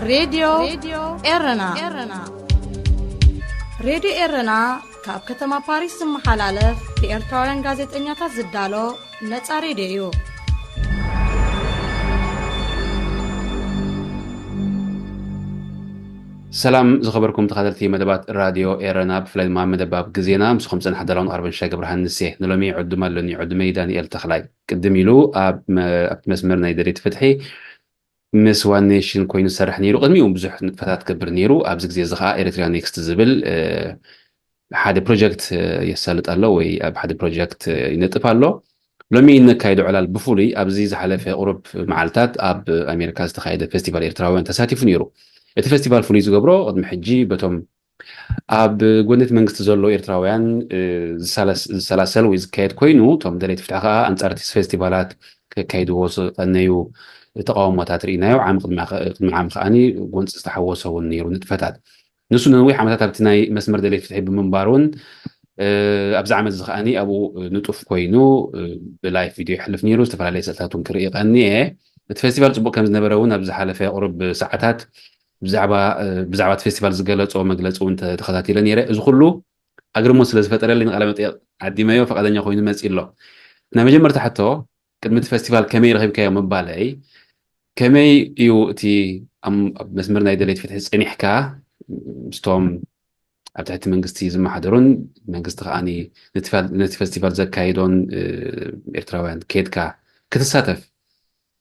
ሬድዮ ኤረና። ሬድዮ ኤረና ካብ ከተማ ፓሪስ ዝመሓላለፍ ብኤርትራውያን ጋዜጠኛታት ዝዳሎ ነጻ ሬድዮ እዩ። ሰላም ዝኸበርኩም ተኸታተልቲ መደባት ራድዮ ኤረና፣ ብፍላይ ድማ መደብ ኣብ ግዜና ምስኹም ዝጸንሕ ዳላውን ኣርበን ሻይ ገብረሃንስ እየ። ንሎሚ ዕዱም ኣለኒ፣ ዕዱመይ ዳንኤል ተኽላይ። ቅድም ኢሉ ኣብ መ-፣ ኣብቲ መስመር ናይ ደሌት ፍትሒ ምስ ዋን ኔሽን ኮይኑ ዝሰርሕ ነይሩ። ቅድሚኡ እውን ብዙሕ ንጥፈታት ክገብር ነይሩ። ኣብዚ ግዜ እዚ ኸዓ ኤሪትሪያ ኔክስት ዝብል፣ እ፣ ሓደ ፕሮጀክት፣ እ፣ የሳልጥ ኣሎ ወይ ኣብ ሓደ ፕሮጀክት፣ እ፣ ይነጥፍ ኣሎ። ሎሚ እነካይዶ ዕላል ብፍሉይ ኣብዚ ዝሓለፈ ቁሩብ መዓልታት ኣብ ኣሜሪካ ዝተኻየደ ፌስቲቫል ኤርትራውያን ተሳቲፉ ነይሩ። እቲ ፌስቲቫል ፍሉይ ዝገብሮ ቅድሚ ሕጂ በቶም ኣብ ጎኒ እቲ መንግስቲ ዘሎ ኤርትራውያን፣ እ፣ ዝሳለስ-፣ ዝሰላሰል ወይ ዝካየድ ኮይኑ፣ እቶም ደለይቲ ፍትሒ ከኣ ኣንጻር እቲ ፌስቲቫላት ከካይድዎ ዝቐነዩ ተቃውሞታት ርኢናዮ። ዓሚ ቅድሚ ኸ-፣ ቅድሚ ዓሚ ከኣኒ ጎንጺ ዝተሓወሶ እውን ነይሩ ንጥፈታት። ንሱ ንነዊሕ ዓመታት ኣብቲ ናይ መስመር ደለይቲ ፍትሒ ብምንባር እውን፣ እ፣ ኣብዚ ዓመት እዚ ከኣኒ ኣብኡ ንጡፍ ኮይኑ፣ እ፣ ብላይፍ ቪድዮ ይሕልፍ ነይሩ። ዝተፈላለየ ስእልታት እውን ክርኢ ቀንየ። እቲ ፌስቲቫል ጽቡቕ ከም ዝነበረ እውን ኣብ ዝሓለፈ ቁሩብ ሰዓታት ብዛዕባ፣ እ፣ ብዛዕባ እቲ ፌስቲቫል ዝገለጾ መግለጺ እውን ተ-፣ ተኸታቲለ ነይረ። እዚ ኩሉ ኣግርሞት ስለ ዝፈጠረለይ ንቃለ መጠይቕ ዓዲመዮ፣ ፈቓደኛ ኮይኑ መጺእ ኣሎ። ናይ መጀመርታ ሕቶ፣ ቅድሚ እቲ ፌስቲቫል ከመይ ረኺብካዮ ምባለይ፣ ከመይ እዩ እቲ ኣብ፣ ኣብ መስመር ናይ ደለይቲ ፍትሒ ጸኒሕካ ምስቶም ኣብ ትሕቲ መንግስቲ ዝመሓደሩን መንግስቲ ከኣ ነቲ ፋ-፣ ነቲ ፌስቲቫል ዘካይዶን፣ እ፣ ኤርትራውያን ኬድካ ክትሳተፍ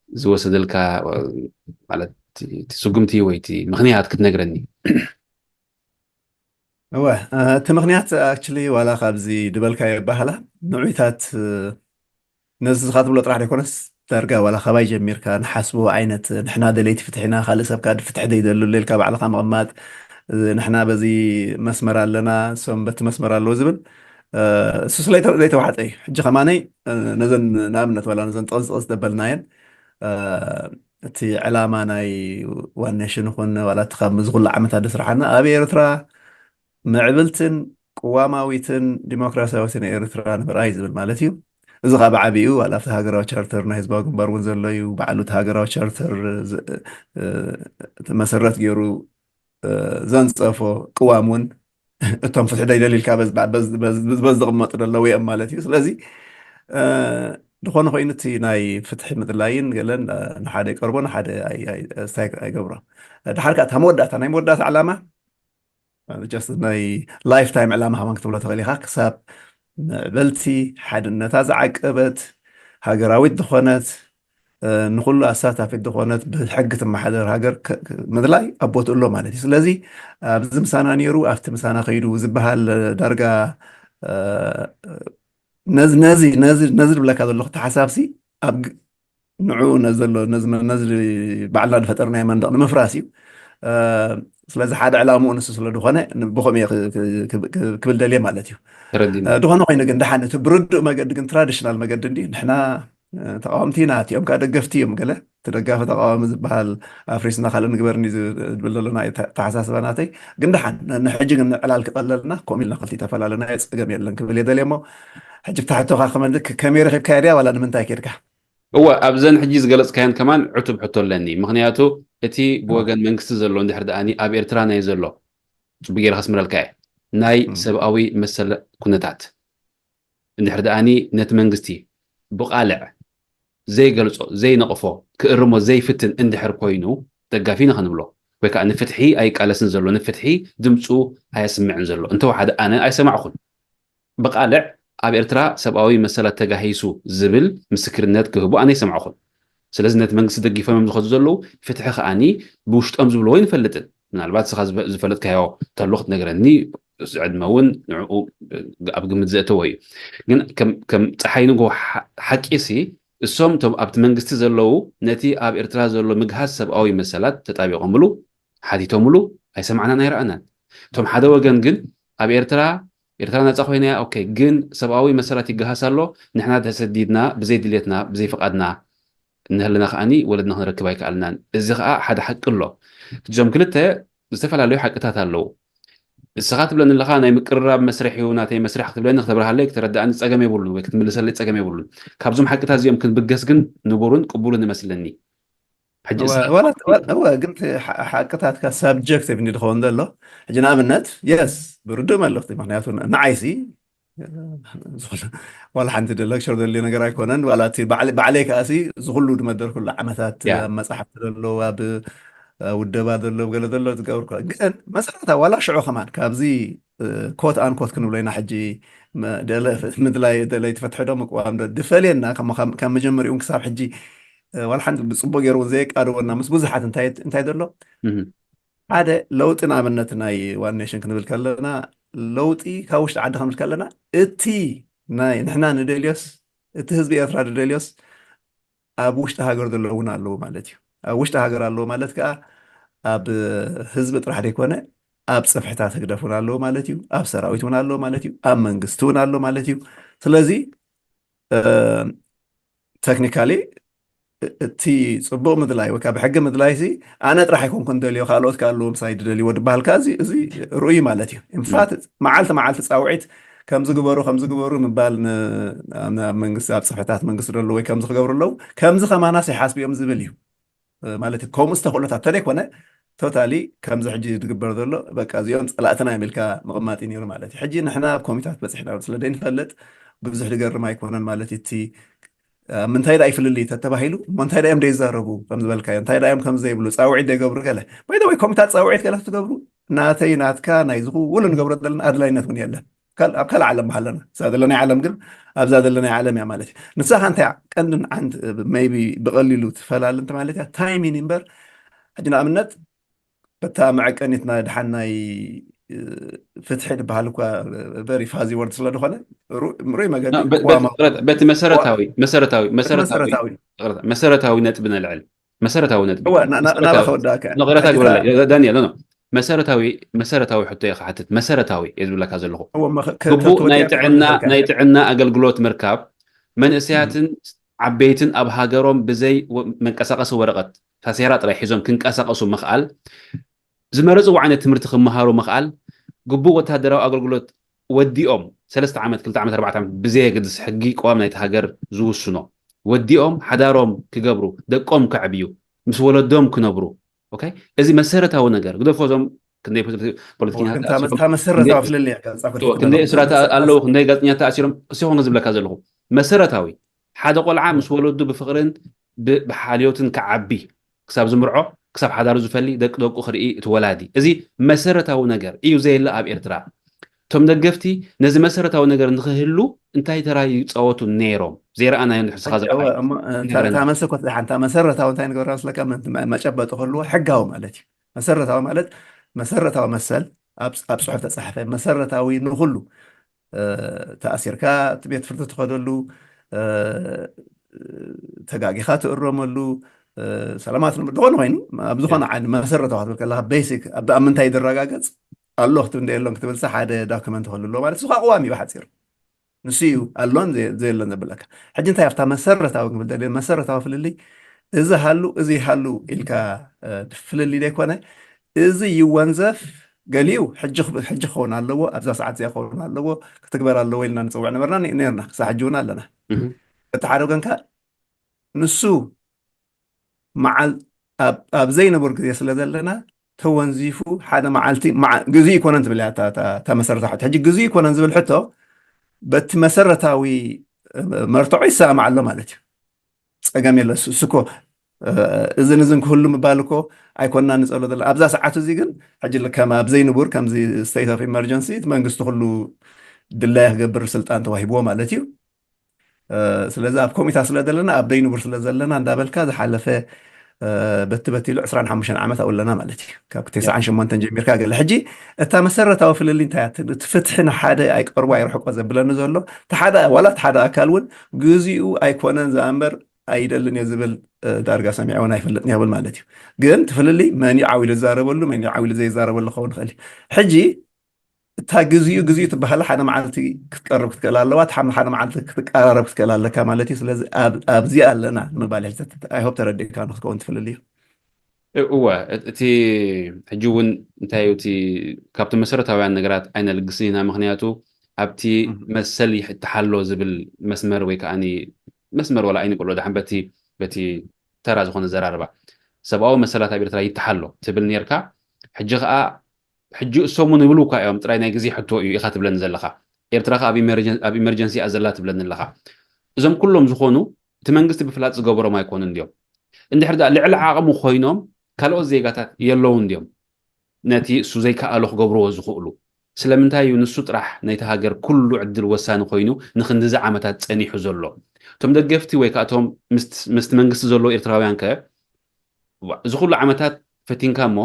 ዝወሰደልካ፣ እ፣ ማለት እቲ ስጉምቲ ወይ እቲ ምኽንያት ክትነግረኒ? እወ፣ እ፣ እቲ ምኽንያት ኣክቹሊ ዋላ ካብዚ ድበልካዮ ይበሃላ ንዑይታት፣ እ፣ ነዚ ዝኻ ትብሎ ጥራሕ ዘይኮነስ ዳርጋ ዋላ ካባይ ጀሚርካ ንሓስቦ ዓይነት ንሕና ደለይቲ ፍትሒ ኢና፣ ካልእ ሰብ ከኣ ፍትሒ ዘይደሉ ኢልካ ባዕልኻ ምቕማጥ፣ እ፣ ንሕና በዚ መስመር ኣለና፣ እሶም በቲ መስመር ኣለዉ ዝብል፣ እ፣ እሱ ስለ ዘይተ-፣ ዘይተዋሕጠ እዩ። ሕጂ ከማነይ፣ እ፣ ነዘን ንኣብነት ዋላ ነዘን ጥቕስ ጥቕስ ዘበልናየን፣ እ፣ እቲ ዕላማ ናይ ዋን ኔሽን ይኹን ዋላ እቲ ካብ እዚ ኩሉ ዓመታት ዘስርሓና ኣብ ኤርትራ ምዕብልትን ቅዋማዊትን ዲሞክራሲያዊትን ኤርትራ ንምርኣይ ዝብል ማለት እዩ። እዚ ኸዓ ብዓቢኡ ዋላ ኣብቲ ሃገራዊ ቻርተር ናይ ህዝባዊ ግንባር እውን ዘሎ እዩ። ባዕሉ እቲ ሃገራዊ ቻርተር ዝ-፣ እ፣ እቲ መሰረት ገይሩ፣ እ፣ ዘንጸፎ ቅዋም እውን እቶም ፍትሒ ደይደልዩ ኢልካ በዝ-፣ በዝ-፣ በዝ-፣ በዝ ዝቕመጡ ዘለዉ እዮም ማለት እዩ። ስለዚ፣ እ፣ ዝኾነ ኮይኑ እቲ ናይ ፍትሒ ምድላይን ገለን፣ እ፣ ንሓደ ይቀርቦ፣ ንሓደ ኣይ-፣ ኣይ-፣ ስታይ ኣይገብሮ። ድሓር ከኣ እታ መወዳእታ፣ ናይ መወዳእታ ዕላማ፣ ጀስት ናይ ላይፍ ታይም ዕላማ ከማን ክትብሎ ትኽእል ኢኻ። ክሳብ ምዕበልቲ ሓድነታ ዝዓቀበት፣ ሃገራዊት ዝኾነት፣ እ፣ ንኹሉ ኣሳታፊት ዝኾነት፣ ብሕጊ ትመሓደር ሃገር ከ-፣ ከ-፣ ምድላይ ኣብ ቦትኡ ኣሎ ማለት እዩ። ስለዚ ኣብዚ ምሳና ነይሩ፣ ኣብቲ ምሳና ከይዱ ዝበሃል ዳርጋ፣ እ፣ ነዚ፣ ነዚ፣ ነዚ፣ ነዚ ዝብለካ ዘለኹ ተሓሳብሲ ኣብ ግ-፣ ንዑ ነዚ ዘሎ፣ ነዚ መ-፣ ነዚ ባዕልና ዝፈጠርናዮ መንደቕ ንምፍራስ እዩ። እ፣ ስለዚ ሓደ ዕላምኡ ንሱ ስለ ዝኾነ ን-፣ ብኸምኡ እየ ክ-፣ ክ-፣ ክ-፣ ክ-፣ ክብል ደልየ ማለት እዩ። ተረዲና። እ፣ ዝኾነ ኮይኑ ግን ደሓን እቲ ብርዱእ መገዲ ግን ትራዲሽናል መገዲ እንዲ ንሕና፣ እ፣ ተቃወምቲ ኢና፣ እቲኦም ከኣ ደገፍቲ እዮም ገለ። እቲ ደጋፊ ተቃዋሚ ዝበሃል ኣፍሪስና ካልእ ንግበር እንዲ ዝብል ዘሎ ናይ ተ-፣ ተሓሳስባ ናተይ። ግን ደሓን ን-፣ ንሕጂ ግን ንዕላል ክቐለልና ከምኡ ኢልና ክልቲኡ ተፈላለናዮ ጸገም የለን ክብል እየ ደልየ እሞ፣ ሕጂ ብታ ሕቶኻ ክመልክ ከመይ ረኺብካዮ ድያ ዋላ ንምንታይ ኬድካ? እወ፣ ኣብዘን ሕጂ ዝገለጽካየን ከማን ዕቱብ ሕቶ ኣለኒ። ምኽንያቱ እቲ ብወገን መንግስቲ ዘሎ እንድሕር ደኣኒ ኣብ ኤርትራ ናይ ዘሎ፣ ጽቡቅ ገይረ ከስምረልካ እየ፣ ናይ እም። ሰብኣዊ መሰል ኩነታት እንድሕር ደኣኒ ነቲ መንግስቲ ብቃልዕ ዘይገልጾ፣ ዘይነቕፎ፣ ክእርሞ ዘይፍትን እንድሕር ኮይኑ ደጋፊ ኢና ክንብሎ። ወይ ከዓ ንፍትሒ ኣይቃለስን ዘሎ፣ ንፍትሒ ድምፁ ኣየስምዕን ዘሎ እንተወሓደ ኣነ ኣይሰማዕኹን። ብቃልዕ ኣብ ኤርትራ ሰብኣዊ መሰላት ተጋሂሱ ዝብል ምስክርነት ክህቡ ኣነ ኣይሰማዕኹን። ስለዚ ነቲ መንግስቲ ደጊፎም እዮም ዝኸዱ ዘለዉ፣ ፍትሒ ከኣኒ ብውሽጦም ዝብልዎ ኣይንፈልጥን። ምናልባት ንስኻ ዝፈ-፣ ዝፈለጥካዮ ተሎ ክትነግረኒ፣ እዚ ዕድመ እውን ንዕኡ ኣብ ግምት ዘእተዎ እዩ። ግን ከም፣ ከም ፀሓይ ንግሆ ሓ-፣ ሓቂሲ እሶም እቶም ኣብቲ መንግስቲ ዘለዉ ነቲ ኣብ ኤርትራ ዘሎ ምግሃስ ሰብኣዊ መሰላት ተጣቢቖምሉ፣ ሓቲቶምሉ ኣይሰማዕናን ኣይረኣናን። እቶም ሓደ ወገን ግን ኣብ ኤርትራ፣ ኤርትራ ናጻ ኮይና እያ፣ ኦኬ፣ ግን ሰብኣዊ መሰላት ይገሃስ ኣሎ፣ ንሕና ተሰዲድና፣ ብዘይ ድልየትና፣ ብዘይ ፍቓድና እንህልና ከኣኒ ወለድና ክንረክብ ኣይከኣልናን። እዚ ከኣ ሓደ ሓቂ ኣሎ። እዞም ክልተ ዝተፈላለዩ ሓቅታት ኣለዉ። እስኻ ትብለኒ ኣለኻ ናይ ምቅርራብ መስርሕ እዩ ናተይ መስርሕ ክትብለኒ፣ ክተብርሃለይ፣ ክተረድኣኒ ጸገም የብሉን ወይ ክትምልሰለይ ጸገም የብሉን። ካብዞም ሓቅታት እዚኦም ክንብገስ ግን ንቡርን ቅቡልን ይመስለኒ። ሕጂ እወ፣ እዛ ወላ ወላ- እወ፣ ግን እቲ ሓ- ሓቅታትካ ሳብጀክቲቭ እንዲ ዝኸውን ዘሎ። ሕጂ ንኣብነት የስ ብርዱእ መልእኽቲ፣ ምክንያቱ ን- ንዓይሲ ዝኾነ ዋላ ሓንቲ ደ ሌክቸር ዘድልዮ ነገር ኣይኮነን። ዋላ እቲ ባዕለ- ባዕለይ ከኣሲ ዝኩሉ ዝመደርኩሉ ዓመታት ያ። ኣብ መፅሓፍቲ ዘሎ ኣብ እ፣ ውደባ ዘሎ ገለ ዘሎ ዝገብር ኮ ግን መሰረታ ዋላ ሽዑ ከማን ካብዚ ኮት ኣን ኮት ክንብሎ ኢና። ሕጂ መ- ደለ- ምድላይ ደለይ ትፈትሐ ዶ ምቅዋም ዶ ድፈልየና ከም ከም- ከም መጀመሪኡ ክሳብ ሕጂ እ፣ ዋላ ሓንቲ ብፅቡቅ ገይሩ እውን ዘየቃደወና ምስ ብዙሓት እንታይ እንታይ ዘሎ ሓደ ለውጢ ንኣብነት ናይ ዋን ኔሽን ክንብል ከለና ለውጢ ካብ ውሽጢ ዓዲ ክንብል ከለና እቲ ናይ ንሕና ንደልዮስ እቲ ህዝቢ ኤርትራ ዝደልዮስ ኣብ ውሽጢ ሃገር ዘለዉ እውን ኣለዉ ማለት እዩ። ኣብ ውሽጢ ሃገር ኣለዉ ማለት ከዓ ኣብ ህዝቢ ጥራሕ ዘይኮነ ኣብ ፅፍሕታት ህግደፍ እውን ኣለዉ ማለት እዩ። ኣብ ሰራዊት እውን ኣለዉ ማለት እዩ። ኣብ መንግስቲ እውን ኣሎ ማለት እዩ። ስለዚ ተክኒካሊ እቲ ፅቡቅ ምድላይ ወይ ከዓ ብሕጊ ምድላይ ሲ ኣነ ጥራሕ ኣይኮንኩን ደልዮ ካልኦት ከዓ ኣለዎም ሳይ ድደልይዎ ድበሃል ከዓ እዚ እዚ ርኡይ ማለት እዩ። ኢንፋት መዓልቲ መዓልቲ ፃውዒት ከምዚ ግበሩ ከምዚ ግበሩ ምባል ን- ናብ መንግስቲ ኣብ ፅፍሕታት መንግስቲ ደሎ ወይ ከምዚ ክገብሩ ኣለዉ ከምዚ ከማናስ ይሓስቡ እዮም ዝብል እዩ። ማለት ከምኡ ዝተኽእሎታት ተደይኮነ ቶታሊ ከምዚ ሕጂ ዝግበር ዘሎ በቃ እዚኦም ፀላእትና እዮም ኢልካ ምቕማጥ እዩ ነይሩ ማለት እዩ። ሕጂ ንሕና ኣብ ኮሚታት በፂሕና ስለ ደይንፈልጥ ብዙሕ ዝገርም ኣይኮነን ማለት እዩ። እቲ ኣብ ምንታይ ደኣ ይፍልልይ ተተባሂሉ እሞ እንታይ ደኣ እዮም ደይዛረቡ ከም ዝበልካዮ እንታይ ደኣ እዮም ከም ዘይብሉ ፃውዒት ደይገብሩ ገለ ባይደ ወይ ኮሚታት ፃውዒት ገለ ክትገብሩ ናተይ ናትካ ናይ ዝኹሉ ንገብሮ ዘለና ኣድላይነት እውን የለን። ካል- ኣብ ካልእ ዓለም ኣለና እዛ ዘለናይ ዓለም ግን ኣብዛ ዘለናይ ዓለም እያ ማለት እዩ። ንሳኻ እንታይ ቀንድን ዓንድ maybe ብቐሊሉ ትፈላሊ እንተ ማለት እያ ታይሚን እምበር ሕጂ ንኣብነት በታ መዐቀኒትና ድሓን ናይ እ፣ ፍትሒ ዝበሃል እኳ very fuzzy word ስለ ዝኾነ ሩ- ርኡይ መገዲ ና- በ- በ- ቅዋማዊ በቲ መሰረታዊ መሰረታዊ መሰረታዊ መሰረታዊ ይቅርታ፣ መሰረታዊ ነጥቢ ነልዕል መሰረታዊ ነጥቢ እወ ና- ና- ናባኻ ወዳእካ ንቅረታ ግበረላ ዳንኤል ኖ መሰረታዊ መሰረታዊ ሕቶ እየ ክሓትት መሰረታዊ እየ ዝብለካ ዘለኹ እወ መኸ- ከ- ግቡእ ከ- ናይ ከ- ጥዕና ከ- ናይ ጥዕና ኣገልግሎት ምርካብ መንእሰያትን ዓበይትን ኣብ ሃገሮም ብዘይ ወ- መንቀሳቀሲ ወረቀት ታሴራ ጥራይ ሒዞም ክንቀሳቀሱ ምኽኣል ዝመረፅዎ ዓይነት ትምህርቲ ክመሃሩ ምኽኣል ግቡእ ወታደራዊ ኣገልግሎት ወዲኦም ሰለስተ ዓመት ክልተ ዓመት ኣርባዕተ ዓመት ብዘየገድስ ሕጊ ቅዋም ናይቲ ሃገር ዝውስኖ ወዲኦም ሓዳሮም ክገብሩ ደቆም ከዕብዩ ምስ ወለዶም ክነብሩ ኦኬ እዚ መሰረታዊ ነገር ግደፎ እዞም ክንደይ ፖለቲከኛ እታ መሰረታዊ ፍልልይ እያ፣ ከንጻ ኮርቲኮ ክንደይ ተመልከት። እስራት ኣለዉ ክንደይ ጋዜጠኛ ተኣሲሮም እሱ ኾነ ዝብለካ ዘለኹ መሰረታዊ ሓደ ቆልዓ ምስ ወለዱ ብፍቕርን ብ- ብሓልዮትን ክዓቢ ክሳብ ዝምርዖ ክሳብ ሓዳሩ ዝፈሊ ደቂ ደቁ ክርኢ እቲ ወላዲ እዚ መሰረታዊ ነገር እዩ ዘየለ ኣብ ኤርትራ እቶም ደገፍቲ ነዚ መሰረታዊ ነገር ንክህሉ እንታይ ተራ ይፃወቱ ነይሮም ዘይረኣናዮ ንድሕር ስኻ ዝረኣዩ እሞ፣ እታ- እታ መልሲ እኮ ትደሓን እታ መሰረታዊ እንታይ ንገብራ ስለካ መ- መ- መጨበጢ ክህልዎ ሕጋዊ ማለት እዩ። መሰረታዊ ማለት መሰረታዊ መሰል ኣብ ኣብ ፅሑፍ ተፃሕፈ መሰረታዊ ንኩሉ እ፣ ተኣሲርካ እቲ ቤት ፍርዲ ትኸደሉ እ፣ ተጋጊኻ ትእረመሉ እ፣ ሰላማት ንብር ዝኾነ ኮይኑ ኣብ ዝኾነ ዓይነት መሰረታዊ ክትብል ከለካ ቤሲክ ኣብ ኣብ ምንታይ ዝረጋገፅ ኣሎ ክትብል እንደ የሎን ክትብል ሓደ ዳኩመንት ክህሉ ኣለዎ ማለት እሱ ከዓ ቅዋም እዩ ብሓፂሩ ንሱ እዩ ኣሎን ዘ- ዘየሎን ዘብለካ ሕጂ እንታይ ኣብታ መሰረታዊ ክብል ደልየ መሰረታዊ ፍልልይ እዚ ሃሉ እዚ ሃሉ ኢልካ እ፣ ፍልልይ ዘይኮነ እዚ ይወንዘፍ ገሊኡ ሕጂ ክብ- ሕጂ ክኸውን ኣለዎ ኣብዛ ሰዓት እዚኣ ክኸውን ኣለዎ ክትግበር ኣለዎ ኢልና ንፅውዕ ነበርና ነ- ነርና ክሳብ ሕጂ እውን ኣለና እህ። እቲ ሓደ ወገንካ ንሱ መዓል ኣብ- ኣብ ዘይንቡር ግዜ ስለ ዘለና ተወንዚፉ ሓደ መዓልቲ መዓ- ግዜኡ ይኮነን ትብል እያ እታ- እታ እታ መሰረታዊ ሕቶ ሕጂ ግዜኡ ይኮነን ዝብል ሕቶ በቲ መሰረታዊ እ፣ መርትዖ ይሰማማዕ ኣሎ ማለት እዩ። ፀገም የለ እሱ እኮ እ፣ እዝን እዝን ክህሉ ምባል እኮ ኣይኮንና ንፀሎ ዘለና ኣብዛ ሰዓት እዚ ግን ሕጂ ከም ኣብ ዘይንቡር ከምዚ state of emergency እቲ መንግስቲ ኩሉ ድላያ ክገብር ስልጣን ተዋሂብዎ ማለት እዩ። እ፣ ስለዚ ኣብ ኮሚታ ስለ ዘለና ኣብ ዘይንቡር ስለ ዘለና እንዳበልካ ዝሓለፈ እ፣ በቲ በቲ ኢሉ ዕስራን ሓሙሽተን ዓመት ኣብኡ ኣለና ማለት እዩ ካብ ተስዓን ሸሞንተን ጀሚርካ ገለ ሕጂ እታ መሰረታዊ ፍልልይ እንታይ እያ እቲ ፍትሒ ንሓደ ኣይቀርቦ ኣይርሕቆ ዘብለኒ ዘሎ እቲ ሓደ ዋላ እቲ ሓደ ኣካል እውን ግዜኡ ኣይኮነን ዝኣምበር ኣይደልን እየ ዝብል እ፣ ዳርጋ ሰሚዐ እውን ኣይፈልጥን ይብል ማለት እዩ ግን እቲ ፍልልይ መን እዩ ዓው ኢሉ ዝዛረበሉ መን እዩ ዓው ኢሉ ዘይዛረበሉ ክኸውን ይኽእል እዩ ሕጂ እታ ግዜኡ ግዜኡ ትበሃል ሓደ መዓልቲ ክትቀርብ ክትክእል ኣለዋ እቲ ሓደ መዓልቲ ክትቀራረብ ክትክእል ኣለካ ማለት እዩ ስለዚ ኣብ- ኣብዚኣ ኣለና ንምባል ሕጂ ኣይሆፕ ተረዲእካ ንክትከውን ትፍልል እዩ እወ እቲ ሕጂ እውን እንታይ እዩ እቲ ካብቲ መሰረታውያን ነገራት ኣይነልግስን ኢና ምክንያቱ ኣብቲ መሰል ይሕትሓሎ ዝብል መስመር ወይ ከዓ መስመር ዋላ ኣይንበሎ ድሓን በቲ በቲ ተራ ዝኾነ ዘራርባ ሰብኣዊ መሰላት ኣብ ኤርትራ ይተሓሎ ትብል ነርካ። ሕጂ ከዓ ሕጂ እሶሙ ንብሉ እኳ እዮም፣ ጥራይ ናይ ግዜ ሕቶ እዩ ኢኻ ትብለኒ ዘለኻ። ኤርትራ ከዓ ኣብ ኢመርጀን- ኣብ ኢመርጀንሲ እያ ዘላ ትብለኒ ኣለኻ። እዞም ኩሎም ዝኾኑ እቲ መንግስቲ ብፍላጥ ዝገበሮም ኣይኮኑን ድዮም? እንድሕር ደኣ ልዕሊ ዓቕሙ ኮይኖም ካልኦት ዜጋታት የለውን ድዮም ነቲ እሱ ዘይከኣሎ ክገብርዎ ዝኽእሉ? ስለምንታይ እዩ ንሱ ጥራሕ ናይቲ ሃገር ኩሉ ዕድል ወሳኒ ኮይኑ ንክንድዚ ዓመታት ጸኒሑ ዘሎ? እቶም ደገፍቲ ወይ ከዓ እቶም ምስቲ መንግስቲ ዘለዉ ኤርትራውያን ከ እዚ ኩሉ ዓመታት ፈቲንካ እሞ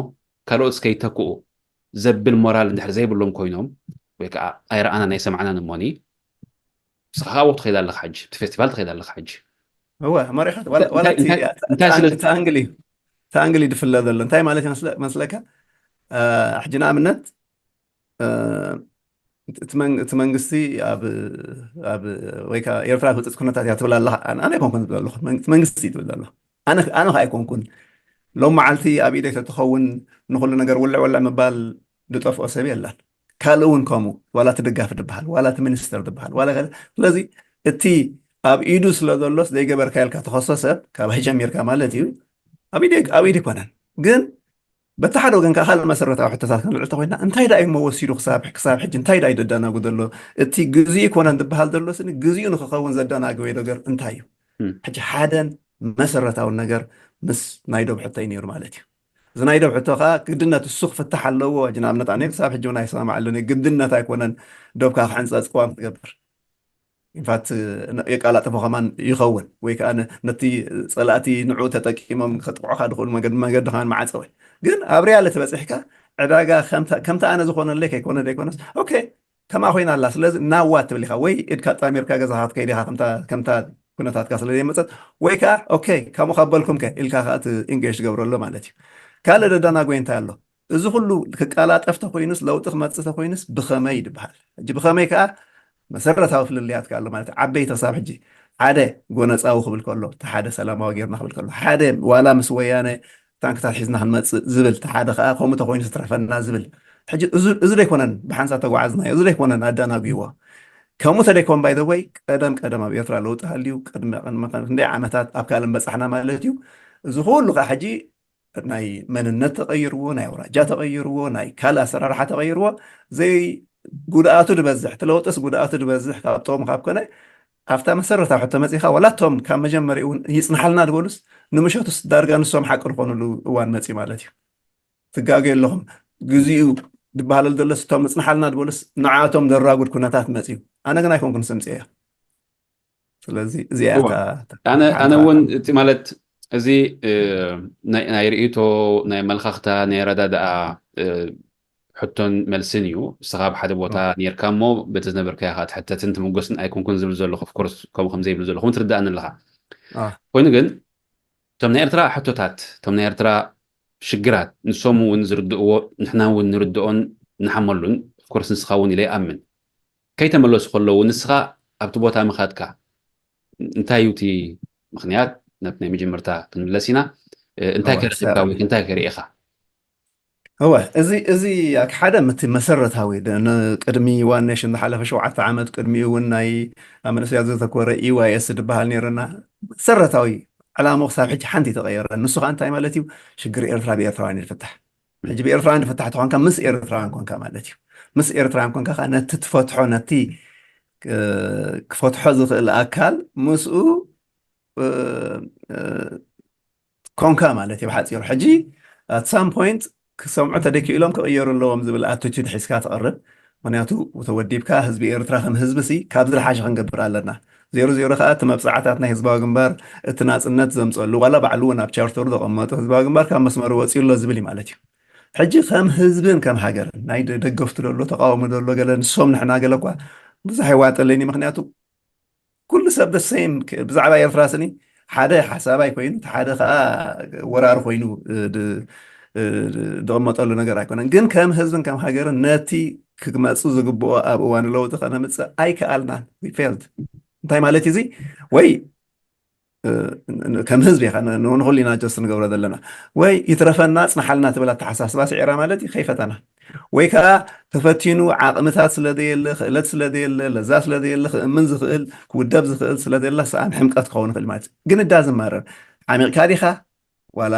ካልኦት እስከይተክኡ ዘብል ሞራል እንድሕር ዘይብሎም ኮይኖም ወይ ከዓ ኣይረኣናን ኣይሰማዕናን እሞኒ ንስኻ ኣብኡ ትኸይድ ኣለኻ ሕጂ እቲ ፌስቲቫል ትኸይድ ኣለኻ ሕጂ እወ መሪኻ ዋላ ዋላ እቲ እንታይ እንታይ እንታይ ስለ ኣንግል እዩ እቲ ኣንግል እዩ ድፍለ ዘሎ እንታይ ማለት እዩ መስለ- መስለካ አ፣ ሕጂ ንኣብነት አ፣ እቲ መን- እቲ መንግስቲ ኣብ ኣብ ወይ ከዓ ኤርትራ ህፅፅ ኩነታት እያ ትብል ኣለኻ ኣነ ኣነ ኣይኮንኩን ዝብል ኣለኹ መንግ- እቲ መንግስቲ እዩ ትብል ዘሎ ኣነ ኣነ ከ ኣይኮንኩን ሎም መዓልቲ ኣብ ኢደይ ተትኸውን ንኩሉ ነገር ውልዕ ወልዕ ምባል ዝጠፍኦ ሰብ የለን ካልእ እውን ከምኡ ዋላ እቲ ደጋፊ ዝበሃል ዋላ እቲ ሚኒስተር ዝበሃል ዋላ ገለ ስለዚ እቲ ኣብ ኢዱ ስለ ዘሎስ ዘይገበርካ ኢልካ ተኸሶ ሰብ ካባይ ጀሚርካ ማለት እዩ ኣብ ኢዱ ኣብ ኢዱ ይኮነን ግን በቲ ሓደ ወገን ከዓ ካልእ መሰረታዊ ሕቶታት ክንልዕል ተኮይና እንታይ ደኣ እዩ ወሲዱ ክሳብ ክሳብ ሕጂ እንታይ ደኣ እዩ ዘደናጉ ዘሎ እቲ ግዜኡ ይኮነን ዝበሃል ዘሎ ስኒ ግዜኡ ንክኸውን ዘደናግወ ነገር እንታይ እዩ ሕጂ ሓደን መሰረታዊ ነገር ምስ ናይ ዶብ ሕቶ እዩ ነይሩ ማለት እዩ እዚ ናይ ዶብ ሕቶ ከዓ ግድነት እሱ ክፍታሕ ኣለዎ ሕጂ ንኣብነት ኣነ ክሳብ ሕጂ እውን ኣይሰማማዕ ኣለኒ ግድነት ኣይኮነን ዶብካ ክሕንፀፅ ቅዋም ክትገብር ኢንፋክት የቃላጥፎ ከማን ይኸውን ወይ ከዓ ነ- ነቲ ፀላእቲ ንዑ ተጠቂሞም ከጥቅዑካ ድኽእሉ መገዲ መገዲ ከማን መዓፀወ ግን ኣብ ሪያልቲ በፂሕካ ዕዳጋ ከምታ ከምታ ኣነ ዝኾነለይ ከይኮነ ዘይኮነስ ኦኬ ከምኣ ኮይና ኣላ ስለዚ ናዋ ትብል ኢኻ ወይ ኢድካ ጣሚርካ ገዛኻ ትከይድ ኢኻ ከምታ ከምታ ኩነታትካ ስለ ዘይመፀት ወይ ከዓ ኦኬ ከምኡ ካብ በልኩም ከ ኢልካ ከዓ እቲ ኢንጌጅ ትገብረሉ ማለት እዩ ካልእ ደዳናጎይ እንታይ ኣሎ እዚ ኩሉ ክቀላጠፍ ተኮይኑስ ለውጢ ክመፅእ ተኮይኑስ ብኸመይ ይድበሃል ሕጂ ብኸመይ ከዓ መሰረታዊ ፍልልያት ኣሎ ማለት ዓበይቲ ክሳብ ሕጂ ሓደ ጎነፃዊ ክብል ከሎ እቲ ሓደ ሰላማዊ ጌርና ክብል ከሎ ሓደ ዋላ ምስ ወያነ ታንክታት ሒዝና ክንመፅእ ዝብል እቲ ሓደ ከዓ ከምኡ ተኮይኑ ዝተረፈና ዝብል ሕጂ እዚ ደይኮነን ብሓንሳብ ተጓዓዝናዮ እዚ ደይኮነን ኣዳናጉይዎ ከምኡ ተደይኮን ባይ ወይ ቀደም ቀደም ኣብ ኤርትራ ለውጢ ሃልዩ ቅድሚ ክንደይ ዓመታት ኣብ ካልእ በፃሕና ማለት እዩ እዚ ኩሉ ከዓ ሕጂ ናይ መንነት ተቐይርዎ ናይ ኣውራጃ ተቐይርዎ ናይ ካልእ ኣሰራርሓ ተቐይርዎ ዘይ ጉድኣቱ ዝበዝሕ እቲ ለውጥስ ጉድኣቱ ዝበዝሕ ካብ ጥቕሙ ካብ ኮነ ኣብታ መሰረታዊ ሕቶ መፂኻ ዋላ እቶም ካብ መጀመሪኡ እውን ይፅንሓልና ዝበሉስ ንምሸቱስ ዳርጋ ንሶም ሓቂ ዝኾኑሉ እዋን መፂ ማለት እዩ ትጋገ ኣለኹም ግዜኡ ዝበሃለሉ ዘሎስ እቶም ምፅንሓልና ዝበሉስ ንዓቶም ዘራጉድ ኩነታት መፂ እዩ ኣነ ግን ኣይኮንኩን ስምፅያ ስለዚ እዚኣ ኣነ እውን እቲ ማለት እዚ ናይ ርእይቶ ናይ ኣመለኻኽታ ናይ ኣረዳድኣ ሕቶን መልስን እዩ። ንስኻ ኣብ ሓደ ቦታ ነርካ እሞ በቲ ዝነበርካዮ ከዓ ትሕተትን ትምጎስን ኣይኮንኩን ዝብል ዘለኹ። ኦፍኮርስ ከምኡ ከም ዘይብል ዘለኹ እውን ትርድኣኒ ኣለኻ። ኮይኑ ግን እቶም ናይ ኤርትራ ሕቶታት እቶም ናይ ኤርትራ ሽግራት ንሶም እውን ዝርድእዎ ንሕና እውን ንርድኦን ንሓመሉን ኦፍኮርስ ንስኻ እውን ኢለ ይኣምን። ከይተመለሱ ከለዉ ንስኻ ኣብቲ ቦታ ምኻድካ እንታይ እዩ እቲ ምኽንያት? ናብ ናይ መጀመርታ ክንምለስ ኢና። እንታይ ከረኺብካ ወይ እንታይ ከርእኻ? እወ እዚ እዚ ሓደ ምቲ መሰረታዊ ቅድሚ ዋን ኔሽን ዝሓለፈ ሸውዓተ ዓመት ቅድሚኡ እውን ናይ ኣብ መንእሰያት ዘተኮረ ኢዋይኤስ ዝበሃል ነይርና መሰረታዊ ዕላምኡ ክሳብ ሕጂ ሓንቲ ተቀየረ ንሱ ከዓ እንታይ ማለት እዩ ሽግር ኤርትራ ብኤርትራውያን ይፍታሕ ሕጂ ብኤርትራውያን ዝፍታሕ ተኾንካ ምስ ኤርትራውያን ኮንካ ማለት እዩ ምስ ኤርትራውያን ኮንካ ከዓ ነቲ ትፈትሖ ነቲ ክፈትሖ ዝኽእል ኣካል ምስኡ ኮንካ ማለት እዩ ብሓፂሩ ሕጂ ኣት ሳም ፖይንት ክሰምዑ ተደኪእሎም ክቕየሩ ኣለዎም ዝብል ኣቲቱድ ሒዝካ ትቐርብ ምክንያቱ ተወዲብካ ህዝቢ ኤርትራ ከም ህዝቢ ሲ ካብዚ ዝሓሸ ክንገብር ኣለና ዜሮ ዜሮ ከዓ እቲ መብፃዕታት ናይ ህዝባዊ ግንባር እቲ ናፅነት ዘምፀሉ ዋላ ባዕሉ እውን ኣብ ቻርተሩ ዘቐመጡ ህዝባዊ ግንባር ካብ መስመሩ ወፂኡ ኣሎ ዝብል እዩ ማለት እዩ ሕጂ ከም ህዝብን ከም ሃገርን ናይ ደገፍቲ ደሎ ተቃወሚ ደሎ ገለ ንሶም ንሕና ገለ እኳ ብዙሕ ይዋጠለኒ ምክንያቱ ኩሉ ሰብ ደሰይም ብዛዕባ ኤርትራ ስኒ ሓደ ሓሳባይ ኮይኑ ሓደ ከዓ ወራሪ ኮይኑ ዝቕመጠሉ ነገር ኣይኮነን ግን ከም ህዝብን ከም ሃገርን ነቲ ክመፁ ዝግብኦ ኣብ እዋን ለውጢ ከነምፅእ ኣይከኣልናን ፌልድ እንታይ ማለት እዚ ወይ ከም ህዝቢ ኢኻ ንኹሉ ኢና ጀስት ንገብሮ ዘለና ወይ ይትረፈና ፅንሓልና ትብል ኣተሓሳስባ ስዒራ ማለት እዩ ከይፈተና ወይ ከዓ ተፈቲኑ ዓቕምታት ስለዘየለ ክእለት ስለዘየለ ለዛ ስለዘየለ ክእምን ዝኽእል ክውደብ ዝኽእል ስለዘየለ ሰኣን ሕምቀት ክኸውን ይኽእል ማለት እዩ ግን እዳ ዝማረር ዓሚቕካ ዲኻ ዋላ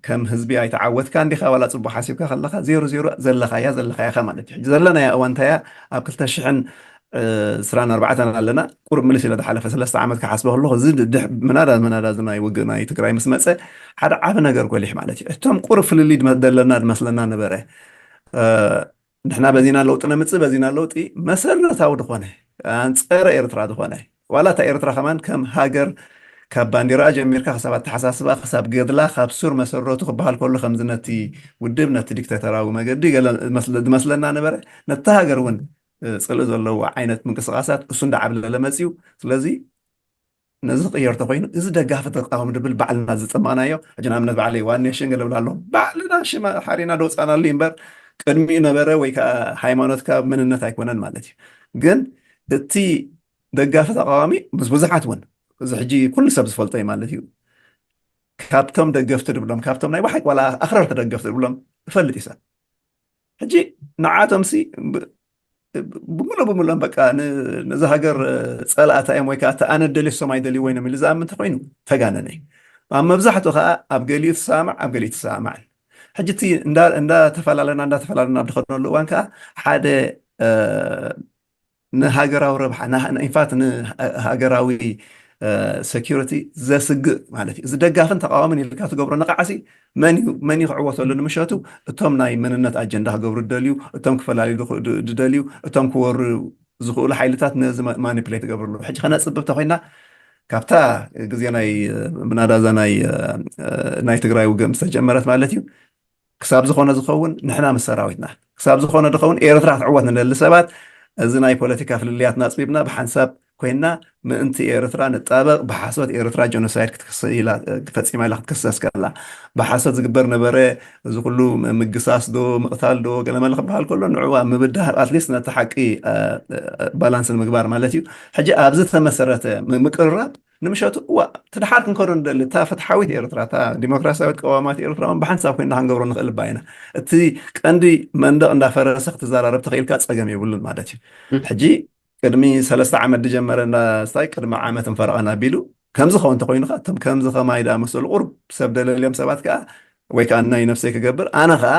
ከም ህዝቢ ኣይተዓወትካን ዲኻ ዋላ ጽቡቕ ሓሲብካ ከለኻ ዜሮ ዜሮ ዘለኻያ ዘለኻያ ኢኻ ማለት እዩ። ሕጂ ዘለናያ እዋን እንታይ እያ? ኣብ ክልተ ሽሕን ዕስራን ኣርባዕተን ኣለና። ቁሩብ ምልስ ኢለ ዝሓለፈ ሰለስተ ዓመት ክሓስበ ከለኹ እዚ ድሕ ምናዳ ምናዳ እዚ ናይ ውግእ ናይ ትግራይ ምስ መጸ ሓደ ዓቢ ነገር ጎሊሕ ማለት እዩ። እቶም ቁሩብ ፍልልይ ድመ- ዘለና ድመስለና ነበረ። ንሕና በዚና ለውጢ ነምፅእ በዚና ለውጢ መሰረታዊ ዝኾነ ኣንፀረ ኤርትራ ዝኾነ ዋላ እታ ኤርትራ ከማን ከም ሃገር ካብ ባንዲራ ጀሚርካ ክሳብ ኣተሓሳስባ ክሳብ ገድላ ካብ ሱር መሰረቱ ክበሃል ከሎ ከምዚ ነቲ ውድብ ነቲ ዲክታተራዊ መገዲ ገለ ዝመስለ- ዝመስለና ነበረ። ነታ ሃገር እውን ጽልኢ ዘለዎ ዓይነት ምንቅስቃሳት እሱ እንዳዓብለለ መፅዩ። ስለዚ ነዚ ክቕየር ተኮይኑ እዚ ደጋፊ ተቃወሚ ድብል ባዕልና ዝፀማእናዮ ሕጂ ንኣብነት ባዕለይ ዋን ኔሽን ገለ ብላ ኣለኹ ባዕልና ሽማ ሓሪና ደውፃናሉ እምበር ቅድሚኡ ነበረ ወይ ከዓ ሃይማኖትካ ምንነት ኣይኮነን ማለት እዩ። ግን እቲ ደጋፊ ተቃዋሚ ምስ ብዙሓት እውን እዚ ሕጂ ኩሉ ሰብ ዝፈልጦ እዩ ማለት እዩ። ካብቶም ደገፍቲ ድብሎም ካብቶም ናይ ባሓቂ ዋላ ኣኽረርቲ ደገፍቲ ድብሎም እፈልጥ እዩ ሰብ ሕጂ ንዓቶም ሲ ብሙሉ ብሙሎም በቃ ነዚ ሃገር ፀላእታ እዮም ወይ ከዓ ኣነ ደልዮ ሶም ኣይደልዩ ወይኖም ኢሉ ዝኣምን እንተኮይኑ ተጋነነ እዩ። ኣብ መብዛሕትኡ ከዓ ኣብ ገሊኡ ትሰማማዕ ኣብ ገሊኡ ትሰማማዕን። ሕጂ እቲ እንዳተፈላለና እንዳተፈላለና ኣብ ድኸድነሉ እዋን ከዓ ሓደ ንሃገራዊ ረብሓ ኢንፋት ንሃገራዊ ሰኪሪቲ ዘስግእ ማለት እዩ። እዚ ደጋፍን ተቃዋምን ኢልካ ትገብሮ ንቃዕሲ መን እዩ መን እዩ ክዕወተሉ ንምሸቱ እቶም ናይ መንነት ኣጀንዳ ክገብሩ ዝደልዩ እቶም ክፈላልዩ ዝደልዩ እቶም ክወሩ ዝኽእሉ ሓይልታት ነዚ ማኒፕሌት ይገብሩ ኣለዉ። ሕጂ ከነፅብብ ተኮይና ካብታ ግዜ ናይ ምናዳዛ ናይ ናይ ትግራይ ውግእ ምስ ተጀመረት ማለት እዩ ክሳብ ዝኾነ ዝኸውን ንሕና ምስ ሰራዊትና ክሳብ ዝኾነ ዝኸውን ኤርትራ ክትዕወት ንደሊ ሰባት እዚ ናይ ፖለቲካ ፍልልያትና ኣፅቢብና ብሓንሳብ ኮይና ምእንቲ ኤርትራ ንጣበቕ ብሓሶት ኤርትራ ጀኖሳይድ ክትክስ ኢላ ፈፂማ ኢላ ክትክሰስ ከላ ብሓሶት ዝግበር ነበረ እዚ ኩሉ ምግሳስ ዶ ምቕታል ዶ ገለመለ ክበሃል ከሎ ንዕኡ ኣብ ምብዳህ ኣትሊስት ነቲ ሓቂ ባላንስ ንምግባር ማለት እዩ። ሕጂ ኣብዚ ተመሰረተ ምቅርራብ ንምሸቱ እዋ እቲ ደሓር ክንከዶ ንደሊ እታ ፍትሓዊት ኤርትራ እታ ዲሞክራሲያዊት ቀዋማት ኤርትራ እውን ብሓንሳብ ኮይና ክንገብሮ ንኽእል እባ ኢና። እቲ ቀንዲ መንደቕ እንዳፈረሰ ክትዘራረብ ተኽኢልካ ፀገም የብሉን ማለት እዩ። ሕጂ ቅድሚ ሰለስተ ዓመት ዝጀመረ እንዳስታይ ቅድሚ ዓመትን ፈረቓን ኣቢሉ ከምዚ ከው እንተኮይኑ ከ እቶም ከምዚ ከማይ ዳ መሰሉ ቁርብ ሰብ ደለልዮም ሰባት ከዓ ወይ ከዓ ናይ ነፍሰይ ክገብር ኣነ ከዓ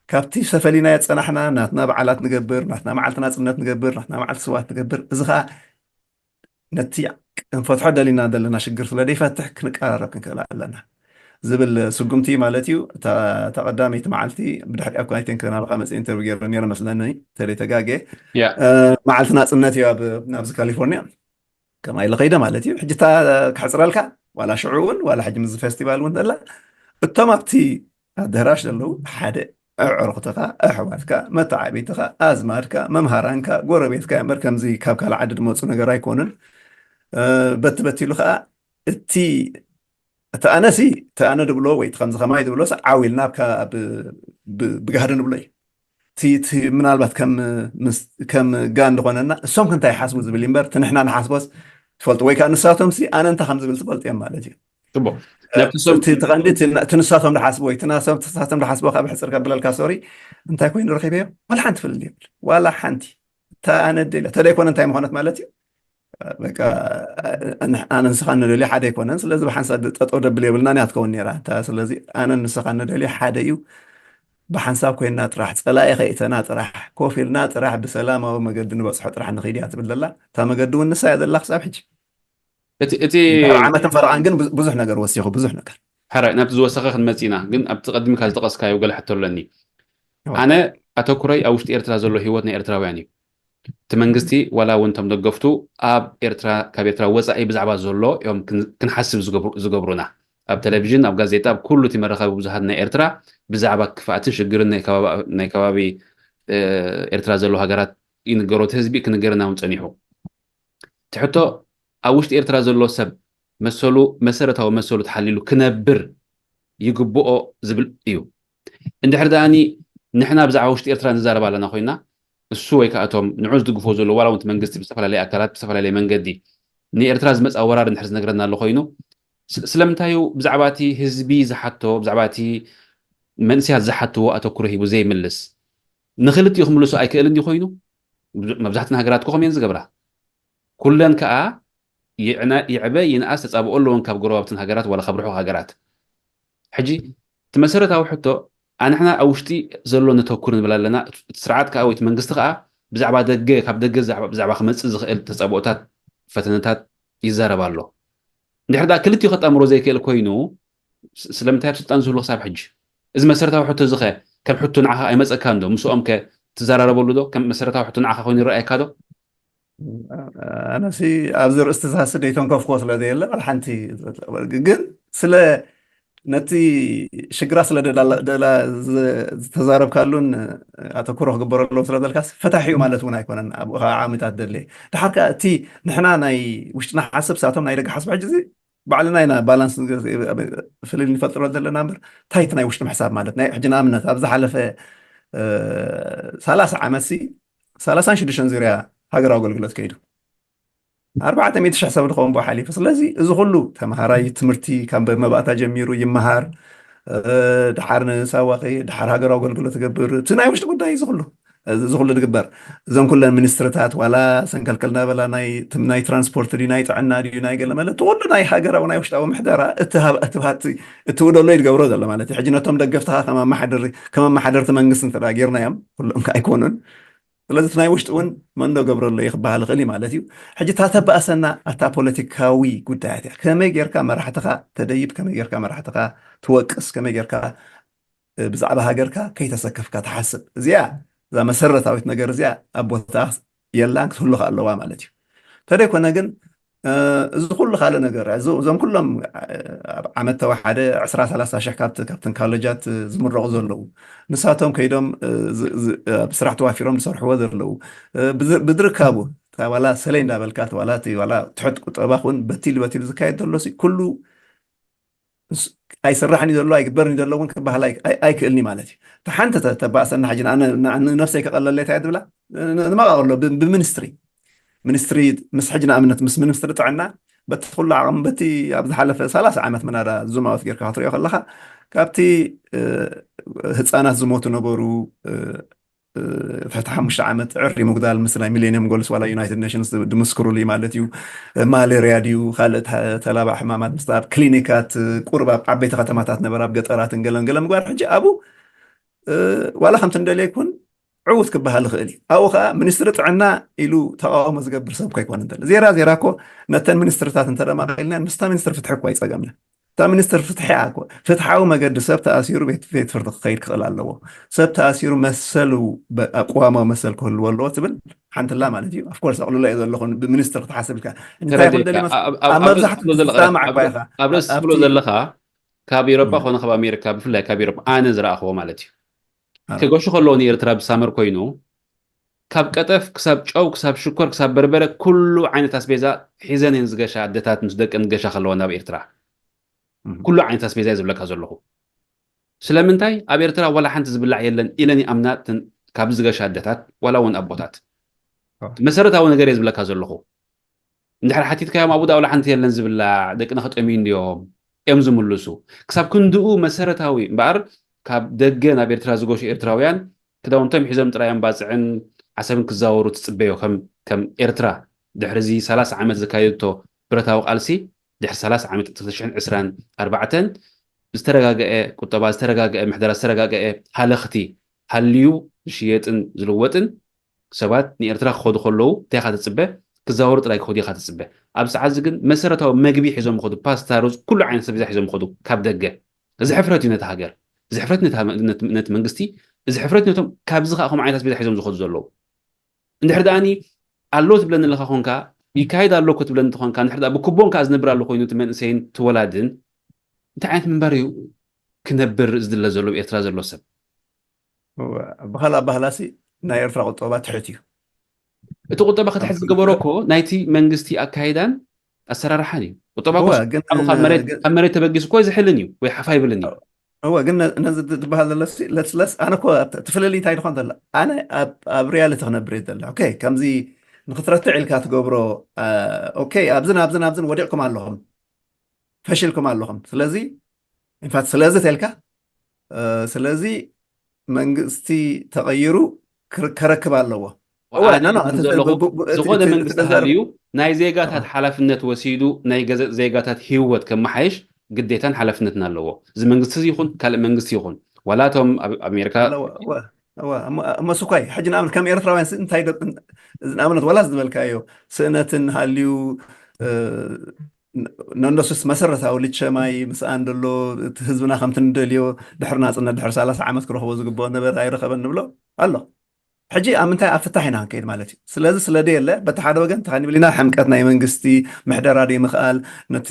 ካብቲ ሰፈሊና የፀናሕና ናትና በዓላት ንገብር ናትና መዓልቲ ናፅነት ንገብር ናትና መዓልቲ ስዋት ንገብር እዚ ከዓ ነቲ ክንፈትሖ ደሊና ዘለና ሽግር ስለ ዘይፈትሕ ክንቀራረብ ክንክእል ኣለና ዝብል ስጉምቲ ማለት እዩ። እታ ቀዳመይቲ መዓልቲ ብድሕሪኣ ኮ ኣይቴንክ ናባኻ መፅእ ኢንተርቪው ገይረ ነረ መስለኒ ተደይ ተጋጌ መዓልቲ ናፅነት እዩ ኣብዚ ካሊፎርኒያ ከማ ኢለ ከይደ ማለት እዩ። ሕጂ እታ ክሕፅረልካ ዋላ ሽዑ እውን ዋላ ሕጂ ምዚ ፌስቲቫል እውን ዘላ እቶም ኣብቲ ኣደራሽ ዘለዉ ሓደ ኣዕሩኽትኻ፣ ኣሕዋትካ፣ መተዓብይትኻ፣ ኣዝማድካ፣ መምሃራንካ፣ ጎረቤትካ እምበር ከምዚ ካብ ካልእ ዓዲ ዝመፁ ነገር ኣይኮኑን። በቲ በቲ ኢሉ ከዓ እቲ እቲ ኣነሲ እቲ ኣነ ድብሎ ወይ እቲ ከምዚ ከማይ ድብሎስ ዓው ኢልና ብጋህዲ ንብሎ እዩ። እቲ ምናልባት ከም ጋን ዝኾነና እሶም ክንታይ ይሓስቡ ዝብል እምበር እቲ ንሕና ንሓስቦስ ትፈልጡ ወይ ከዓ ንሳቶም ሲ ኣነ እንታይ ከም ዝብል ትፈልጡ እዮም ማለት እዩ። እቲ ቀንዲ እቲ ንሳቶም ዝሓስቡ ወይ ንሳቶም ዝሓስቡ ካብ ሕፅር ከብለልካ ሶሪ እንታይ ኮይኑ ረኪበዮ ዋላ ሓንቲ ፍልል የብል ዋላ ሓንቲ እታ ኣነ ደላ ተደይኮነ እንታይ ምኾነት ማለት እዩ። በቃ ኣነ ንስኻ ንደልዮ ሓደ ኣይኮነን ስለዚ ብሓንሳብ ጠጠው ደብል የብልና እያ ትከውን ነራ እታ ስለዚ ኣነ ንስኻ ንደልዮ ሓደ እዩ። ብሓንሳብ ኮይና ጥራሕ ፀላኢ ከይእተና ጥራሕ ኮፍ ኢልና ጥራሕ ብሰላማዊ መገዲ ንበፅሖ ጥራሕ ንኽይድ እያ ትብል ዘላ እታ መገዲ እውን ንሳ እያ ዘላ ክሳብ ሕጂ እቲ ዓመትን ፈረቓን ግን ብዙሕ ነገር ወሲኹ ብዙሕ ነገር ሓራይ ናብቲ ዝወሰኸ ክንመፅ ኢና ግን ኣብቲ ቀድሚካ ዝጠቐስካዮ ገለ ሕቶ ኣለኒ ኣነ ኣተኩረይ ኣብ ውሽጢ ኤርትራ ዘሎ ህይወት ናይ ኤርትራውያን እዩ እቲ መንግስቲ ዋላ እውን እቶም ደገፍቱ ኣብ ኤርትራ ካብ ኤርትራ ወፃኢ ብዛዕባ ዘሎ እዮም ክንሓስብ ዝገብሩና ኣብ ቴሌቪዥን ኣብ ጋዜጣ ኣብ ኩሉ እቲ መራኸቢ ብዙሃት ናይ ኤርትራ ብዛዕባ ክፍኣትን ሽግርን ናይ ከባቢ ኤርትራ ዘለዉ ሃገራት ይንገሮ እቲ ህዝቢ ክንገረና እውን ፀኒሑ እቲ ሕቶ ኣብ ውሽጢ ኤርትራ ዘሎ ሰብ መሰሉ መሰረታዊ መሰሉ ተሓሊሉ ክነብር ይግብኦ ዝብል እዩ። እንድሕር ደኣኒ ንሕና ብዛዕባ ውሽጢ ኤርትራ ንዛረብ ኣለና ኮይና እሱ ወይ ከዓ እቶም ንዑ ዝድግፎ ዘሎ ዋላ እውን መንግስቲ ብዝተፈላለየ ኣካላት ብዝተፈላለየ መንገዲ ንኤርትራ ዝመፃ ወራር እንድሕር ዝነግረና ኣሎ ኮይኑ ስለምንታይ እዩ ብዛዕባ እቲ ህዝቢ ዝሓቶ ብዛዕባ እቲ መንእሰያት ዝሓትዎ ኣተኩሮ ሂቡ ዘይምልስ ንክልቲኡ ክምልሶ ኣይክእልን እዩ ኮይኑ መብዛሕትን ሃገራት ኮኸም እየን ዝገብራ ኩለን ከዓ ይዕበ ይንኣስ ተፃብኦ ኣለዎን ካብ ጎረባብትን ሃገራት ዋላ ካብ ርሑቕ ሃገራት ሕጂ እቲ መሰረታዊ ሕቶ፣ ኣንሕና ኣብ ውሽጢ ዘሎ ነተኩር ንብል ኣለና። እቲ ስርዓት ከዓ ወይ እቲ መንግስቲ ከዓ ብዛዕባ ደገ፣ ካብ ደገ ብዛዕባ ክመፅእ ዝኽእል ተፃብኦታት፣ ፈተነታት ይዛረብ ኣሎ። እንድሕር ደኣ ክልቲኡ ከጣምሮ ዘይክእል ኮይኑ፣ ስለምንታይ ኣብ ስልጣን ዝህሉ ክሳብ ሕጂ? እዚ መሰረታዊ ሕቶ እዚ ኸ ከም ሕቶ ንዓኻ ኣይመፀካን ዶ? ምስኦም ከ ትዘራረበሉ ዶ? ከም መሰረታዊ ሕቶ ንዓኻ ኮይኑ ይረኣየካ ዶ? ኣነሲ ኣብዚ ርእስቲ ሳሲ ደይተንከፍኮ ስለ ዘየለ ዋላ ሓንቲ። ግን ስለ ነቲ ሽግራ ስለ ደላ ዝተዛረብካሉን ኣተኩሮ ክግበረሎም ስለ ዘልካስ ፈታሒኡ ማለት እውን ኣይኮነን። ኣብኡ ከዓ ዓሚታት ደለ ድሓር ከዓ እቲ ንሕና ናይ ውሽጥና ሓስብ ሳቶም ናይ ደገ ሓስብ ሕጂ ባዕልና ኢና ባላንስ ፍልል ንፈጥሮ ዘለና እምበር እንታይ እቲ ናይ ውሽጢ ምሕሳብ ማለት ናይ ሕጂ ንኣብነት ኣብ ዝሓለፈ ሰላሳ ዓመት ሲ ሰላሳን ሽዱሽተን ዙርያ ሃገራዊ ኣገልግሎት ከይዱ ኣርባዕተ ሚእቲ ሽሕ ሰብ ዝኸውን ብኡ ሓሊፉ። ስለዚ እዚ ኩሉ ተምሃራይ ትምህርቲ ካብ መባእታ ጀሚሩ ይመሃር፣ ድሓር ንሳዋ ከይድ፣ ድሓር ሃገራዊ ኣገልግሎት ትገብር። እቲ ናይ ውሽጢ ጉዳይ እዚ ኩሉ እዚ ኩሉ ዝግበር እዞም ኩለን ሚኒስትርታት ዋላ ሰንከልከል እናበላ ናይ ትራንስፖርት ድዩ ናይ ጥዕና ድዩ ናይ ገለ መለ እቲ ኩሉ ናይ ሃገራዊ ናይ ውሽጣዊ ምሕደራ እቲ ውደሎ ይድገብሮ ዘሎ ማለት እዩ። ሕጂ ነቶም ደገፍትኻ ከም ኣመሓደርቲ መንግስቲ እንተ ጌርናዮም ኩሎም ኣይኮኑን። ስለዚ እቲ ናይ ውሽጢ እውን መንዶ ገብረሎ እዩ ክበሃል ይኽእል እዩ ማለት እዩ። ሕጂ እታ ተባእሰና ኣታ ፖለቲካዊ ጉዳያት እያ። ከመይ ጌርካ መራሕትኻ ተደይብ፣ ከመይ ጌርካ መራሕትኻ ትወቅስ፣ ከመይ ጌርካ ብዛዕባ ሃገርካ ከይተሰከፍካ ትሓስብ። እዚኣ እዛ መሰረታዊት ነገር እዚኣ ኣብ ቦታ የላን ክትህሉ ኣለዋ ማለት እዩ። እንተደይኮነ ግን እዚ ኩሉ ካልእ ነገር እዞም ኩሎም ኣብ ዓመት ተወሓደ ዕስራ ሰላሳ ሽሕ ካብተን ካለጃት ዝምረቑ ዘለዉ ንሳቶም ከይዶም ኣብ ስራሕ ተዋፊሮም ዝሰርሕዎ ዘለዉ ብድርካቡ ዋላ ሰለይ እንዳበልካ ዋላ ትሕት ቁጠባ ኹን በቲሉ በቲሉ ዝካየድ ዘሎ ኩሉ ኣይስራሕን እዩ ዘሎ ኣይግበርን እዩ ዘሎ እውን ክበሃል ኣይክእልን ማለት እዩ። እቲ ሓንቲ ተባእሰና ሕጂ ንነፍሰይ ከቐለለይ እንታይ ድብላ ንመቃ ከሎ ብሚኒስትሪ ሚኒስትሪ ምስ ሕጂ ንኣብነት ምስ ሚኒስትሪ ጥዕና በቲ ኩሉ ዓቕሚ በቲ ኣብ ዝሓለፈ ሰላሳ ዓመት ምናዳ ዙማዎት ጌርካ ክትሪኦ ከለካ ካብቲ ህፃናት ዝሞቱ ነበሩ ትሕቲ ሓሙሽተ ዓመት ዕሪ ምጉዳል ምስ ናይ ሚሌኒየም ጎልስ ዋላ ዩናይትድ ኔሽንስ ድምስክሩሉ ማለት እዩ። ማሌርያ ድዩ ካልእ ተላባዕ ሕማማት ምስ ኣብ ክሊኒካት ቁርብ ኣብ ዓበይቲ ከተማታት ነበር ኣብ ገጠራትን ገለን ገለ ምግባር ሕጂ ኣብኡ ዋላ ከምቲ እንደልየ ይኩን ዕዉት ክበሃል ይኽእል እዩ። ኣብኡ ከዓ ሚኒስትሪ ጥዕና ኢሉ ተቃውሞ ዝገብር ሰብ ኮይኮነ እንተ ዜራ ዜራ እኮ ነተን ሚኒስትርታት እንተደማቒልና ምስታ ሚኒስትሪ ፍትሒ እኮ ኣይፀገምና። እታ ሚኒስትር ፍትሒ እያ እኮ ፍትሓዊ መገዲ ሰብ ተኣሲሩ ቤት ቤት ፍርዲ ክኸይድ ክኽእል ኣለዎ። ሰብ ተኣሲሩ መሰሉ ኣቅዋማዊ መሰል ክህልዎ ኣለዎ ትብል ሓንትላ ማለት እዩ። ኣፍኮርስ ኣቕልሎ እየ ዘለኹ ብሚኒስትር ክትሓስብ ኢልካ እንታይ ተረዲእካ። ይኹን ደሊ መስ- ኣብ- ኣብ- ኣብ ኣብ ርእሲ መብዛሕትኡ ትብሎ ዘለኻ- ዝሰማዕ ኣብ እኳ ርእሲ- ኢኻ። ኣብ ርእሲ ትብሎ ኣብቲ- ዘለኻ ካብ ኤሮጳ ኮነ ካብ ኣሜሪካ ብፍላይ ካብ ኤሮጳ ኣነ ዝረኣኽዎ ማለት እዩ ኣዎ። ከገሹ ከለዎ ንኤርትራ ብሳመር ኮይኑ ካብ ቀጠፍ ክሳብ ጨው ክሳብ ሽኮር ክሳብ በርበረ ኩሉ ዓይነት ኣስቤዛ ሒዘን እየን ዝገሻ ኣደታት ምስ ደቀን ዝገሻ ከለዋ ናብ ኤርትራ ኩሉ ዓይነት ኣስቤዛ እየ ዝብለካ ዘለኹ። ስለምንታይ ኣብ ኤርትራ ዋላ ሓንቲ ዝብላዕ የለን ኢለን ይኣምና ካብ ዝገሻ ኣደታት ዋላ እውን ኣቦታት መሰረታዊ ነገር እየ ዝብለካ ዘለኹ። እንድሕር ሓቲትካዮም ኣብኡ ዳ ዋላ ሓንቲ የለን ዝብላዕ ደቅና ክጠምዩ እንድዮም እዮም ዝምልሱ። ክሳብ ክንድኡ መሰረታዊ እምበኣር ካብ ደገ ናብ ኤርትራ ዝገሹ ኤርትራውያን ክዳውንቶም ሒዞም ጥራይ እዮም ባፅዕን ዓሰብን ክዛወሩ ትፅበዮ ከም ከም ኤርትራ ድሕሪ እዚ ሰላሳ ዓመት ዘካየደቶ ብረታዊ ቃልሲ ድሕሪ ሰላሳ ዓመት ክልተ ሽሕን ዕስራን ኣርባዕተን ዝተረጋገአ ቁጠባ ዝተረጋገአ ምሕደራ ዝተረጋገአ ሃለኽቲ ሃልዩ ዝሽየጥን ዝልወጥን ሰባት ንኤርትራ ክኸዱ ከለዉ እንታይ ኢኻ ትጽበ? ክዛወሩ ጥራይ ክኸዱ ኢኻ ትጽበ። ኣብ ሰዓት እዚ ግን መሰረታዊ መግቢ ሒዞም ይኸዱ፣ ፓስታ፣ ሩዝ፣ ኩሉ ዓይነት ኣስቤዛ ሒዞም ይኸዱ ካብ ደገ። እዚ ሕፍረት እዩ ነቲ ሃገር፣ እዚ ሕፍረት ነቲ ሃ- ነቲ ነቲ መንግስቲ፣ እዚ ሕፍረት ነቶም ካብዚ ከዓ ከምኡ ዓይነት ኣስቤዛ ሒዞም ዝኸዱ ዘለዉ። እንድሕር ደኣኒ ኣሎ ትብለኒ ኣለኻ ኾንካ ይካየድ ኣሎ እኮ ትብለኒ እንተኾንካ እንድሕር ደኣ ብኩቦን ከዓ ዝነብር ኣሎ ኮይኑ እቲ መንእሰይን እቲ ወላድን እንታይ ዓይነት ምንባር እዩ ክነብር ዝድለ ዘሎ ኣብ ኤርትራ ዘሎ ሰብ? እወ፣ ብኻልእ ኣባህላሲ ናይ ኤርትራ ቁጠባ ትሕት እዩ። እቲ ቁጠባ ክትሕት ዝገበሮ እኮ ናይቲ መንግስቲ ኣካይዳን ኣሰራርሓን እዩ። ቁጠባ እኮ እወ፣ ግን ካብ መሬት ግን ካብ መሬት ተበጊሱ እኮ ዝሕልን እዩ ወይ ሓፋ ይብልን እዩ። እወ ግን ነ- ነዚ ድ- ዝበሃል ዘሎ ሲ ለስለስ ኣነ እኮ ኣብቲ- እቲ ፍልልይ እንታይ ድኾን ዘሎ ኣነ ኣብ- ኣብ ሪያሊቲ ክነብር እየ ዘሎ ኦኬ ከምዚ ንክትረትዕ ኢልካ ትገብሮ አ፣ ኦኬ ኣብዝን ኣብዝን ኣብዝን ወዲቕኩም ኣለኹም ፈሽልኩም ኣለኹም ስለዚ ኢንፋክት ስለዚ ተልካ አ፣ ስለዚ መንግስቲ ተቐይሩ ክር- ከረክብ ኣለዎ እወ፣ ኣነ no, no, ዝብል እቲ- ዘለኹ ብ- ብ- እቲ- ዝኾነ እቲ- መንግስቲ እቲ- ተዛረብ- ሃልዩ ናይ ዜጋታት ሓላፍነት ወሲዱ ናይ ገዘ- ዜጋታት ህይወት ከመሓየሽ ግዴታን ሓላፍነትን ኣለዎ። እዚ መንግስቲ እዚ ይኹን ካልእ መንግስቲ ይኹን፣ ዋላ እቶም ኣብ ኣሜሪካ እሞ ስኳይ ሕጂ ንኣብነት ከም ኤርትራውያን ንኣብነት ዋላ ዝበልካዮ ስእነትን ሃልዩ ነንዶስስ መሰረታዊ ልቸማይ ምስኣን ደሎ ህዝብና ከምቲ ንደልዮ ድሕሪ ናፅነት ድሕሪ ሰላሳ ዓመት ክረኽቦ ዝግብኦ ነበረ ኣይረኸበን ንብሎ ኣሎ። ሕጂ ኣብ ምንታይ ኣብ ፍታሕ ኢና ክንከይድ ማለት እዩ። ስለዚ ስለ ደየለ በቲ ሓደ ወገን ተኸኒብሊና ሕምቀት ናይ መንግስቲ ምሕደራ ደይ ምኽኣል ነቲ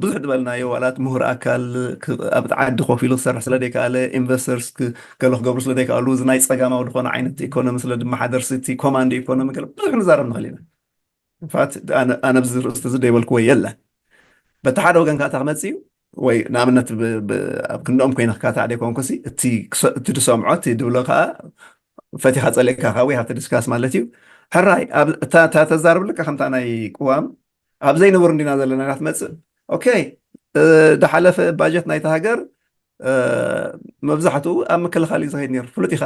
ብዙሕ ዝበልናዮ ዋላት ምሁር ኣካል ኣብ ዓዲ ኮፍ ኢሉ ክሰርሕ ስለ ደይከኣለ ኢንቨስተርስ ገለ ክገብሩ ስለ ደይከኣሉ እዚ ናይ ፀጋማዊ ዝኾነ ዓይነት ኢኮኖሚ ስለ ድመሓደር እቲ ኮማንድ ኢኮኖሚ ገለ ብዙሕ ንዛረብ ንኽእል ኢና። ንፋት ኣነ ብዚ ርእስቲ እዚ ደይበልክዎ የለን። በቲ ሓደ ወገን ካታ ክመፅእ እዩ ወይ ንኣብነት ኣብ ክንድኦም ኮይነ ክካታዕ ደይኮንኩሲ እቲ ድሰምዖ እቲ ድብሎ ከዓ ፈቲኻ ፀሊእካ ካብ ወይ ሃብቲ ድስካስ ማለት እዩ። ሕራይ እታ ተዛርብ ልካ ከምታ ናይ ቅዋም ኣብ ዘይንቡር እንዲና ዘለና ኢና ትመፅእ። ኦኬ ድሓለፈ ባጀት ናይቲ ሃገር መብዛሕትኡ ኣብ ምክልኻል እዩ ዝኸይድ ነይሩ። ፍሉጥ ኢኻ።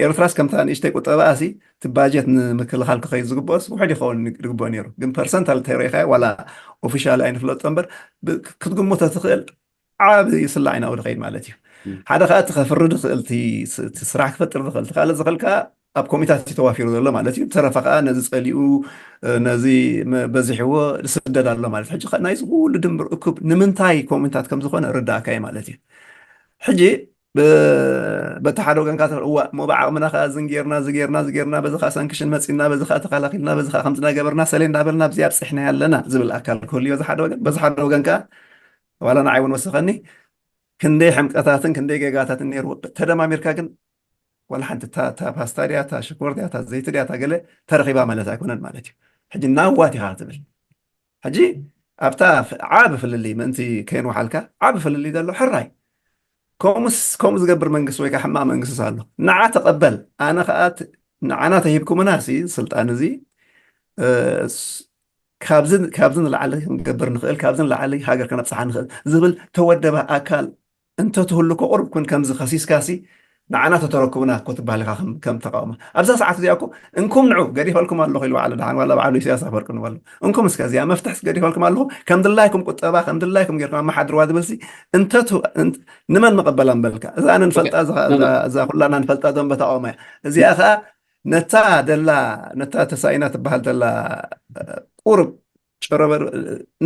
ኤርትራስ ከምታ ንእሽተይ ቁጠባኣ ሲ እቲ ባጀት ንምክልኻል ክኸይድ ዝግብኦስ ውሕድ ይኸውን ዝግብኦ ነይሩ። ግን ፐርሰንታል ተሪኢኻዮ ዋላ ኦፊሻል ኣይንፍለጦ እምበር ክትግምቶ ትኽእል ዓብ ይስላዕ ኢና ወደ ኸይድ ማለት እዩ። ሓደ ከዓ እቲ ከፍርድ ክእል ስራሕ ክፈጥር ዝኽእል ካልእ ዝኽእል ከዓ ኣብ ኮሚታት እዩ ተዋፊሩ ዘሎ ማለት እዩ። ተረፈ ከዓ ነዚ ፀሊኡ ነዚ በዚሕዎ ዝስደድ ኣሎ ማለት ሕጂ ናይዚ ኩሉ ድምር እኩብ ንምንታይ ኮሚታት ከም ዝኾነ ርዳእካ እዩ ማለት እዩ። ሕጂ በቲ ሓደ ወገን ካ እዋ እሞ ብዓቕምና ከዓ ዝንጌርና ዝጌርና ዝጌርና በዚ ከዓ ሳንክሽን መፂና በዚ ከዓ ተኸላኪልና በዚ ከዓ ከምዚ እናገበርና ሰሌ እንዳበልና ብዚ ኣብፅሕና ኣለና ዝብል ኣካል ክህልዮ እዚ ሓደ ወገን በዚ ሓደ ወገን ከዓ ዋላ ንዓይ እውን ወሰኸኒ ክንደይ ሕምቀታትን ክንደይ ጌጋታትን ነይርዎ ተደማሚርካ ግን ዋላ ሓንቲ እታ ፓስታ ድያ እታ ሽኮር ድያ እታ ዘይቲ ድያ እታ ገለ ተረኺባ ማለት ኣይኮነን ማለት እዩ። ሕጂ ናዋት ኢኻ ትብል ሕጂ ኣብታ ዓብ ፍልልይ ምእንቲ ከይንውሓልካ ዓብ ፍልልይ ዘሎ ሕራይ ከምኡስ ከምኡ ዝገብር መንግስቲ ወይ ከዓ ሕማቕ መንግስቲ ኣሎ ንዓ ተቐበል ኣነ ከዓ ንዓና ተሂብኩምና ሲ ስልጣን እዚ ካብዚ ንላዕሊ ክንገብር ንኽእል ካብዚ ንላዕሊ ሃገር ከነብፅሓ ንኽእል ዝብል ተወደበ ኣካል እንተትህሉ እኮ ቁሩብ ኩን ከምዚ ከሲስካሲ ንዓና ተተረኩብና እኮ ትበሃል ኢኻ ከም ተቃውሞ ኣብዛ ሰዓት እዚኣ እኮ እንኩም ንዑ ገዲፈልኩም ኣለኹ ኢሉ ባዕሉ ደሓን ዋላ ባዕሉ ኢሳያስ ኣፈወርቂ ንበሉ እንኩም እስከ እዚኣ መፍትሕስ ገዲፈልኩም ኣለኹ ከም ድላይኩም ቁጠባ ከም ድላይኩም ጌርኩም ኣመሓድርዋ ዝብልሲ እንተ ንመን መቐበላ ምበልካ እዛ ኣነ ንፈልጣ እዛ ኩላና ንፈልጣ ደንበ ተቃውሞ እያ እዚኣ ከዓ ነታ ደላ ነታ ተሳኢና ትበሃል ደላ ቁርብ ጨረበር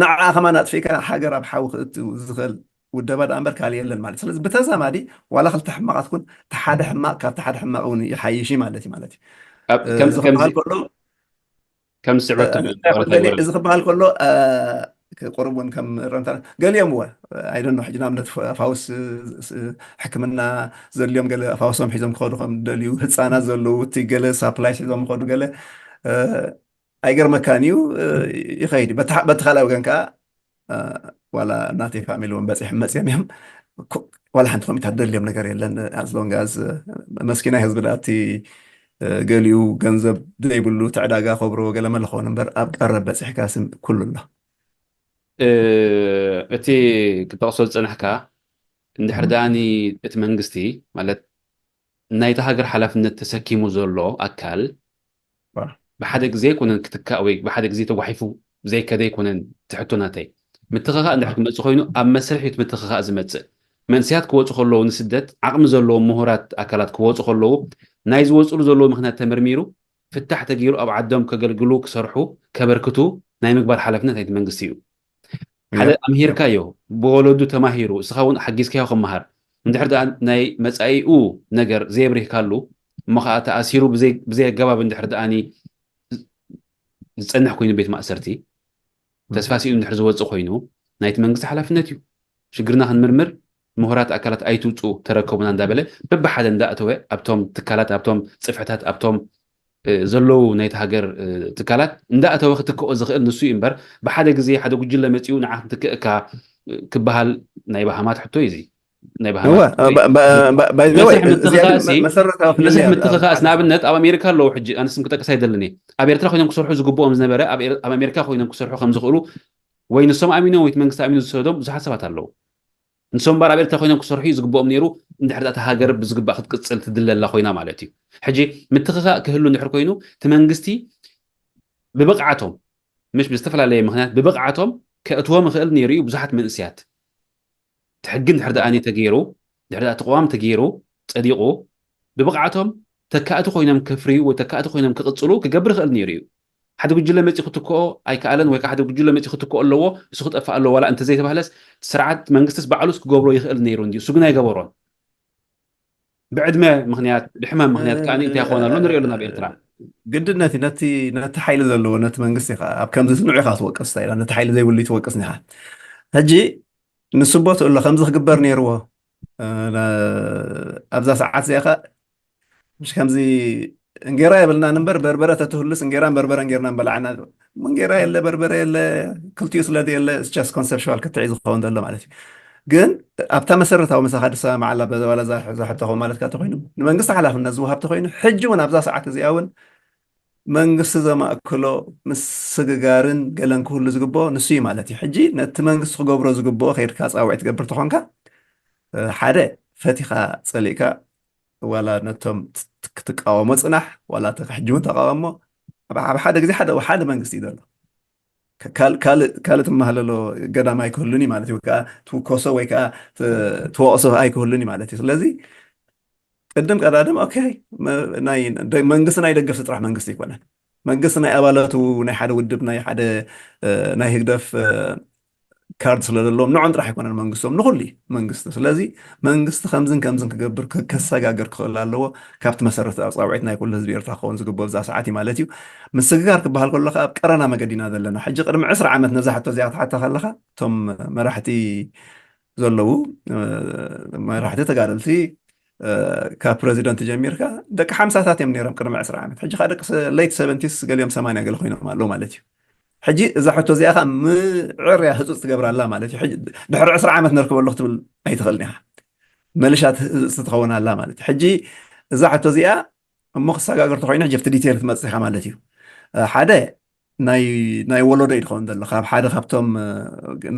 ንዓ ከማን ኣጥፊእካ ሃገር ኣብ ሓዊ ክእቱ ዝኽእል ውደባ ደኣ እምበር ካልእ የለን ማለት ስለዚ ብተዛማዲ ዋላ ክልተ ሕማቃት ኩን ሓደ ሕማቅ ካብቲ ሓደ ሕማቅ እውን ይሓይሽ ማለት እዩ ማለት እዩ ከም ስዕበት እዚ ክበሃል ከሎ ቁሩብ እውን ከም ረንታ ገሊኦም እወ ኣይደኖ ሕጂ ንኣብነት ፋውስ ሕክምና ዘድልዮም ገለ ፋውሶም ሒዞም ክኸዱ ከም ደልዩ ህፃናት ዘለዉ እቲ ገለ ሳፕላይ ሒዞም ክኸዱ ገለ ኣይገርመካን እዩ ይኸይድ በቲ ካልኣይ ወገን ከዓ ዋላ እናተይ ፋሚሊ እውን በፂሖም መፅኦም እዮም ዋላ ሓንቲ ኮሚታት ደልዮም ነገር የለን ኣዝሎንጋዝ መስኪናይ ህዝቢ ዳቲ ገሊኡ ገንዘብ ዘይብሉ እቲ ዕዳጋ ከብሮ ገለ መለኸውን እምበር ኣብ ቀረብ በፂሕካ ስም ኩሉ ኣሎ እቲ ክጠቕሶ ዝፀናሕካ እንድሕር ደኣኒ እቲ መንግስቲ ማለት ናይቲ ሃገር ሓላፍነት ተሰኪሙ ዘሎ ኣካል ብሓደ ግዜ ኣይኮነን ክትካእ ወይ ብሓደ ግዜ ተጓሒፉ ዘይከደ ኣይኮነን ትሕቶ ናተይ ምትኽኻእ እንድሕር ክመፅእ ኮይኑ ኣብ መስርሕ እዩ ምትኽኻእ ዝመፅእ መንእሰያት ክወፁ ከለዉ ንስደት ዓቕሚ ዘለዎም ምሁራት ኣካላት ክወፁ ከለዉ ናይ ዝወፅሉ ዘለዉ ምክንያት ተመርሚሩ ፍታሕ ተገይሩ ኣብ ዓዶም ከገልግሉ ክሰርሑ ከበርክቱ ናይ ምግባር ሓላፍነት ናይቲ መንግስቲ እዩ ሓደ ኣምሂርካዮ ብወለዱ ተማሂሩ እስኻ እውን ሓጊዝካዮ ክመሃር እንድሕር ደኣ ናይ መፃኢኡ ነገር ዘየብሪህካሉ እሞ ከዓ ተኣሲሩ ብዘይ ኣገባብ እንድሕር ደኣኒ ዝፀንሕ ኮይኑ ቤት ማእሰርቲ ተስፋ ስኢኑ እንድሕር ዝወፅእ ኮይኑ ናይቲ መንግስቲ ሓላፍነት እዩ ሽግርና ክንምርምር ምሁራት ኣካላት ኣይትውፅኡ ተረከቡና እንዳበለ በብሓደ እንዳእተወ ኣብቶም ትካላት ኣብቶም ፅፍሕታት ኣብቶም ዘለዉ ናይቲ ሃገር ትካላት እንዳእተወ ክትክኦ ዝኽእል ንሱ እዩ እምበር ብሓደ ግዜ ሓደ ጉጅለ መፂኡ ንዓ ክንትክእካ ክበሃል ናይ ባሃማት ሕቶ እዩ እዚ ናይ ባሃማት መስርሕ ምትኽኻእሲ ንኣብነት ኣብ ኣሜሪካ ኣለዉ ሕጂ ኣነስም ክጠቅስ ኣይደልን እየ ኣብ ኤርትራ ኮይኖም ክሰርሑ ዝግብኦም ዝነበረ ኣብ ኣሜሪካ ኮይኖም ክሰርሑ ከም ዝኽእሉ ወይ ንሶም ኣሚኖም ወይ መንግስቲ ኣሚኑ ዝሰዶም ብዙሓት ሰባት ኣለዉ ንሶም ባር ኣብ ኤርትራ ኮይኖም ክሰርሑ እዩ ዝግብኦም ነይሩ እንድሕር እታ ሃገር ብዝግባእ ክትቅፅል ትድለላ ኮይና ማለት እዩ ሕጂ ምትኽኻእ ክህሉ እንድሕር ኮይኑ እቲ መንግስቲ ብብቕዓቶም ምሽ ብዝተፈላለየ ምክንያት ብብቕዓቶም ከእትዎም ይኽእል ነይሩ እዩ ብዙሓት መንእስያት ሕግን ድሕር ደኣኒ ተገይሩ ድሕር እቲ ቅዋም ተገይሩ ጸዲቑ ብብቕዓቶም ተካእቲ ኮይኖም ከፍርዩ ወይ ተካእቲ ኮይኖም ክቕፅሉ ክገብር ይኽእል ነይሩ እዩ። ሓደ ጉጅለ መፂ ክትክኦ ኣይከኣለን ወይ ሓደ ጉጅለ መፂ ክትክኦ ኣለዎ እሱ ክጠፍእ ኣለዎ ዋላ እንተዘይተባህለስ ስርዓት መንግስትስ ባዕሉስ ክገብሮ ይኽእል ነይሩ እንዲ እሱ ግን ኣይገበሮን። ብዕድመ ምክንያት ብሕማም ምክንያት ከዓ እንታይ ይኸውን ኣሎ ንሪኦ ኣለና ኣብ ኤርትራ። ግድነት እዩ ነቲ ነቲ ሓይሊ ዘለዎ ነቲ መንግስቲ ኢኻ ኣብ ከምዚ ንዑ ኢኻ ትወቅስ ኢላ ነቲ ሓይሊ ዘይብሉ ትወቅስ ኒኻ። ሕጂ ንሱ ቦትኡ ኣሎ ከምዚ ክግበር ነይርዎ። ኣብዛ ሰዓት እዚኣ ከ ምሽ ከምዚ እንጌራ የብልናን እምበር በርበረ ተትህሉስ እንጌራን በርበረን ጌርና ንበላዕና። እንጌራ የለ በርበረ የለ ክልቲኡ ስለ የለ just conceptual ክትዒ ዝኸውን ዘሎ ማለት እዩ። ግን ኣብታ መሰረታዊ መሳኻ ድሰማማዓላ በዛ ዋላ እዛ ሕቶ ማለት ካተ ኮይኑ ንመንግስቲ ሓላፍነት ዝወሃብ ተኮይኑ ሕጂ እውን ኣብዛ ሰዓት እዚኣ እውን መንግስቲ ዘማእክሎ ምስግጋርን ገለን ክህሉ ዝግብኦ ንሱ እዩ ማለት እዩ። ሕጂ ነቲ መንግስቲ ክገብሮ ዝግብኦ ከይድካ ፃውዒ ትገብር ተኾንካ ሓደ ፈቲኻ ፀሊእካ ዋላ ነቶም ክትቃወሞ ፅናሕ ዋላ ሕጂ እውን ተቃወሞ። ኣብ ሓደ ግዜ ሓደ ሓደ መንግስቲ እዩ ዘሎ ካልእ ትመሃለሎ ገዳም ኣይክህሉን እዩ ማለት እዩ። ከዓ ትውከሶ ወይ ከዓ ትወቅሶ ኣይክህሉን እዩ ማለት እዩ። ስለዚ ቅድም ቀዳድም ኦኬ መንግስቲ ናይ ደገፍ ስጥራሕ መንግስቲ ኣይኮነን። መንግስቲ ናይ ኣባላቱ ናይ ሓደ ውድብ ናይ ሓደ ናይ ህግደፍ ካርድ ስለ ዘለዎም ንዖም ጥራሕ ኣይኮነን መንግስቶም ንኩሉ መንግስቲ። ስለዚ መንግስቲ ከምዝን ከምዝን ክገብር ከሰጋግር ክኽእል ኣለዎ። ካብቲ መሰረት ኣፃውዒት ናይ ኩሉ ህዝቢ ኤርትራ ክኸውን ዝግብኦ ብዛ ሰዓት እዩ ማለት እዩ። ምስግጋር ክበሃል ከሎ ኣብ ቀረና መገዲና ዘለና ሕጂ ቅድሚ ዕስራ ዓመት ነዛ ሕቶ እዚኣ ክትሓታ ከለካ እቶም መራሕቲ ዘለዉ መራሕቲ ተጋደልቲ ካብ ፕረዚደንት ጀሚርካ ደቂ ሓምሳታት እዮም ነይሮም ቅድሚ ዕስራ ዓመት። ሕጂ ከዓ ደቂ late seventies ገሊኦም ሰማንያ ገለ ኮይኖም ኣለዉ ማለት እዩ። ሕጂ እዛ ሕቶ እዚኣ ከዓ ምዕርያ ህፁፅ ትገብራ ኣላ ማለት እዩ። ድሕሪ ዕስራ ዓመት ነርክበሉ ክትብል ኣይትኽእልን ኢኻ። መልሻ ትኸውን ኣላ ማለት እዩ። ሕጂ እዛ ሕቶ እዚኣ እሞ ክሰጋገር ተኮይኑ ሕጂ ኣብቲ ዲቴል ክትመፅእ ኢኻ ማለት እዩ። ሓደ ናይ ናይ ወለዶ እዩ ዝኸውን ዘሎ ካብ ሓደ ካብቶም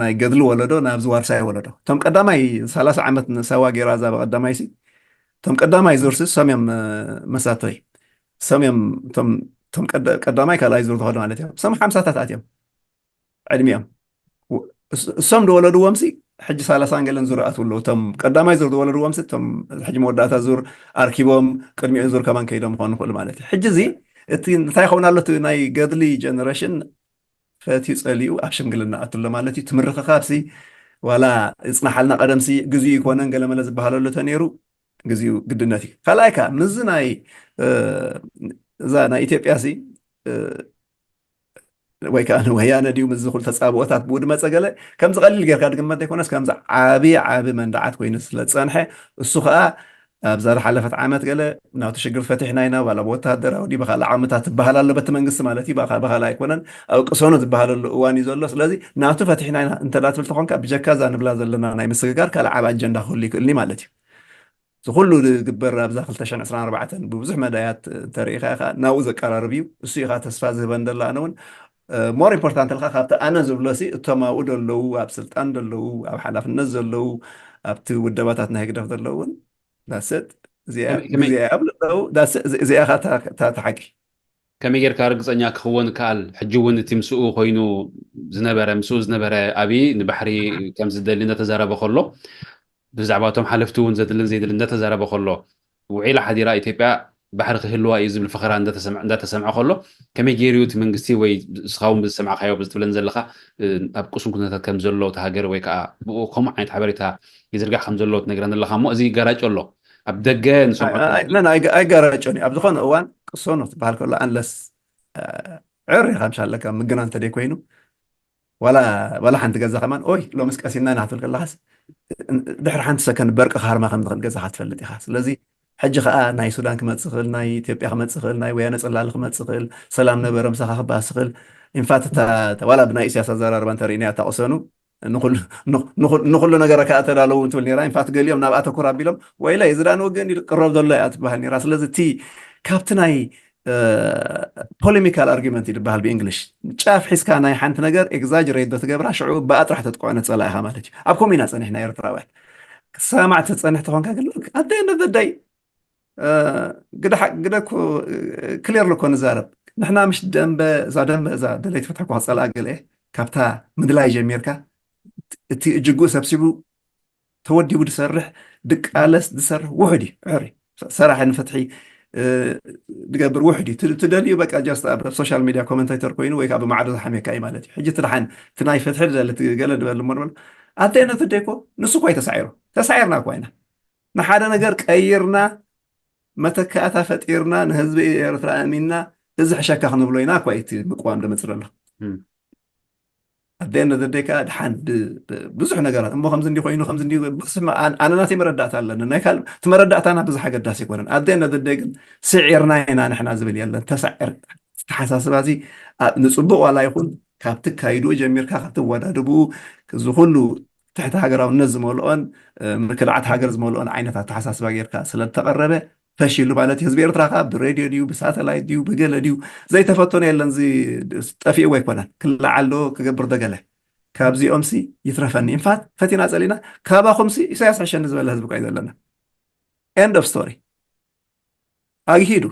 ናይ ገድሊ ወለዶ ናብዚ ዋርሳይ ወለዶ እቶም ቀዳማይ ሰላሳ ዓመት ንሳዋ ገይራ እዛ ብቀዳማይ ሲ እቶም ቀዳማይ ዙር ሲ እሶም እዮም መሳቶይ እሶም እዮም እቶም ቀዳማይ ካልኣይ ዙር ዝኸዱ ማለት እዮም እሶም ሓምሳታት ኣትዮም ዕድሚኦም እሶም ዝወለድዎም ሲ ሕጂ ሰላሳን ገለን ዙር ኣትው ኣለዉ እቶም ቀዳማይ ዙር ዝወለድዎም ሲ እቶም ሕጂ መወዳእታ ዙር ኣርኪቦም ቅድሚኡ ዙር ከማን ከይዶም ክኾኑ ይኽእሉ ማለት እዩ ሕጂ እዚ እቲ እንታይ ይኸውን ኣሎ እቲ ናይ ገድሊ ጀነሬሽን ፈትዩ ፀሊኡ ኣብ ሽምግልና ኣትሎ ማለት እዩ ትምርኽኻብ ሲ ዋላ ይፅናሓልና ቀደም ሲ ግዜኡ ይኮነን ገለመለ ዝበሃለሉ ተነይሩ ግዜኡ ግድነት እዩ ካልኣይ ከዓ ምዚ ናይ እዛ ናይ ኢትዮጵያ ሲ ወይ ከዓ ንወያነ ድዩ ምስዚ ኩሉ ተፃብኦታት ብኡ ድመፀ ገለ ከምዚ ቀሊል ጌርካ ድግመት ዘይኮነስ ከምዚ ዓብዪ ዓብዪ መንድዓት ኮይኑ ስለ ዝፀንሐ እሱ ከዓ ኣብዛ ዝሓለፈት ዓመት ገለ ናብቲ ሽግር ፈቲሕና ኢና ዋላ ብወታደራዊ ድዩ ብካልእ ዓቕምታት ትበሃል ኣሎ በቲ መንግስቲ ማለት እዩ ብካልእ ኣይኮነን ኣብ ቅሰኑ ዝበሃለሉ እዋን እዩ ዘሎ ስለዚ ናቱ ፈቲሕና ኢና እንተ ትብል ተኾንካ ብጀካ እዛ ንብላ ዘለና ናይ ምስግጋር ካልእ ዓብ ኣጀንዳ ክህሉ ይክእልኒ ማለት እዩ እዚ ኩሉ ዝግበር ኣብዛ ክልተ ሽሕን ዕስራን ኣርባዕተን ብብዙሕ መዳያት እንተሪኢኻ ኢኻ ናብኡ ዘቀራርብ እዩ። እሱ ኢኻ ተስፋ ዝህበን ደሎ ኣነ እውን more important ልካ ካብቲ ኣነ ዝብሎ ሲ እቶም ኣብኡ ደለዉ ኣብ ስልጣን ደለዉ ኣብ ሓላፍነት ዘለዉ ኣብቲ ውደባታት ናይ ህግደፍ ዘለዉ እውን ዳሰጥ እዚኣ እዚኣ እዚኣ ኢኻ እታ ሓቂ። ከመይ ጌርካ ርግጸኛ ክኽወን ይከኣል? ሕጂ እውን እቲ ምስኡ ኮይኑ ዝነበረ ምስኡ ዝነበረ ኣብይ ንባሕሪ ከም ዝደሊ እናተዛረበ ከሎ ብዛዕባ እቶም ሓለፍቲ እውን ዘድልን ዘይድልን እናተዛረበ ከሎ ውዒላ ሓዲራ ኢትዮጵያ ባሕሪ ክህልዋ እዩ ዝብል ፈኸራ እንዳተሰምዐ ከሎ ከመይ ገይሩ እቲ መንግስቲ ወይ እስኻ እውን ብዝሰማዕካዮ ብዝትብለን ዘለኻ ኣብ ቅሱን ኩነታት ከም ዘሎ እቲ ሃገር ወይ ከዓ ብኡ ከምኡ ዓይነት ሓበሬታ ይዝርጋሕ ከም ዘሎ ትነግረን ኣለኻ እሞ እዚ ይጋራጮ ኣሎ ኣብ ደገ ንሰምዖ ኣይጋራጮን እዩ ኣብ ዝኾነ እዋን ቅሶኖ ትበሃል ከሎ ኣንለስ ዕር ኢኻ ምሻ ኣለካ ምግና እንተደይ ኮይኑ ዋላ ዋላ ሓንቲ ገዛ ከማን ኦይ ሎምስ ቀሲና ኢና ክትብል ከለኻስ ድሕሪ ሓንቲ ሰከንድ በርቂ ክሃርማ ከም ዝኽእል ገዛኻ ትፈልጥ ኢኻ ስለዚ ሕጂ ከዓ ናይ ሱዳን ክመፅእ ክእል ናይ ኢትዮጵያ ክመፅእ ክእል ናይ ወያነ ፅላሊ ክመፅእ ክእል ሰላም ነበረ ምሳኻ ክበኣስ ክእል ኢንፋት ዋላ ብናይ ኢሳያስ ኣዘራርባ እንተርኢና እታ ቅሰኑ ንኩሉ ነገር ከኣ ተዳለዉ እንትብል ነራ ኢንፋት ገሊኦም ናብ ኣተኩር ኣቢሎም ወይለ እዚ ዳ ንውግእን ኢሉ ቅረብ ዘሎ እያ ትበሃል ነራ ስለዚ እቲ ካብቲ ናይ polemical argument እዩ ዝበሃል ብእንግሊሽ ጫፍ ሒዝካ ናይ ሓንቲ ነገር exaggerate ዶ ትገብራ ሽዑ ብኣ ጥራሕ ተጥቅዖ ነፀላ ኢኻ ማለት እዩ ኣብ ከምኡ ኢና ፀኒሕና ኤርትራውያን ክሰማዕ ትፀንሕ ተኾንካ ግን ኣደ ነደዳይ ግደ ክሌር ልኮ ንዛረብ ንሕና ምሽ ደንበ እዛ ደንበ እዛ ደለይቲ ፍትሒ እኳ ክፀልኣ ገለ ካብታ ምድላይ ጀሚርካ እቲ እጅግኡ ሰብሲቡ ተወዲቡ ዝሰርሕ፣ ድቃለስ ዝሰርሕ ውሑድ እዩ። ሕሪ ሰራሒ ንፍትሒ ዝገብር ውሕድ እዩ። ትደልዩ በቃ just ኣብ social media commentator ኮይኑ ወይ ከዓ ብማዕዶ ዝሓምየካ እዩ ማለት እዩ። ሕጂ ትድሓን እቲ ናይ ፍትሒ ዝደሊ ገለ ዝበል እሞ ንበል ኣተይ ነትደይኮ ንሱ እኳ ተሳዒሩ ተሳዒርና እኳ ኢና ንሓደ ነገር ቀይርና መተካእታ ፈጢርና ንህዝቢ ኤርትራ ኣእሚንና እዚ ሕሸካ ክንብሎ ኢና እኳ እቲ ምቅዋም ደመፅእ ዘሎ ኣደን ነዘደይ ከዓ ድሓን ብዙሕ ነገራት እሞ ከምዚ እንዲ ኮይኑ ከምዚ እንዲ ብዙሕ ኣነናት መረዳእታ ኣለኒ ናይ ካልእ እቲ መረዳእታና ብዙሕ ኣገዳሲ ኣይኮነን ኣደን ነዘደይ ግን ስዒርና ኢና ንሕና ዝብል የለን ተሳዕር ተሓሳስባ እዚ ንፅቡቅ ዋላ ይኹን ካብ ትካይድኡ ጀሚርካ ካብ ትወዳድብኡ እዚ ኩሉ ትሕቲ ሃገራውነት ዝመልኦን ምክልዓት ሃገር ዝመልኦን ዓይነት ኣተሓሳስባ ጌርካ ስለዝተቐረበ ፈሺሉ ማለት እዩ። ህዝቢ ኤርትራ ከዓ ብሬድዮ ድዩ ብሳተላይት ድዩ ብገለ ድዩ ዘይተፈተኖ የለን። እዚ ጠፊእዎ ኣይኮነን ክለዓል ዶ ክገብር ዶ ገለ ካብዚኦም ሲ ይትረፈኒ ኢንፋት ፈቲና ፀሊና ካባኹም ሲ ኢሳያስ ሕሸኒ ዝበለ ህዝቢ ኳ እዩ ዘለና። End of story። ኣግሂዱ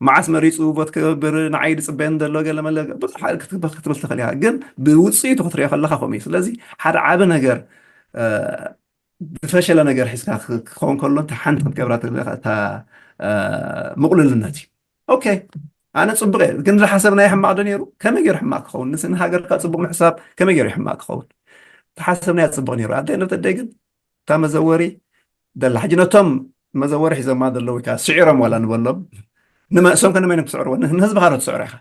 መዓስ መሪፁ ቮት ክገብር ንዓይ ዝፅበየን ዘሎ ገለ መለ ብዙሕ ክትብል ትኽእል ኢኻ፣ ግን ብውፅኢቱ ክትሪኦ ከለካ ከምኡ እዩ። ስለዚ ሓደ ዓቢ ነገር ዝፈሸለ ነገር ሒዝካ ክኸውን ከሎ እንተ ሓንቲ ክትገብራ እታ ምቕሉልነት እዩ። ኦኬ ኣነ ፅቡቅ እየ ግን ዝሓሰብናዮ ሕማቅ ዶ ነይሩ? ከመይ ገይሩ ሕማቅ ክኸውን? ንስኒ ሃገርካ ፅቡቅ ምሕሳብ ከመይ ገይሩ ሕማቅ ክኸውን? ተሓሰብናዮ ፅቡቅ ነይሩ። ኣደ ነብተደይ ግን እታ መዘወሪ ደላ ሕጂ ነቶም መዘወሪ ሒዞማ ዘለዉ ወይ ከዓ ስዒሮም ዋላ ንበሎም ንመእሶም ከነመይኖም ክስዕርዎ ንህዝብኻ ዶ ትስዕሮ ኢኻ?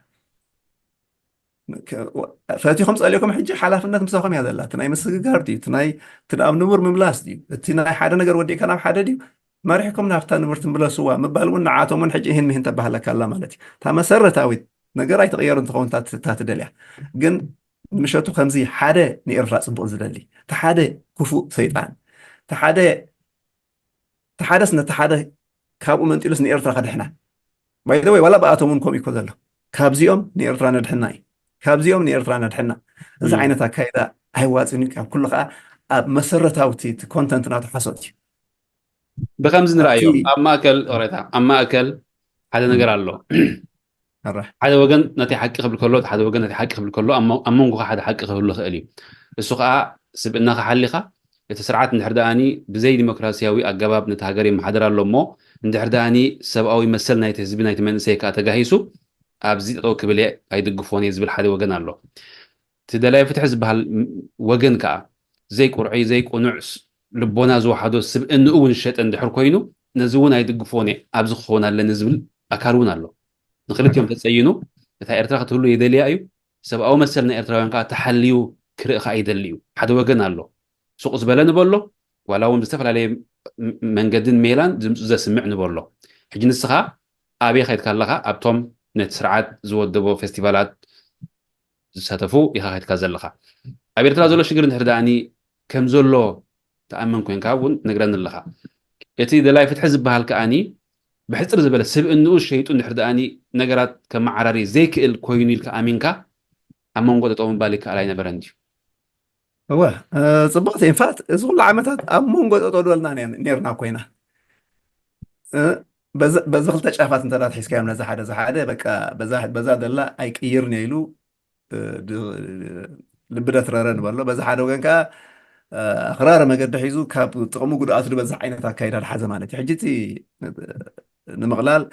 ፈቲኹም ፀሊእኩም ሕጂ ሓላፍነት ምሳኹም እያ ዘላ። እቲ ናይ ምስግጋር ድዩ እቲ ናይ እቲ ኣብ ንቡር ምምላስ ድዩ እቲ ናይ ሓደ ነገር ወዲእካ ናብ ሓደ ድዩ መሪሕኩም ናብታ ንቡር ትምለስዋ ምባል እውን ንዓቶም እውን ሕጂ ይህን ምሂን ተባህለካ ኣላ ማለት እዩ። እታ መሰረታዊት ነገር ኣይትቕየር እንትኸውን እታ ትደልያ ግን ንምሸቱ ከምዚ ሓደ ንኤርትራ ፅቡቅ ዝደሊ እቲ ሓደ ክፉእ ሰይጣን እቲ ሓደ እቲ ሓደስ ነቲ ሓደ ካብኡ መንጢሉስ ንኤርትራ ከድሕና ባይደወይ ዋላ ብኣቶም እውን ከምኡ ይኮ ዘሎ ካብዚኦም ንኤርትራ ነድሕና እዩ ካብዚኦም ንኤርትራ ነድሕና እዚ ዓይነት ኣካይዳ ኣይዋፅን እዩ ካብ ኩሉ ከዓ ኣብ መሰረታዊ እቲ ኮንተንት ናቱ ሓሶት እዩ ብከምዚ ንርኣዮ ኣብ ማእከል ሬታ ኣብ ማእከል ሓደ ነገር ኣሎ ሓደ ወገን ነቲ ሓቂ ክብል ከሎ ሓደ ወገን ነቲ ሓቂ ክብል ከሎ ኣብ መንጎኻ ሓደ ሓቂ ክህሉ ይኽእል እዩ እሱ ከዓ ስብእናኻ ሓሊኻ እቲ ስርዓት እንድሕር ደኣኒ ብዘይ ዲሞክራሲያዊ ኣገባብ ነቲ ሃገር የመሓድር ኣሎ እሞ እንድሕር ደኣኒ ሰብኣዊ መሰል ናይቲ ህዝቢ ናይቲ መንእሰይ ከዓ ተጋሂሱ ኣብዚ ጠጠው ክብል እየ ኣይድግፎን እየ ዝብል ሓደ ወገን ኣሎ እቲ ደላይ ፍትሒ ዝበሃል ወገን ከዓ ዘይቁርዑይ ዘይቁኑዕ ልቦና ዝወሓዶ ስብእንኡ እውን ዝሸጠ እንድሕር ኮይኑ ነዚ እውን ኣይድግፎን እየ ኣብዚ ክኸውን ኣለኒ ዝብል ኣካል እውን ኣሎ ንክልቲኦም ተፀይኑ እታ ኤርትራ ክትህሉ የደልያ እዩ ሰብኣዊ መሰል ናይ ኤርትራውያን ከዓ ተሓልዩ ክርኢ ከዓ ይደሊ እዩ ሓደ ወገን ኣሎ ሱቕ ዝበለ ንበሎ ዋላ እውን ብዝተፈላለየ መንገድን ሜላን ድምፁ ዘስምዕ ንበሎ ሕጂ ንስኻ ኣበይ ከድካ ኣለኻ ኣብቶም ነቲ ስርዓት ዝወደቦ ፌስቲቫላት ዝሳተፉ ኢኻ ከድካ ዘለኻ ኣብ ኤርትራ ዘሎ ሽግር እንድሕር ደኣኒ ከም ዘሎ ተኣመን ኮንካ እውን ትነግረኒ ኣለኻ እቲ ደላይ ፍትሒ ዝበሃል ከኣኒ ብሕፅር ዝበለ ስብእንኡ ሸይጡ እንድሕር ደኣኒ ነገራት ከመዓራሪ ዘይክእል ኮይኑ ኢልካ ኣሚንካ ኣብ መንጎ ጠጠው ምባል ይከኣል ኣይነበረን ድዩ እወ ፅቡቅቲ ኢንፋት እዚ ኩሉ ዓመታት ኣብ መንጎ ጠጠው ዝበልና ነርና ኮይና በዚ ክልተ ጫፋት እንተ ሒዝካዮም ነዚ ሓደ ዝሓደ በቃ በዛ ደላ ኣይቅይርን ኢሉ ልቢ ደትረረ ንበሎ በዚ ሓደ ወገን ከዓ ኣኽራሪ መገዲ ሒዙ ካብ ጥቕሙ ጉድኣቱ ዝበዝሕ ዓይነት ኣካይዳ ዝሓዘ ማለት እዩ ሕጂ ንምቕላል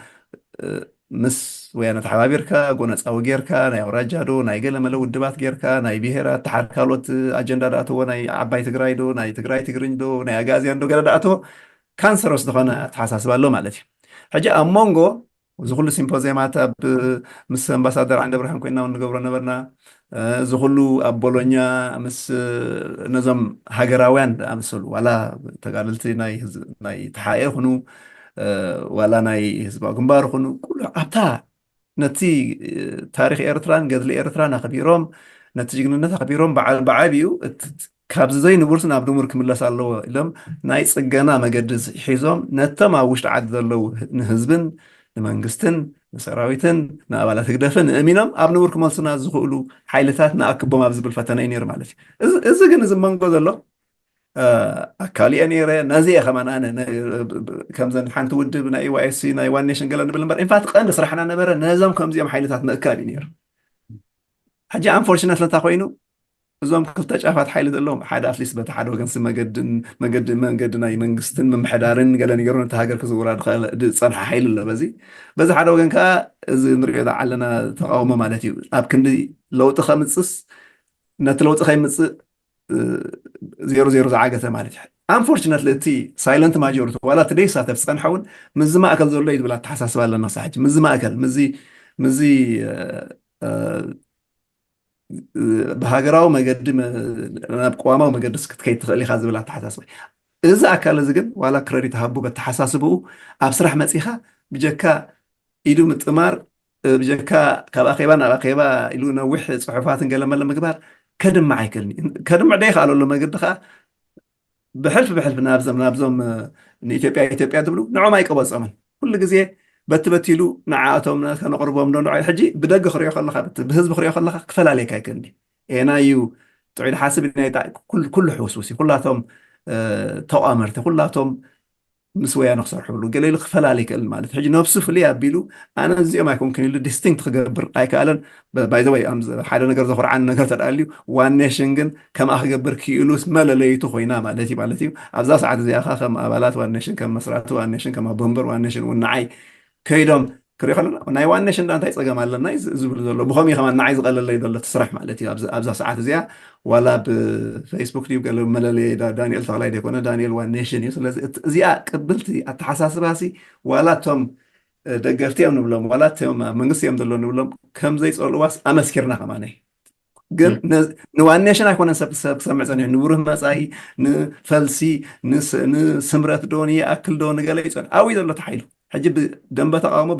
ምስ ወያነ ተሓባቢርካ ጎነፃዊ ጌርካ ናይ ኣውራጃ ዶ ናይ ገለመለ ውድባት ጌርካ ናይ ብሄራት ተሓር ካልኦት ኣጀንዳ ዳኣትዎ ናይ ዓባይ ትግራይ ዶ ናይ ትግራይ ትግርኝ ዶ ናይ ኣጋዝያን ዶ ገለ ዳኣትዎ ካንሰሮስ ዝኾነ ኣተሓሳስባ ኣሎ ማለት እዩ ሕጂ ኣብ መንጎ እዚ ኩሉ ሲምፖዚየማት ኣብ ምስ ኣምባሳደር ዓንደ ብርሃን ኮይና ንገብሮ ነበርና እዚ ኩሉ ኣብ ቦሎኛ ምስ ነዞም ሃገራውያን ዝኣመሰሉ ዋላ ተጋደልቲ ናይ ተሓኤ ይኹኑ ዋላ ናይ ህዝባዊ ግንባር ይኹኑ ኩሉ ኣብታ ነቲ ታሪክ ኤርትራን ገድሊ ኤርትራን ኣኽቢሮም ነቲ ጅግንነት ኣኽቢሮም ብዓቢኡ ካብዚ ዘይንቡርስ ናብ ንቡር ክምለስ ኣለዎ ኢሎም ናይ ፅገና መገዲ ሒዞም ነቶም ኣብ ውሽጢ ዓዲ ዘለዉ ንህዝብን ንመንግስትን ንሰራዊትን ንኣባላት ህግደፍን እሚኖም ኣብ ንቡር ክመልሱና ዝኽእሉ ሓይልታት ንኣክቦም ኣብ ዝብል ፈተነ እዩ ነይሩ ማለት እዩ። እዚ ግን እዚ መንጎ ዘሎ ኣካል እየ ነይረ። ነዚ እየ ከማን ኣነ ከምዘን ሓንቲ ውድብ ናይ ዋይሲ ናይ ዋን ኔሽን ገለ ንብል እምበር ኢንፋት ቀንዲ ስራሕና ነበረ ነዞም ከምዚኦም ሓይልታት ምእካብ እዩ ነይሩ። ሕጂ ኣንፎርችነት ለታ ኮይኑ እዞም ክልተ ጫፋት ሓይሊ ዘለዎም ሓደ ኣትሊስት በቲ ሓደ ወገን ሲ መገድን መገዲ መገዲ ናይ መንግስትን ምምሕዳርን ገለ ንገሩ ነቲ ሃገር ክዝውራ ዝጸንሐ ሓይሊ ኣሎ። በዚ በዚ ሓደ ወገን ከዓ እዚ ንሪኦ ዘለና ተቃውሞ ማለት እዩ ኣብ ክንዲ ለውጢ ከምፅስ ነቲ ለውጢ ከይምፅእ ዜሮ ዜሮ ዝዓገተ ማለት እዩ። ኣንፎርችነትሊ እቲ ሳይለንት ማጆሪቲ ዋላ እቲ ደይሳተፍ ዝፀንሐ እውን ምዚ ማእከል ዘሎ እዩ ዝብል ኣተሓሳስባ ኣለና። ሳሕጂ ምዚ ማእከል ምዚ ምዚ ብሃገራዊ መገዲ ናብ ቅዋማዊ መገዲ ክትከይድ ትኽእል ኢኻ ዝብል ኣተሓሳስባ። እዚ ኣካል እዚ ግን ዋላ ክረዲት ሃቡ በተሓሳስብኡ ኣብ ስራሕ መፂኻ ብጀካ ኢዱ ምጥማር ብጀካ ካብ ኣኼባ ናብ ኣኼባ ኢሉ ነዊሕ ፅሑፋትን ገለመለ ምግባር ከድምዕ ኣይክእልን። ከድምዕ ዶ ይኽኣለሉ መገዲ ከዓ ብሕልፊ ብሕልፊ ናብዞም ናብዞም ንኢትዮጵያ ኢትዮጵያ ዝብሉ ንዖም ኣይቀበፆምን። ኩሉ ግዜ በቲ በቲ ኢሉ ንዓኣቶም ከነቕርቦም ዶ ንዖ ሕጂ ብደገ ክሪኦ ከለካ ብህዝቢ ክሪኦ ከለካ ክፈላለየካ ኣይክእልን። ኤና እዩ ጥዑይ ሓስብ ኩሉ ሕውስውስ ኩላቶም ተቋመርቲ ኩላቶም ምስ ወያነ ክሰርሕሉ ገለ ኢሉ ክፈላለ ይክእል ማለት ሕጂ ነብሱ ፍልይ ኣቢሉ ኣነ እዚኦም ኣይኮንኩን ኢሉ ዲስቲንክት ክገብር ኣይከኣለን። ባይዘወይ ሓደ ነገር ዘኩርዓኒ ነገር ተዳልዩ ዋን ኔሽን ግን ከምኣ ክገብር ክኢሉስ መለለይቱ ኮይና ማለት እዩ ማለት እዩ። ኣብዛ ሰዓት እዚኣ ከም ኣባላት ዋን ኔሽን ከም መስራቲ ዋን ኔሽን ከም ኣቦንበር ዋን ኔሽን እውን ንዓይ ከይዶም ክሪኦ ከለና ናይ ዋን ኔሽን ዳ እንታይ ፀገም ኣለና ዝብሉ ዘሎ ብከምኡ ከማ ንዓይ ዝቀለለይ ዘሎ ስራሕ ማለት እዩ። ኣብዛ ሰዓት እዚኣ ዋላ ብፌስቡክ ድዩ ገለ መለለየ ዳንኤል ተኽላይ ዘይኮነ ዳንኤል ዋን ኔሽን እዩ። ስለዚ እዚኣ ቅብልቲ ኣተሓሳስባ ሲ ዋላ እቶም ደገፍቲ እዮም ንብሎም ዋላ እቶም ኣብ መንግስቲ እዮም ዘሎ ንብሎም ከም ዘይፀልዋስ ኣመስኪርና ከማነ ግን ንዋን ኔሽን ኣይኮነን ሰብ ክሰምዕ ፀኒሑ ንብሩህ መፃኢ ንፈልሲ ንስምረት ዶ ንይኣክል ዶ ንገለ ይፀን ኣብይ ዘሎ ተሓይሉ ሕጂ ብደንበ ተቃውሞ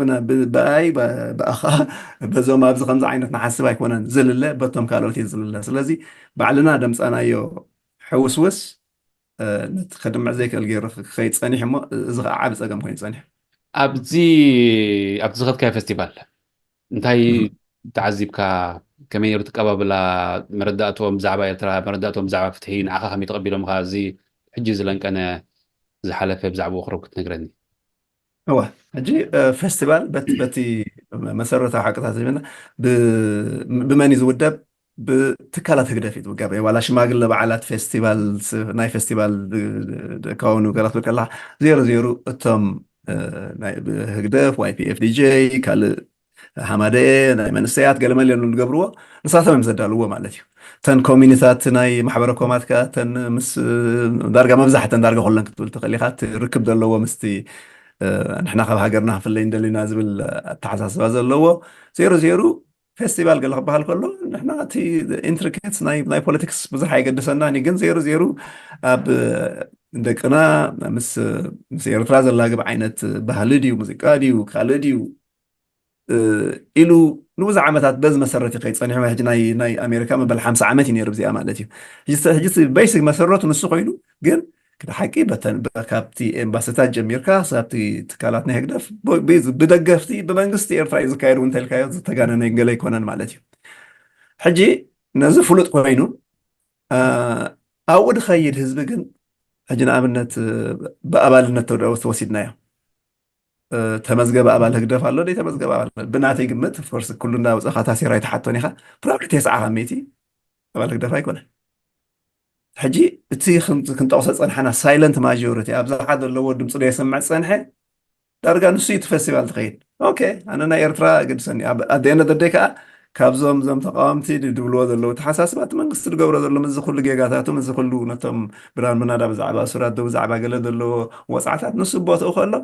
ብኣይ ብኣኻ በዞም ኣብዚ ከምዚ ዓይነት ንሓስብ ኣይኮነን ዝልለ በቶም ካልኦት እዩ ዝልለ። ስለዚ ባዕልና ደምፃናዮ ሕውስውስ ነቲ ከድምዕ ዘይክእል ገይሩ ክኸይድ ፀኒሑ እሞ እዚ ከዓ ዓብ ፀገም ኮይኑ ፀኒሑ። ኣብዚ ኣብዚ ዝኸድካዮ ፌስቲቫል እንታይ ተዓዚብካ? ከመይ ነሩ ትቀባብላ? መረዳእቶም ብዛዕባ ኤርትራ መረዳእቶም ብዛዕባ ፍትሒ ንዓኻ ከመይ ተቐቢሎምኻ? እዚ ሕጂ ዝለንቀነ ዝሓለፈ ብዛዕባኡ ክረብ ክትነግረኒ። እዋ ሕጂ ፌስቲቫል በቲ መሰረታዊ ሓቅታት ዝብና ብመን እዩ ዝውደብ? ብትካላት ህግደፍ እዩ ዝውገብ። ዋላ ሽማግለ በዓላት ፌስቲቫል ናይ ፌስቲቫል ከውን ገራት ብቀላ ዜሮ ዜሮ እቶም ህግደፍ ዋይፒኤፍ ዲጄ ካልእ ሃማደኤ ናይ መንስተያት ገለመል እዮም ዝገብርዎ። ንሳቶም እዮም ዘዳልዎ ማለት እዩ። ተን ኮሚኒታት ናይ ማሕበረ ኮማት ከ ተን ምስ ዳርጋ መብዛሕተን ዳርጋ ኩለን ክትብል ትኽእል ኢኻ። እቲ ርክብ ዘለዎ ምስቲ ንሕና ካብ ሃገርና ክፍለይ እንደሊና ዝብል ኣተሓሳስባ ዘለዎ ዜሮ ዜሮ ፌስቲቫል ገለ ክበሃል ከሎ ንሕና እቲ ኢንትሪኬትስ ናይ ፖለቲክስ ብዙሕ ኣይገድሰናን እዩ። ግን ዜሮ ዜሮ ኣብ ደቅና ምስ ኤርትራ ዘላግብ ዓይነት ባህሊ ድዩ ሙዚቃ ድዩ ካልእ ድዩ ኢሉ ንብዙሕ ዓመታት በዚ መሰረት እዩ ከይፀኒሑ ሕጂ ናይ ኣሜሪካ መበል ሓምሳ ዓመት እዩ ነይሩ እዚኣ ማለት እዩ። ሕጂ ቤሲክ መሰረቱ ንሱ ኮይኑ ግን ክደ ሓቂ ካብቲ ኤምባስታት ጀሚርካ ሳብቲ ትካላት ናይ ህግደፍ ብደገፍቲ ብመንግስቲ ኤርትራ እዩ ዝካየድ እውን ተልካዮ ዝተጋነነ ገለ ኣይኮነን ማለት እዩ። ሕጂ ነዚ ፍሉጥ ኮይኑ ኣብኡ ድኸይድ ህዝቢ ግን ሕጂ ንኣብነት ብኣባልነት ተወሲድናዮ ተመዝገበ ኣባል ህግደፍ ኣሎ ደይ ተመዝገበ ኣባል ብናተይ ግምት ፎርስ ኩሉ እንዳውፀኻ ታሲራ ኣይተሓቶን ኢኻ ፕሮባብሊ ተስዓ ካብ ሚእቲ ኣባል ህግደፍ ኣይኮነን። ሕጂ እቲ ክንጠቕሶ ፀንሓና ሳይለንት ማጆሪቲ ኣብዛሓ ዘለዎ ድምፂ ዶ የሰምዕ ዝፀንሐ ዳርጋ ንሱ እዩ እቲ ፌስቲቫል ትኸይድ። ኦኬ ኣነ ናይ ኤርትራ ግድሰኒ ኣደየነ ደደይ ከዓ ካብዞም ዞም ተቃወምቲ ድብልዎ ዘለዉ ተሓሳስባ እቲ መንግስቲ ዝገብሮ ዘሎ ምዚ ኩሉ ጌጋታቱ ምዚ ኩሉ ነቶም ብራን ምናዳ ብዛዕባ ሱራት ዶ ብዛዕባ ገለ ዘለዎ ወፃዕታት ንሱ ቦትኡ ከሎ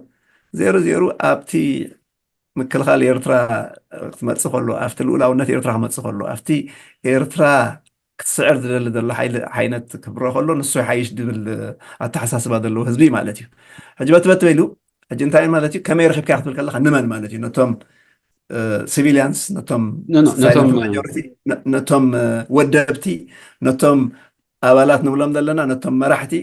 ዜሮ ዜሮ ኣብቲ ምክልኻል ኤርትራ ክትመፅእ ከሎ ኣብቲ ልኡላውነት ኤርትራ ክመፅእ ከሎ ኣብቲ ኤርትራ ክትስዕር ዝደሊ ዘሎ ሓይነት ክብሮ ከሎ ንሱ ይሓይሽ ዝብል ኣተሓሳስባ ዘለዎ ህዝቢ ማለት እዩ። ሕጂ በቲ በቲ በሉ ሕጂ እንታይ ማለት እዩ ከመይ ረኪብካ ክትብል ከለካ ንመን ማለት እዩ ነቶም ሲቪሊያንስ ነቶም ነቶም ወደብቲ ነቶም ኣባላት ንብሎም ዘለና ነቶም መራሕቲ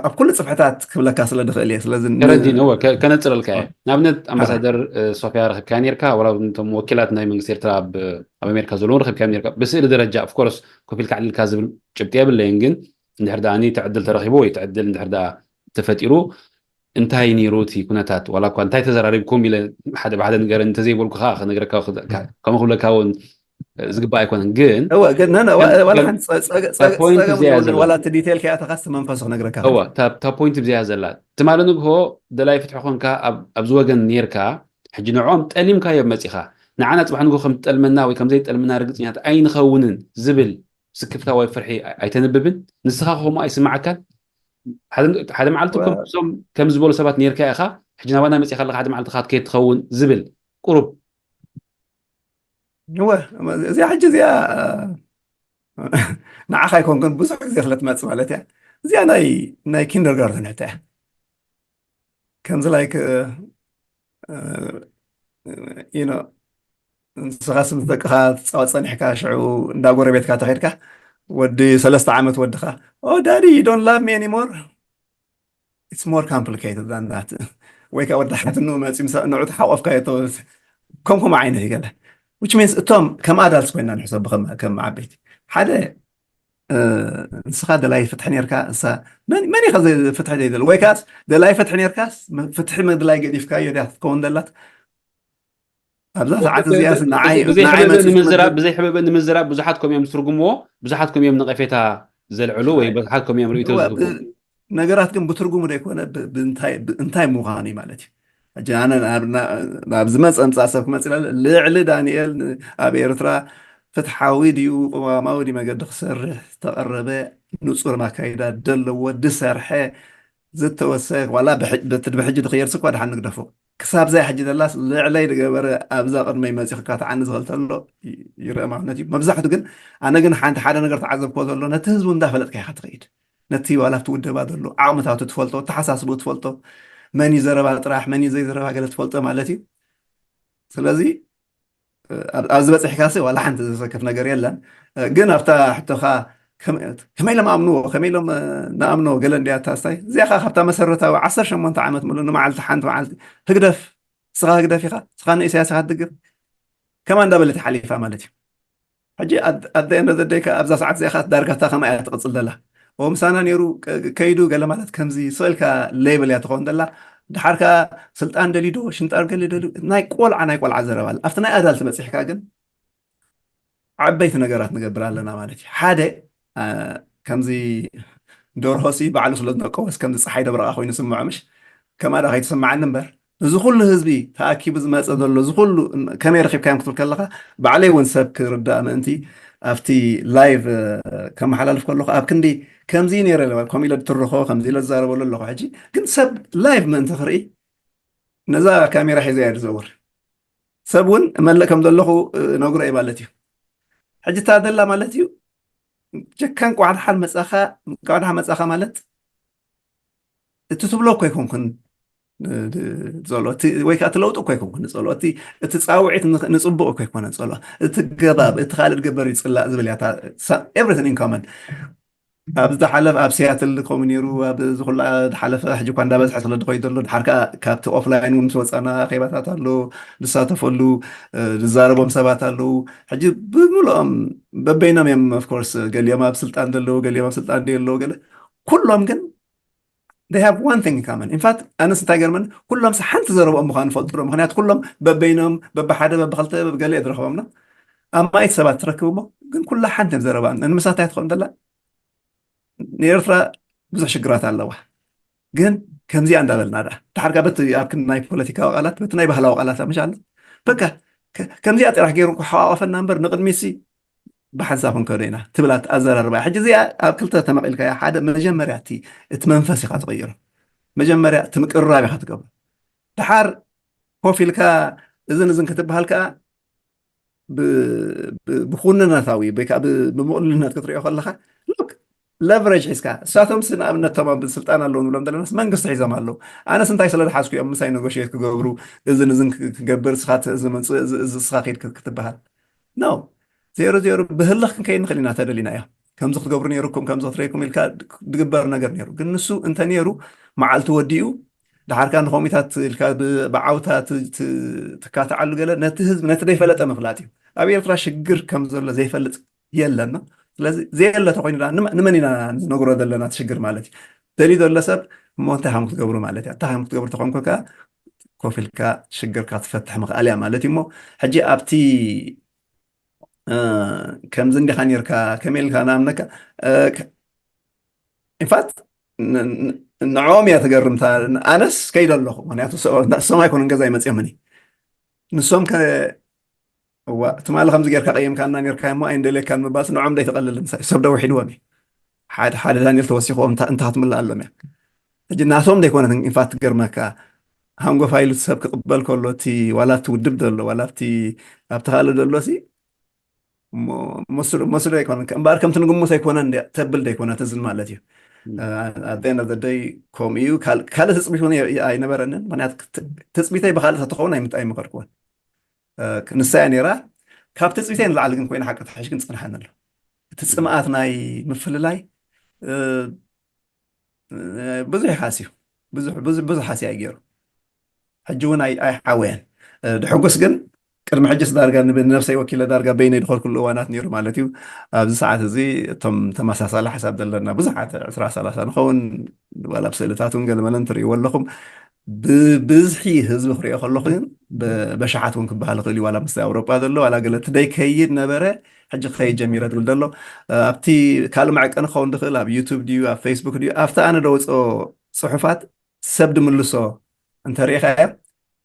ኣብ ኩሉ ፅፍሕታት ክብለካ ስለ ድኽእል እየ ስለዚ ተረዲን እወ ከነፅለልካ እየ ንኣብነት ኣምባሳደር ሶፊያ ረክብካ ኔርካ ወላ ነቶም ወኪላት ናይ መንግስቲ ኤርትራ ኣብ ኣሜሪካ ዘለውን ረክብካ ኔርካ ብስእሊ ደረጃ ኦፍኮርስ ኮፍ ኢልካ ዕልልካ ዝብል ጭብጢ የብለይን ግን እንድሕር ደኣ እቲ ዕድል ተረኪቡ ወይ እቲ ዕድል እንድሕር ደኣ ተፈጢሩ እንታይ ነይሩ እቲ ኩነታት ዋላ እኳ እንታይ ተዘራሪብኩም ኢለ ሓደ ብሓደ ንገረኒ እንተዘይበልኩ ከዓ ክነግረካ ከምኡ ክብለካ እውን ዝግባእ ኣይኮነን። ግን እወ ግን ነነ ከም- ዋላ ከም- ሓንቲ ጸ- ጸ- እታ ጸገ- point ጸገም እዚኣ የብሉን። ዘላ። ዋላ እቲ ዲቴል ከይኣተኻስ እቲ መንፈሱ ክነግረካ እወ እታ እታ point እዚኣ ዘላ ትማሊ ንግሆ ደላይ ፍትሒ ኮንካ ኣብ- ኣብዚ ወገን ነርካ። ሕጂ ንዕኦም ጠሊምካዮም መፂኻ፣ ንዓና ፅባሕ ንግሆ ከም ትጠልመና ወይ ከም ዘይጠልመና ርግፅኛት ኣይንኸውንን ዝብል ስክፍታ ወይ ፍርሒ ኣይ- ኣይተንብብን። ንስኻ ከምኡ ኣይስማዓካን። ሓደ ሓደ መዓልቲ እኮ ወ- እሶም ከም ዝበሉ ሰባት ነርካ ኢኻ። ሕጂ ናባና መፂኻ ኣለካ ሓደ መዓልቲ ካት ከይትኸውን ዝብል ቁሩብ እወ እዚኣ ሕጂ እዚኣ ንዓኻ ኣይኮንኩን ብዙሕ ግዜ ስለ ትመጽእ ማለት እያ። እዚኣ ናይ ናይ ኪንደርጋርተን ሕቶ እያ። ከምዚ ላይክ you know ንስኻ ስም ደቅኻ ትጻወት ጸኒሕካ ሽዑ እንዳ ጎረቤትካ ተኸድካ ወዲ ሰለስተ ዓመት ወድኻ oh daddy you don't love me anymore. It's more complicated than that. ወይ ከዓ ወዲ ሓትኑ መፂ ምስ ንዑ ተሓቆፍካ የቶ ከምከም ዓይነት ይገለ which means እቶም ከም adults ኮይና ንሕሰብ ከም ዓበይቲ ሓደ ንስኻ ደላይ ፍትሒ ነርካ እሳ መን ኢኻ ፍትሒ ዘይደል ወይ ከዓ ደላይ ፍትሒ ነርካ ፍትሒ ምድላይ ገዲፍካዮ ዲያ ክትከውን ደላት ኣብዛ ሰዓት እዚኣ ንዓይ ብዘይ ሕበበ ንምዝራብ ብዙሓት ከም እዮም ዝትርጉምዎ፣ ብዙሓት ከም እዮም ነቐፌታ ዘልዕሉ ወይ ብዙሓት ከም እዮም ርእቶ ዝህቡ። ነገራት ግን ብትርጉሙ ዘይኮነ እንታይ ምዃኑ ማለት እዩ። ሕጂ ኣነ ናብ ዝመፀ ምፃእ ሰብ ክመፅእ ልዕሊ ዳንኤል ኣብ ኤርትራ ፍትሓዊ ድዩ ቅዋማዊ ድዩ መገዲ ክሰርሕ ዝተቐረበ ንፁር ማካይዳ ዘለዎ ድሰርሐ ዝተወሰ ዋላ ብድሚ ሕጂ ድክየርስ እኳ ድሓን ንግደፎ ክሳብ ዛይ ሕጂ ዘላስ ልዕለይ ዝገበረ ኣብዛ ቅድመይ መፂ ክካትዓኒ ዝኽእል ተሎ ይረአ ማለት እዩ። መብዛሕቱ ግን ኣነ ግን ሓንቲ ሓደ ነገር ተዓዘብኮ ዘሎ ነቲ ህዝቡ እንዳፈለጥካ ኢኻ ትኸይድ ነቲ ዋላ ኣብቲ ውደባ ዘሎ ዓቕምታቱ ትፈልጦ ተሓሳስቡ ትፈልጦ መን እዩ ዘረባ ጥራሕ መን እዩ ዘይዘረባ ገለ ትፈልጦ ማለት እዩ። ስለዚ ኣብዚ በፂሕካ ሲ ዋላ ሓንቲ ዘሰክፍ ነገር የለን። ግን ኣብታ ሕቶኻ ከመይ ኢሎም ኣምንዎ ከመይ ኢሎም ንኣምንዎ ገለ እንዲያ ታስታይ እዚኣ ካ ካብታ መሰረታዊ ዓሰርተ ሸሞንተ ዓመት ምሉ ንመዓልቲ ሓንቲ መዓልቲ ህግደፍ ስኻ ህግደፍ ኢኻ ስኻ ንኢሳያስ ኢኻ ትድግፍ ከማ እንዳበለት ሓሊፋ ማለት እዩ። ሕጂ ኣደ እንደ ዘደይካ ኣብዛ ሰዓት እዚኣ ካ ዳርጋታ ከማ እያ ትቕፅል ዘላ ምሳና ነይሩ ከይዱ ገለ ማለት ከምዚ ስእልካ ሌብል እያ ትኸውን ዘላ። ድሓር ከኣ ስልጣን ደሊዶ ሽንጣር ገለ ደሊ ናይ ቆልዓ ናይ ቆልዓ ዘረባ ኣብቲ ናይ ኣዳልቲ በፂሕካ ግን ዓበይቲ ነገራት ንገብር ኣለና ማለት እዩ። ሓደ ከምዚ ደርሆ ሲ ባዕሉ ስለ ዝነቀወስ ከምዚ ፀሓይ ደብረቓ ኮይኑ ስምዖ ምሽ ከማዳ ከይትስምዓኒ እምበር እዚ ኩሉ ህዝቢ ተኣኪቡ ዝመፀ ዘሎ እዚ ኩሉ ከመይ ረኪብካዮም ክትብል ከለካ ባዕለይ እውን ሰብ ክርዳእ ምእንቲ ኣብቲ ላይቭ ከመሓላልፍ ከለኩ ኣብ ክንዲ ከምዚ ነይረ ከምኡ ኢለ ትርኾ ከምዚ ኢለ ዝዛረበሉ ኣለኩ ሕጂ ግን ሰብ ላይቭ ምእንቲ ክርኢ ነዛ ካሜራ ሒዘ እያ ዝዘውር ሰብ እውን እመልእ ከም ዘለኹ ነግሮ እዩ ማለት እዩ። ሕጂ እታ ዘላ ማለት እዩ ጀካን ቋዕድሓን መፃኻ ቋዕድሓ መፃኻ ማለት እቲ ትብሎ እኮ ኣይኮንኩን ዘሎ ወይ ከዓ እቲ ለውጢ እኮ ኣይኮንኩን ዝፀሎ እቲ ፃውዒት ንፅቡቅ እኮ ኣይኮነ ዝፀሎ እቲ ገባብ እቲ ካልእ ገበር ይፅላእ ዝብል እያ everything in common ኣብ ዝሓለፈ ኣብ ሲያትል ከምኡ ነይሩ ኣብ ዝኩላ ዝሓለፈ ሕጂ እኳ እንዳበዝሐ ስለ ዝኮይ ዘሎ ድሓር ከዓ ካብቲ ኦፍላይን እውን ምስ ወፃና ኬባታት ኣሎ ዝሳተፈሉ ዝዛረቦም ሰባት ኣለዉ ሕጂ ብምልኦም በበይኖም እዮም of course ገሊኦም ኣብ ስልጣን ዘለዉ ገሊኦም ኣብ ስልጣን ደየለዉ ገለ ኩሎም ግን they have one thing in common in fact ኣነስ እንታይ ገርመን ኩሎም ሓንቲ ዘረብኦም ምኳኑ ፈልጡ ዶ ምክንያቱ ኩሎም በበይኖም በብሓደ በብክልተ በብገለ እየ ዝረክቦምና ኣብ ማየት ሰባት ትረክብ እሞ ግን ኩላ ሓንቲ እዮም ዘረባ ንምሳታይ ትኸውን ዘላ ንኤርትራ ብዙሕ ሽግራት ኣለዋ ግን ከምዚኣ እንዳበልና ዳ ድሓር ካ በቲ ኣብ ናይ ፖለቲካዊ ቃላት በቲ ናይ ባህላዊ ቃላት ምሽ ኣሎ በቃ ከምዚኣ ጥራሕ ገይሩ ክሓዋቀፈና እምበር ንቅድሚት ሲ ብሓንሳብ ክንከዶ ኢና ትብላት ኣዘራርባ ሕጂ እዚኣ ኣብ ክልተ ተመቂልካያ ሓደ መጀመርያ እቲ እቲ መንፈስ ኢካ ትቀይሮ መጀመርያ እቲ ምቅርራብ ኢካ ትገብሮ ድሓር ኮፍ ኢልካ እዝን እዝን ክትበሃል ከዓ ብኩንነታዊ ወይ ከዓ ብምቕሉልነት ክትሪኦ ከለካ ሉክ ለቨሬጅ ሒዝካ እሳቶም ስ ንኣብነት ቶም ኣብ ስልጣን ኣለዉ ንብሎም ዘለና መንግስቲ ሒዞም ኣለዉ ኣነስ እንታይ ስለ ዝሓዝኩ እዮም ምሳይ ነጎሽት ክገብሩ እዝን እዝን ክገብር ስኻ እዚ መንፅእ እዚ ስኻ ከይድ ክትበሃል ኖ ዜሮ ዜሮ ብህልኽ ክንከይድ ንኽእል ኢና ተደሊና እያ ከምዚ ክትገብሩ ነይሩኩም ከምዚ ክትረይኩም ኢልካ ዝግበር ነገር ነይሩ ግን ንሱ እንተ ነይሩ መዓልቲ ወዲኡ ድሓርካ ንኮሚታት ኢልካ ብዓውታ ትካትዓሉ ገለ ነቲ ህዝቢ ነቲ ዘይፈለጠ ምፍላጥ እዩ ኣብ ኤርትራ ሽግር ከም ዘሎ ዘይፈልጥ የለና ስለዚ ዘየለ ተኮይኑ ንመን ኢና ንነግሮ ዘለና ሽግር ማለት እዩ ደልዩ ዘሎ ሰብ እሞ እንታይ ከም ክትገብሩ ማለት እያ እንታይ ከም ክትገብሩ ተኮንኩ ከዓ ኮፍ ኢልካ ሽግርካ ትፈትሕ ምክኣል እያ ማለት እዩ እሞ ሕጂ ኣብቲ ከምዚ እንዲኻ ኔርካ፣ ከመይ ኢልካ ንኣምነካ። ኢንፋክት ንዕኦም እያ ትገርምታ። ኣነስ ከይደ ኣለኹ፣ ምክንያቱ ንሶም ኣይኮኑን ገዛ ይመፅኦምኒ። ንሶም ከ እዋ ትማሊ ከምዚ ጌርካ ቀይምካና ኔርካ እሞ ኣይንደልየካን ምባልስ ንዕኦም ደይተቐልልን፣ ሰብ ደው ሒድዎም እዩ። ሓደ ሓደ ዳንኤል ተወሲኽዎም እንታ ክትምላእ ኣሎም እያ። ሕጂ ናቶም ደይኮነት ኢንፋክት ትገርመካ። ሃንጎፋይ ኢሉ ሰብ ክቕበል ከሎ እቲ ዋላ እቲ ውድብ ዘሎ ዋላ እቲ ኣብቲ ካልእ ዘሎ ሲ መስሉ ኣይኮነን። እምበኣር ከምቲ ንግምት ኣይኮነን ተብል ደይኮነት እዝን ማለት እዩ። ኣደን ደይ ከምኡ እዩ። ካልእ ትፅቢት እውን ኣይነበረንን። ምክንያቱ ትፅቢተይ ብካልእ ተትኸውን ኣይምት ኣይመኸርክዎን። ንሳ እያ ነይራ። ካብ ትፅቢተይ ንላዕሊ ግን ኮይና ሓቂ ተሓሽ ግን ፀንሓኒ ኣሎ። እቲ ፅምኣት ናይ ምፍልላይ ብዙሕ ይሓስዩ ብዙሕ ብዙሕ ብዙሕ ሓስያ እዩ ገይሩ። ሕጂ እውን ኣይሓወየን። ድሕጉስ ግን ቅድሚ ሕጅስ ዳርጋ ንነብሰይ ወኪለ ዳርጋ በይነይ ድኸልኩሉ እዋናት ነይሩ ማለት እዩ። ኣብዚ ሰዓት እዚ እቶም ተመሳሳሊ ሓሳብ ዘለና ብዙሓት ዕስራ ሰላሳ ንኸውን ዋላ ብስእልታት እውን ገለመለን ትርእይዎ ኣለኹም። ብብዝሒ ህዝቢ ክሪኦ ከለኹ ግን በሽሓት እውን ክበሃል ይኽእል እዩ። ዋላ ምስ ኣውሮጳ ዘሎ ዋላ ገለ እቲ ደይከይድ ነበረ ሕጂ ክኸይድ ጀሚረ ትብል ዘሎ ኣብቲ ካልእ መዐቀኒ ክኸውን ድኽእል ኣብ ዩቱብ ድዩ ኣብ ፌስቡክ ድዩ ኣብቲ ኣነ ደወፅኦ ፅሑፋት ሰብ ድምልሶ እንተሪኢኻዮ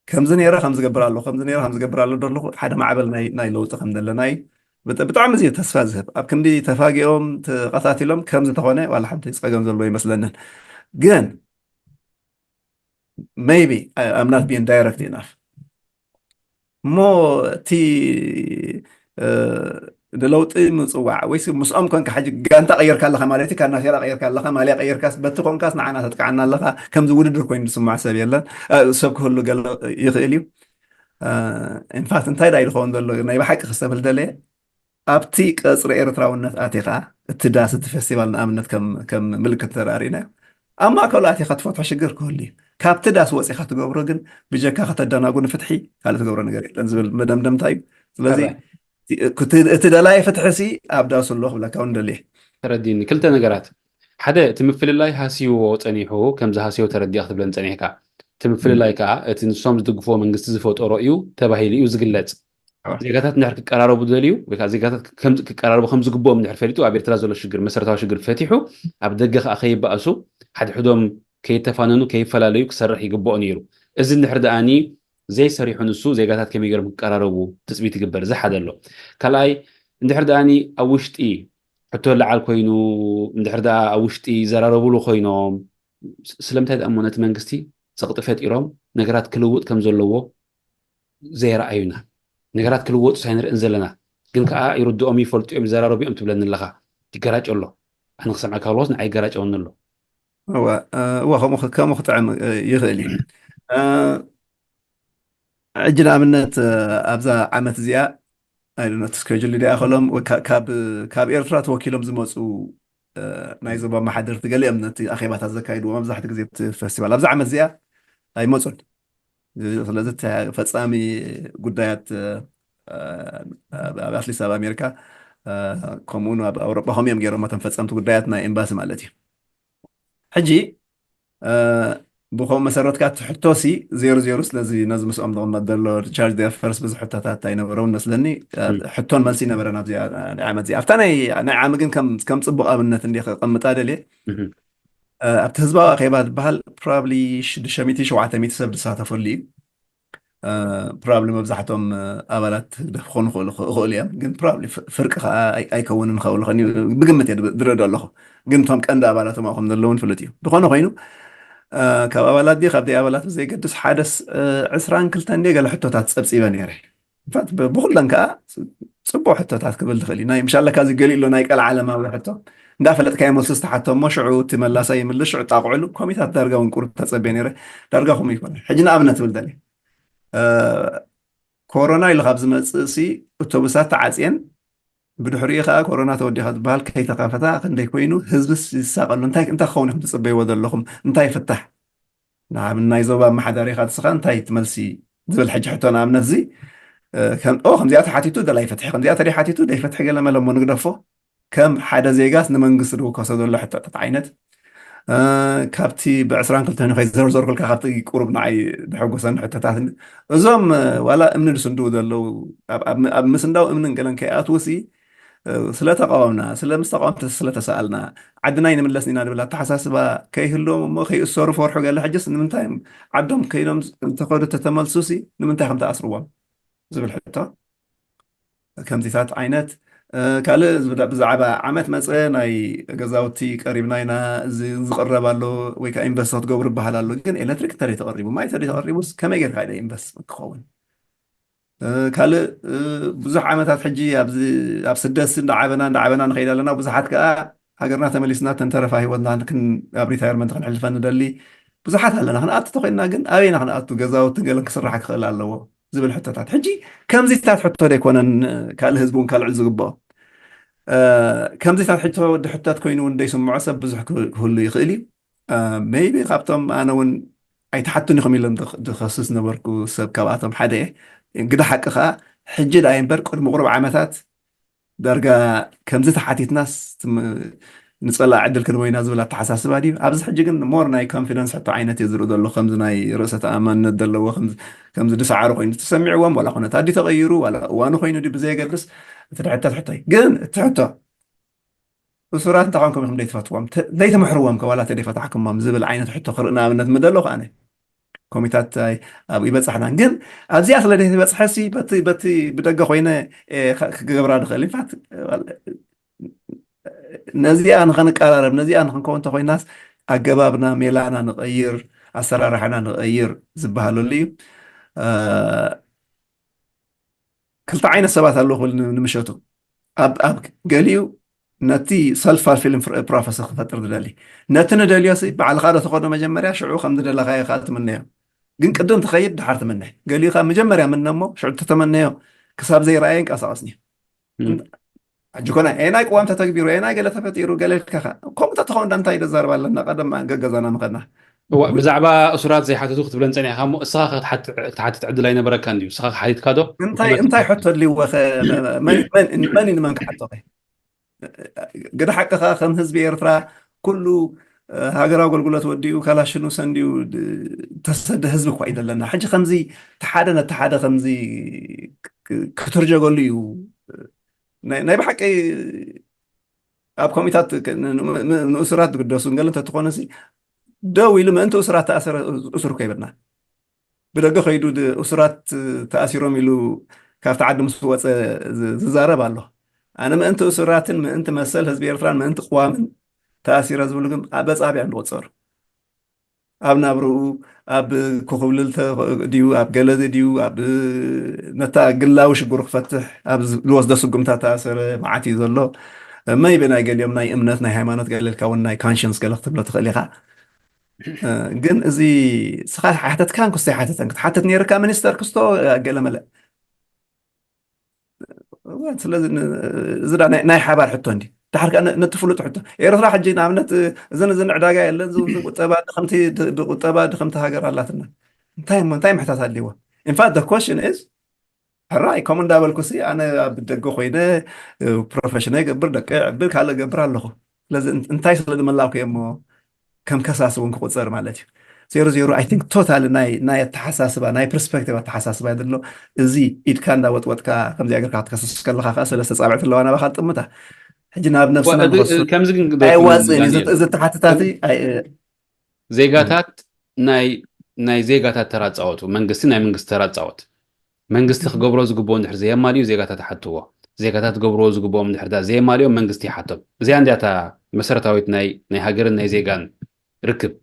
ከምዚ ነይረ ከምዝገብር ኣሎ ከምዚ ነይረ ከምዝገብር ኣሎ ደለኹ ሓደ ማዕበል ናይ ለውጢ ከም ዘለና እዩ። ብጣዕሚ እዚ ተስፋ ዝህብ ኣብ ክንዲ ተፋጊኦም ተቐታቲሎም ከምዝተኾነ ዋላ ሓንቲ ፀገም ዘለዎ ይመስለንን። ግን maybe I'm not being direct enough እሞ እቲ ንለውጢ ምፅዋዕ ወይ ምስኦም ኮንካ ሕጂ ጋንታ ቀይርካ ኣለካ ማለት እዩ። ካብ ናሴራ ቀይርካ ኣለካ ማልያ ቀይርካስ በቲ ኮንካስ ንዓና ተጥቃዓና ኣለካ። ከምዚ ውድድር ኮይኑ ዝስማዕ ሰብ የለን። ሰብ ክህሉ ገለ ይኽእል እዩ። ኢንፋክት እንታይ ዳ ይድኸውን ዘሎ ናይ ብሓቂ ክሰብል ደለየ ኣብቲ ቀፅሪ ኤርትራውነት ኣቲኻ እቲ ዳስ እቲ ፌስቲቫል ንኣብነት ከም ምልክት ተራሪእናዮ ኣብ ማእከሉ ኣቲኻ ትፈትሖ ሽግር ክህሉ እዩ። ካብቲ ዳስ ወፂኻ ትገብሮ ግን ብጀካ ከተደናጉ ንፍትሒ ካልእ ትገብሮ ነገር የለን ዝብል መደምደምታ እዩ። ስለዚ እቲ ደላይ ፍትሒ ሲ ኣብ ዳሱ ኣሎ ክብለካ እውን ደልየ። ተረዲኒ ክልተ ነገራት። ሓደ እቲ ምፍልላይ ሃስይዎ ፀኒሑ ከምዚ ሃስዮ ተረዲኣ ክትብለን ፀኒሕካ። እቲ ምፍልላይ ከዓ እቲ ንሶም ዝድግፍዎ መንግስቲ ዝፈጠሮ እዩ ተባሂሉ እዩ ዝግለፅ። ዜጋታት እንድሕር ክቀራረቡ ዝደልዩ ወይ ከዓ ዜጋታት ክቀራረቡ ከም ዝግብኦም እንድሕር ፈሊጡ ኣብ ኤርትራ ዘሎ ሽግር መሰረታዊ ሽግር ፈቲሑ ኣብ ደገ ከዓ ከይበኣሱ ሓድሕዶም ከይተፋነኑ ከይፈላለዩ ክሰርሕ ይግብኦ ነይሩ። እዚ እንድሕር ደኣኒ ዘይሰሪሑ ንሱ ዜጋታት ከመይ ገይሮም ክቀራረቡ ትፅቢት ይግበር። እዚ ሓደ ኣሎ። ካልኣይ እንድሕር ደኣኒ ኣብ ውሽጢ ሕቶ ለዓል ኮይኑ እንድሕር ደኣ ኣብ ውሽጢ ይዘራረብሉ ኮይኖም ስለምንታይ ደኣ እሞ ነቲ መንግስቲ ፀቕጢ ፈጢሮም ነገራት ክልውጥ ከም ዘለዎ ዘየረኣዩና። ነገራት ክልወጡ ሳይንርእን ዘለና ግን ከዓ ይርድኦም ይፈልጡ እዮም ይዘራረቡ እዮም ትብለኒ ኣለኻ። ይገራጮ ኣሎ። ኣነ ክሰምዐካ ከለዎስ ንዓይ ይገራጨወኒ ኣሎ። እዋ ከምኡ ክጥዕም ይኽእል እዩ። ሕጂ ንኣብነት ኣብዛ ዓመት እዚኣ ኣይደነቲ ስኬጁል ዲኣ ከሎም ካብ ኤርትራ ተወኪሎም ዝመፁ ናይ ዞባ መሓደርቲ ገሊኦም ነቲ ኣኼባታት ዘካይድዎ መብዛሕቲ ግዜ እቲ ፌስቲቫል ኣብዚ ዓመት እዚኣ ኣይመፁን። ስለዚ ፈፃሚ ጉዳያት ኣብ ኣትሊስት ኣብ ኣሜሪካ ከምኡ ኣብ ኣውሮጳ ከምኡ እዮም ገይሮም እቶም ፈፀምቲ ጉዳያት ናይ ኤምባሲ ማለት እዩ። ሕጂ ብኸምኡ መሰረት ከዓ እቲ ሕቶ ሲ ዜሮ ዜሮ ስለዚ ነዚ ምስኦም ዝቕመጥ ዘሎ ሪቻርድ ዴፈርስ ብዙሕ ሕቶታት ኣይነበረውን መስለኒ። ሕቶን መልሲ ይነበረ ናብዚ ዓመት እዚ ኣብታ ናይ ዓሚ ግን ከም ፅቡቅ ኣብነት እንዲ ከቐምጣ ደልየ ኣብቲ ህዝባዊ ኣኼባ ዝበሃል ፕሮባብሊ ሽዱሽተ ሚእቲ ሸውዓተ ሚእቲ ሰብ ዝሳተፈሉ እዩ። ፕሮባብሊ መብዛሕቶም ኣባላት ህግደፍ ክኾኑ ይኽእሉ እዮም ግን ፕሮባብሊ ፍርቂ ከዓ ኣይከውንን ክኸውን ብግምት እየ ዝረድኦ ኣለኹ። ግን እቶም ቀንዲ ኣባላቶም ኣብኹም ዘለውን ፍሉጥ እዩ። ዝኾነ ኮይኑ ካብ ኣባላት ድዩ ካብ ኣባላት ብዘይገድስ ሓደ ዕስራን ክልተን ድየ ገለ ሕቶታት ፀብፂበ ነይረ። ብኩለን ከዓ ፅቡቅ ሕቶታት ክብል ትኽእል እዩ ናይ ምሻለካ ዝገሊኡ ኣሎ ናይ ቀልዓለማዊ ሕቶ እንዳፈለጥካዮ መልሲ ዝተሓቶ እሞ ሽዑ እቲ መላሳይ ይምልስ ሽዑ ጣቕዕሉ ኮሚታት ዳርጋ እውን ቁሩብ ተፀብየ ነይረ። ዳርጋ ከምኡ ይኮነ። ሕጂ ንኣብነት ትብል ደሊ ኮሮና ኢሉ ካብ ዝመፅእ ሲ ኣውቶቡሳት ተዓፅየን ብድሕሪኡ ከዓ ኮሮና ተወዲኻ ዝበሃል ከይተኸፈታ ክንደይ ኮይኑ ህዝብስ ይሳቀሉ እንታይ እንታይ ክኸውን ኢኹም ትፅበይዎ ዘለኹም እንታይ ይፍታሕ? ንዓብ ናይ ዞባ ኣመሓዳሪኻ ንስኻ እንታይ ትመልሲ ዝብል ሕጂ ሕቶ ንኣብነት እዚ ከምዚኣ ተሓቲቱ ደላይ ፍትሒ ከምዚኣ ተደይ ሓቲቱ ደይ ፍትሒ ገለ መለ እሞ ንግደፎ ከም ሓደ ዜጋስ ንመንግስቲ ዝውከሶ ዘሎ ሕቶታት ዓይነት እ፣ ካብቲ ብዕስራን ክልተን ከይዘርዘርኩልካ ካብቲ ቁሩብ ንዓይ ዘሐጎሰኒ ሕቶታት፣ እዞም፣ እ፣ ዋላ እምኒ ዝስንድዉ ዘለዉ፣ ኣብ፣ ኣብ፣ ኣብ ምስንዳው እምንን ገለን ከይኣትዉሲ፣ እ፣ ስለ ተቃወምና፣ ስለ ምስ ተቃወምቲ ስለ ተሰኣልና፣ ዓድና ይንምለስ ኢና ዝብል ኣተሓሳስባ ከይህልዎም እሞ ከይእሰሩ ፈርሑ ገለ። ሕጅስ ንምንታይ እዮም ዓዶም ከይዶም እንተኸዱ ተተመልሱሲ ንምንታይ ከም ተኣስርዎም ዝብል ሕቶ። ከምዚታት ዓይነት፣ እ፣ ካልእ ዝብዳ-፣ ብዛዕባ ዓመት መጸ ናይ ገዛውቲ ቀሪብና ኢና፣ እዚ ዝቕረብ ኣሎ ወይ ከዓ ኢንቨስት ክትገብሩ ይበሃል ኣሎ። ግን ኤሌክትሪክ እንተደይ ተቐሪቡ፣ ማይ እንተደይ ተቐሪቡስ ከመይ ጌርካ ኢለ ኢንቨስት ክኸውን? እ፣ ካልእ፣ እ፣ ብዙሕ ዓመታት ሕጂ ኣብዚ፣ ኣብ ስደት እንዳዓበና፣ እንዳዓበና ንኸይድ ኣለና። ብዙሓት ከዓ ሃገርና ተመሊስና ተንተረፋ ህይወትና ክን-፣ ኣብ ሪታየርመንት ክንሕልፈ ንደሊ ብዙሓት ኣለና። ክንኣቱ ተኾይንና ግን ኣበይና ክንኣቱ? ገዛውቲ ገለን ክስራሕ ክኽእል ኣለዎ ዝብል ሕቶታት። ሕጂ ከምዚታት ሕቶ ደይኮነን ካልእ ህዝቢ እውን ካልዕል ዝግብኦ። እ፣ ከምዚታት ሕቶ ወዲ ሕቶት ኮይኑ እውን ደይስምዖ ሰብ ብዙሕ ክህ-፣ ክህሉ ይኽእል እዩ። እ፣ ሜይቢ ካብቶም ኣነ እውን ኣይትሓቱን ኢኹም ኢሎም ዝኽ-፣ ዝኸስስ ነበርኩ ሰብ ካብኣቶም ሓደ እየ። ግዳ ሓቂ ኸዓ ሕጂ ደኣ እምበር ቅድሚ ቁሩብ ዓመታት ዳርጋ ከምዚ ተሓቲትናስ ትም-፣ ንጸላእ ዕድል ክንቦ ኢና ዝብል ኣተሓሳስባ ድዩ? ኣብዚ ሕጂ ግን ሞር ናይ ኮንፊደንስ ሕቶ ዓይነት እየ ዝርኢ ዘሎ። ከምዚ ናይ ርእሰ ተኣማንነት ዘለዎ፣ ከምዚ፣ ከምዚ ዝሰዓሩ ኮይኑ ተሰሚዕዎም፣ ዋላ ኩነታት ድዩ ተቐይሩ፣ ዋላ እዋኑ ኮይኑ ድዩ ብዘየገድስ፣ እቲ ድሕተት ሕቶ እዩ። ግን እቲ ሕቶ፣ እሱራት እንታይ ኮንኩም ኢኹም ዘይትፈትዎም? ተ-፣ ዘይትምሕርዎም ከ ዋላ ተደይፈታሕኩሞም ዝብል ዓይነት ሕቶ ክርኢ ንኣብነት ምደለኹ ኣነ። ኮሚታት ኣይ-፣ ኣብ ይበጻሕና። ግን ኣብዚኣ ስለ ዘይትበጽሐሲ በቲ፣ በቲ ብደገ ኮይነ፣ እ፣ ከ-፣ ክገብራ ድኽእል። ኢንፋክት፣ ነዚኣ ንኸንቀራረብ፣ ነዚኣ ንኽንከውን እንተኾይናስ ኣገባብና፣ ሜላና ንቐይር፣ ኣሰራርሓና ንቐይር ዝበሃለሉ እዩ። እ፣ ክልተ ዓይነት ሰባት ኣለዉ ክብል ን-፣ ንምሸቱ። ኣብ፣ ኣብ ገሊኡ ነቲ ሰልፍ ፋልፊሊንግ ፕሮ-፣ ፕሮፌሲ ክፈጥር ዝደሊ። ነቲ ንደልዮሲ ባዕልኻ ዶ ተኸዶ መጀመርያ፣ ሽዑ ከም ዝደለኻዮ ኸዓ ትምነዮ። ግን ቅድም ትኸይድ፣ ድሓር ትምነ። ገሊኡ ኸዓ መጀመርያ ምነ እሞ፣ ሽዑ ተተመነዮ፣ ክሳብ ዘይረኣየ ይንቀሳቐስኒ። እም። ሕጂ ኮነ፣ ኤናይ ቅዋም ተተግቢሩ፣ ኤናይ ገለ ተፈጢሩ፣ ገለ ኢልካ ኸዓ። ከምኡ ተተኸውን ዳ እንታይ ደዛርብ ኣለና? ቀደም ገገዛና ምኸድና። እዋ፣ ብዛዕባ እሱራት ዘይሓተቱ ክትብለን ጸኒሕካ እሞ፣ እስኻ ክትሓት-፣ ክትሓትት ዕድል ኣይነበረካን ድዩ? እስኻ ሓቲትካ ዶ? እንታይ፣ እንታይ ሕቶ ኣድልይዎ ኸ? መን፣ መን፣ መን እዩ ንመን ክሓቶ ኸ? ግደ ሓቅኻ ከም ህዝቢ ኤርትራ ኩሉ፣ እ፣ ሃገራዊ ኣገልግሎት ወዲኡ ካላሽኑ ሰንዲኡ ድ-፣ ተሰደ ህዝቢ እኳ እዩ ዘለና። ሕጂ ከምዚ እቲ ሓደ ነቲ ሓደ ከምዚ ክ-፣ ክ-፣ ክትርጀገሉ እዩ። ናይ፣ ናይ ብሓቂ ኣብ ኮሚታት ክ-፣ ን-፣ ን-፣ ን-፣ ንእሱራት ዝግደሱ ገለ እንተትኾነሲ ደው ኢሉ ምእንቲ እሱራት ተኣሰረ እሱር እኮ ይበልና። ብደገ ከይዱ ድ-፣ እሱራት ተኣሲሮም ኢሉ ካብቲ ዓዲ ምስ ወፀ ዝ-፣ ዝዛረብ ኣሎ። ኣነ ምእንቲ እሱራትን ምእንቲ መሰል ህዝቢ ኤርትራን ምእንቲ ቅዋምን ተኣሲረ ዝብሉ ግን ኣብ በጻብዕ እዮም ዝቑጸሩ። ኣብ ናብርኡ፣ ኣብ ኮኹብልል ተ-፣ ድዩ፣ ኣብ ገለዚ ድዩ፣ ኣብ ነታ ግላዊ ሽግሩ ክፈትሕ ኣብ ዝ-፣ ዝወስዶ ስጉምታ ተኣሰረ መዓት እዩ ዘሎ። መይበ ናይ ገሊኦም ናይ እምነት፣ ናይ ሃይማኖት፣ ገለ ኢልካ እውን ናይ ኮንሽንስ ገለ ክትብሎ ትኽእል ኢኻ። እ፣ ግን እዚ ስኻ ሓተትካን ክስቶ ኣይሓተተን ክትሓትት ነይርካ ሚኒስተር ክስቶ፣ እ፣ ገለ መለ። እወ፣ ስለዚ ን-፣ እዚ ዳ ናይ፣ ናይ ሓባር ሕቶ እንዲ። ድሓር ከኣ ነ-፣ ነቲ ፍሉጥ ሕቶ። ኤርትራ ሕጂ ንኣብነት፣ እ፣ እዝን እዝን ዕዳጋ የለን፣ እዚ፣ እዚ ቁጠባ ድኽምቲ፣ ድ-፣ ብቁጠባ ድኽምቲ ሃገር ኣላትና። እንታይ እሞ፣ እንታይ ምሕታት ኣድልይዎ? In fact, the question is፣ ሕራይ፣ ከምኡ እንዳበልኩሲ ኣነ ኣብ ደገ ኮይነ፣ እ፣ ፕሮፌሽነይ ገብር፣ ደቀይ ዕብል፣ ካልእ ገብር ኣለኹ። ስለዚ እን-፣ እንታይ ስለ ዝመላእኩ እየ እሞ ከም ከሳሲ እውን ክቑጸር ማለት እዩ። ዜሮ ዜሮ፣ I think totally ናይ፣ ናይ ኣተሓሳስባ፣ ናይ ፐርስፔክቲቭ ኣተሓሳስባ ዘሎ። እዚ ኢድካ እንዳወጥወጥካ ከምዚኣ ጌርካ ክትከስስ ከለኻ ከኣ ሰለስተ ጻብዕቲ ኣለዋ ናባኻ ትጥምታ። ሕጂ ናብ ነብስና ዋ-፣ እዚ፣ ንኸሱ ከምዚ ግን ኣይዋጽእን እዩ። ዳንኤል፣ እዚ፣ እዚ ተሓትታቲ ኣይ-፣ ዜጋታት ናይ፣ ናይ ዜጋታት ተራ ጻወቱ፣ መንግስቲ ናይ መንግስቲ ተራ ጻወት። መንግስቲ ክገብሮ ዝግብኦ እንድሕር ዘየማልዩ ዜጋታት ይሓትዎ። ዜጋታት ክገብርዎ ዝግብኦም እንድሕር ዳ ዘየማልዮም መንግስቲ ይሓቶም። እዚኣ እንዲያ እታ መሰረታዊት ናይ፣ ናይ ሃገርን ናይ ዜጋን ርክብ።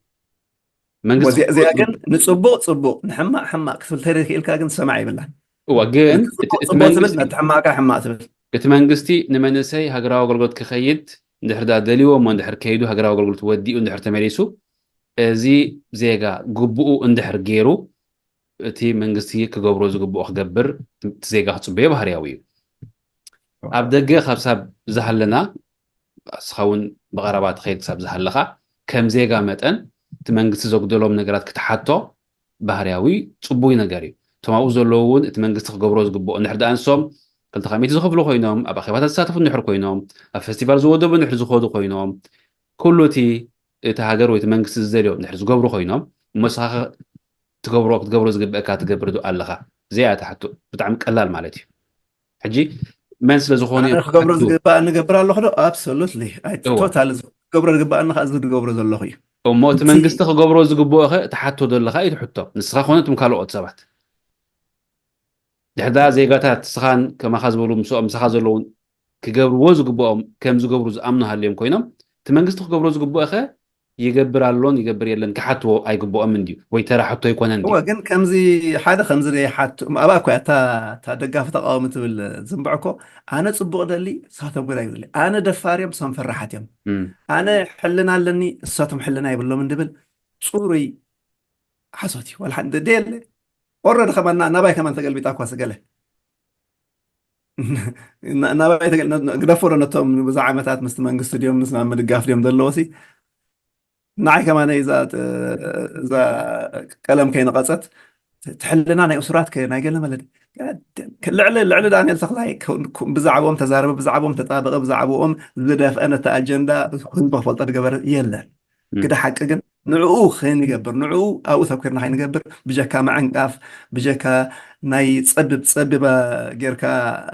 መንግስቲ ወዚ-፣ እዚኣ ግን ንጽቡቕ ጽቡቕ፣ ንሕማቕ ሕማቕ ክትብል ተደይክኢልካ ግን ሰማዕ ይብላን። እዋ፣ ግን እቲ ጽቡቕ፣ እቲ ጽቡቕ ትብል፣ መንግስቲ ነቲ ሕማቕካ ሕማቕ ትብል። እቲ መንግስቲ ንመንእሰይ ሃገራዊ ኣገልግሎት ክኸይድ እንድሕር ዳ ደልይዎ እሞ እንድሕር ከይዱ ሃገራዊ ኣገልግሎት ወዲኡ እንድሕር ተመሊሱ፣ እዚ ዜጋ ግቡኡ እንድሕር ገይሩ፣ እቲ መንግስቲ ክገብሮ ዝግብኦ ክገብር፣ እቲ ዜጋ ክጽበዮ ባህርያዊ እዩ። ኣብ ደገ ካብ ሳብ ዝሃለና፣ እስኻ እውን ብቐረባ ትኸይድ ክሳብ ዝሃለኻ፣ ከም ዜጋ መጠን እቲ መንግስቲ ዘጉደሎም ነገራት ክትሓቶ ባህርያዊ ጽቡይ ነገር እዩ። እቶም ኣብኡ ዘለዉ እውን እቲ መንግስቲ ክገብሮ ዝግብኦ እንድሕር ደኣ ንሶም ክልተ ሚእቲ ዝኸፍሉ ኮይኖም፣ ኣብ ኣኼባታት ዝሳተፉ እንድሕር ኮይኖም፣ ኣብ ፈስቲቫል ዝወደቡ እንድሕር ዝኸዱ ኮይኖም፣ ኩሉ እቲ እቲ ሃገር ወይ እቲ መንግስቲ ዝደልዮ እንድሕር ዝገብሩ ኮይኖም፣ እሞ ንስኻ ትገብሮ ክትገብሮ ዝግበእካ ትገብር ዶ ኣለኻ? እዚኣ እያ እታ ሕቶ። ብጣዕሚ ቀላል ማለት እዩ። ሕጂ መን ስለ ዝኾኑ ኣነ እዮም ክገብሮ ዝሓቱ? ዝግባእ ንገብር ኣለኹ ዶ? ኣብሶሉትሊ። እዎ። ቶታል ክገብሮ ዝግባእ ኣለኻ እዚ ትገብሮ ዘለኹ እዩ። እሞ እቲ እቲ መንግስቲ ክገብሮ ዝግብኦ ኸ እቲ ሓቶ ዶ ኣለኻ ኢሉ ሕቶ። ንስኻ ኮነ እቶም ካልኦት ሰባት። ድሕዳ ዜጋታት ንስኻን ከማኻ ዝበሉ ምስኦም ምሳኻ ዘለውን ክገብርዎ ዝግብኦም ከም ዝገብሩ ዝኣምኑ ሃልዮም ኮይኖም፣ እቲ መንግስቲ ክገብሮ ዝግብኦ ኸ ይገብር ኣሎን ይገብር የለን ክሓትዎ ኣይግብኦምን ድዩ? ወይ ተራ ሕቶ ኣይኮነን ድዩ? እወ፣ ግን ከምዚ ሓደ ከምዚ ዘይሓቱ፣ ኣብኣ እኮ እያ እታ፣ እታ ደጋፊ ተቃዋሚ ትብል ዝንባዕ እኮ፣ ኣነ ጽቡቕ ደሊ፣ እሳቶም ግዳ ይብሉ። ኣነ ደፋር እዮም፣ እሶም ፈራሓት እዮም። እም። ኣነ ሕልና ኣለኒ፣ እሳቶም ሕልና የብሎምን ድብል ጽሩይ ሓሶት እዩ። ዋላ ሓደ ደየለ። ኦረዲ ከማን ና-፣ ናባይ ከማን ተገልቢጣ እኳ ስገለ። ና-፣ ናባይ ተገል-፣ ነ-፣ ግደፎ ዶ ነቶም ብዙሕ ዓመታት ምስቲ መንግስቲ ድዮም፣ ምስ ምድጋፍ ድዮም ዘለዎሲ፣ ንዓይ ከማን እዛ፣ እዛ ቀለም ከይነቐጸት፣ ትሕልና ናይ እሱራት ከ-፣ ናይ ገለ መለ ድዩ? ልዕሊ፣ ልዕሊ ዳንኤል ተኽላይ ከ-፣ ከ-፣ ብዛዕባኦም ተዛረበ፣ ብዛዕባኦም ተጣበቐ፣ ብዛዕባኦም ዝደፍአ ነቲ ኣጀንዳ ህዝቢ ክፈልጦ ዝገበረ የለን። እም። ግደ ሓቂ ግን ንዕኡ ከይንገብር፣ ንዕኡ ኣብኡ ተኮርና ከይንገብር፣ ብጀካ ምዕንቃፍ፣ ብጀካ ናይ ጸብብ ጸብባ ጌርካ፣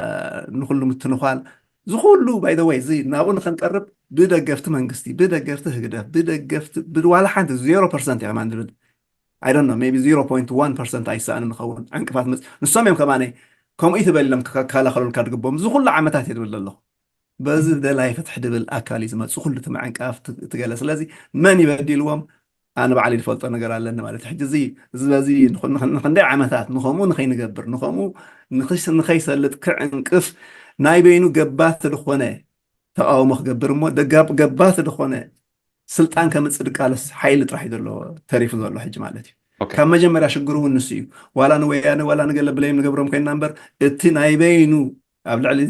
እ፣ ንኹሉ ምትንዃል፣ እዚ ኩሉ፣ by the way፣ እዚ ናብኡ ንኸንቀርብ ብደገፍቲ መንግስቲ፣ ብደገፍቲ ህግደፍ፣ ብደገፍቲ፣ ብዋላ ሓንቲ ዜሮ ፐርሰንት እየ ከማን ዝብል። I don't know፣ maybe ዜሮ ፖይንት ዋን ፐርሰንት ኣይሰኣንን ንኸውን። ዕንቅፋት መጽ-፣ ንሶም እዮም ከማን ከምኡ እዩ ትበል ኢሎም ክከላኸሉልካ ዝግብኦም። እዚ ኩሉ ዓመታት እየ ዝብል ዘለኹ። በዚ ደላይ ፍትሒ ድብል ኣካል እዩ ዝመጽእ ኩሉ እቲ ምዕንቃፍ ት-፣ ትገለ። ስለዚ መን ይበዲልዎም? ኣነ ባዕለይ ዝፈልጦ ነገር ኣለኒ ማለት እዩ። ሕጂ እዚ፣ እዚ በዚ ንኽ-፣ ንኽ-፣ ንኽንደይ ዓመታት ንኸምኡ ንኸይንገብር፣ ንኸምኡ ንኽስ-፣ ንኸይሰልጥ ክዕንቅፍ ናይ በይኑ ገባቲ ዝኾነ ተቃውሞ ክገብር እሞ ደጋብ-፣ ገባቲ ዝኾነ ስልጣን ከምጽእ ድቃለስ ሓይሊ ጥራሕ እዩ ዘሎ ተሪፉ ዘሎ ሕጂ ማለት እዩ። ኦኬ። ካብ መጀመርያ ሽግሩ እውን ንሱ እዩ። ዋላ ንወያነ ዋላ ንገለ ብለይም ንገብሮም ኮይና እምበር እቲ ናይ በይኑ ኣብ ልዕሊ፣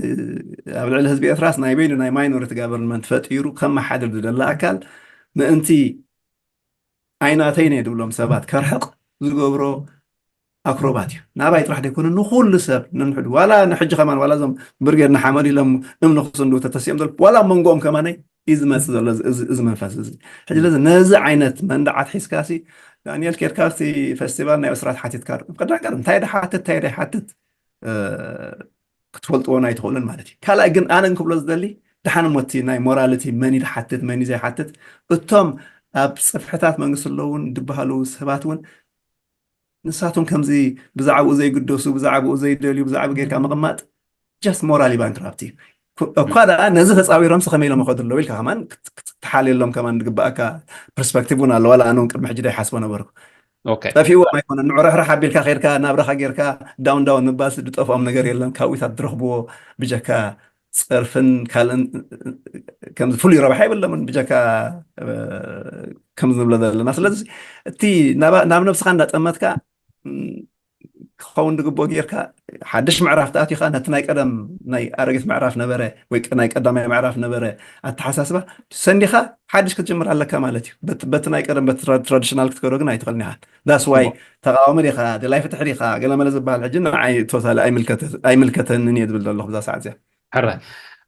ኣብ ልዕሊ ህዝቢ ኤርትራስ ናይ በይኑ ናይ ማይኖሪቲ ጋቨርንመንት ፈጢሩ ከመሓድር ዝደለ ኣካል ምእንቲ ኣይናተይን እየ ድብሎም ሰባት ከርሕቕ ዝገብሮ ኣክሮባት እዩ። ናባይ ጥራሕ ዘይኮነ ንኹሉ ሰብ ነንሕዱ፣ ዋላ ንሕጂ ከማን፣ ዋላ እዞም ብርጌድ ንሓመድ ኢሎም እምኒ ክስንዱ ተተሲኦም ዘሎ፣ ዋላ ኣብ መንጎኦም ከማነይ እዩ ዝመጽእ ዘሎ እዚ፣ እዚ፣ እዚ መንፈስ እዚ። ሕጂ ለዚ ነዚ ዓይነት መንደዓት ሒዝካሲ ዳንኤል ኬድካ ኣብቲ ፌስቲቫል ናይ እስራት ሓቲትካ ዶ? ቀዳም ቀደም እንታይ ድሓትት፣ እንታይ ደይሓትት፣ እ፣ ክትፈልጥዎ ኣይትኽእሉን ማለት እዩ። ካልኣይ ግን ኣነ እንክብሎ ዝደሊ፣ ደሓን እሞ እቲ ናይ ሞራልቲ መን እዩ ዝሓትት፣ መን እዩ ዘይሓትት፣ እቶም ኣብ ጽፍሕታት መንግስቲ ኣለውን ዝበሃሉ ሰባት እውን ንሳቶም ከምዚ ብዛዕባኡ ዘይግደሱ፣ ብዛዕባኡ ዘይደልዩ፣ ብዛዕባ ጌርካ ምቕማጥ just ሞራሊ ባንክራፕቲ እዩ። ኩ-፣ እኳ ደኣ ነዚ ተጻዊሮምሲ ከመይ ኢሎም ይኸዱ ኣለዉ ኢልካ ከማን ክት-፣ ክት-፣ ክትሓልየሎም ከማን ዝግባኣካ ፐርስፐክቲቭ እውን ኣሎ። ዋላ ኣነ እውን ቅድሚ ሕጂ ዘይሓስቦ ነበርኩ። ኦኬ። ጠፊእዎም ኣይኮነን፣ ንዑረሕራሕ ኣቢልካ ኸይድካ ናብራኻ ጌርካ ዳውን ዳውን ምባል ዝጠፍኦም ነገር የለን። ካብኡታት ዝረኽብዎ ብጀካ ጸርፍን ካልእን ከምዚ ፍሉይ ረብሓ የብሎምን ብጀካ፣ እ፣ ከምዚ ንብሎ ዘለና። ስለዚ እቲ ናባ-፣ ናብ ነብስኻ እንዳጠመትካ፣ ም፣ ክኸውን ዝግብኦ ጌርካ ሓድሽ ምዕራፍ ተኣቲኻ ነቲ ናይ ቀደም ናይ ኣረጊት ምዕራፍ ነበረ ወይ ቅ-፣ ናይ ቀዳማይ ምዕራፍ ነበረ ኣተሓሳስባ ሰንዲኻ ሓድሽ ክትጅምር ኣለካ ማለት እዩ። በት-፣ በቲ ናይ ቀደም በቲ ትራ-፣ ትራዲሽናል ክትከዶ ግን ኣይትኽእልን ኢኻ። ዳስ ዋይ እዎ። ተቃዋሚ ዲኻ፣ ደላይ ፍትሒ ዲኻ፣ ገለ መለ ዝበሃል ሕጂ ንዓይ ቶታሊ ኣይምልከተ-፣ ኣይምልከተንን እየ ዝብል ዘለኹ ብዛ ሰዓት እዚኣ። ሕራይ።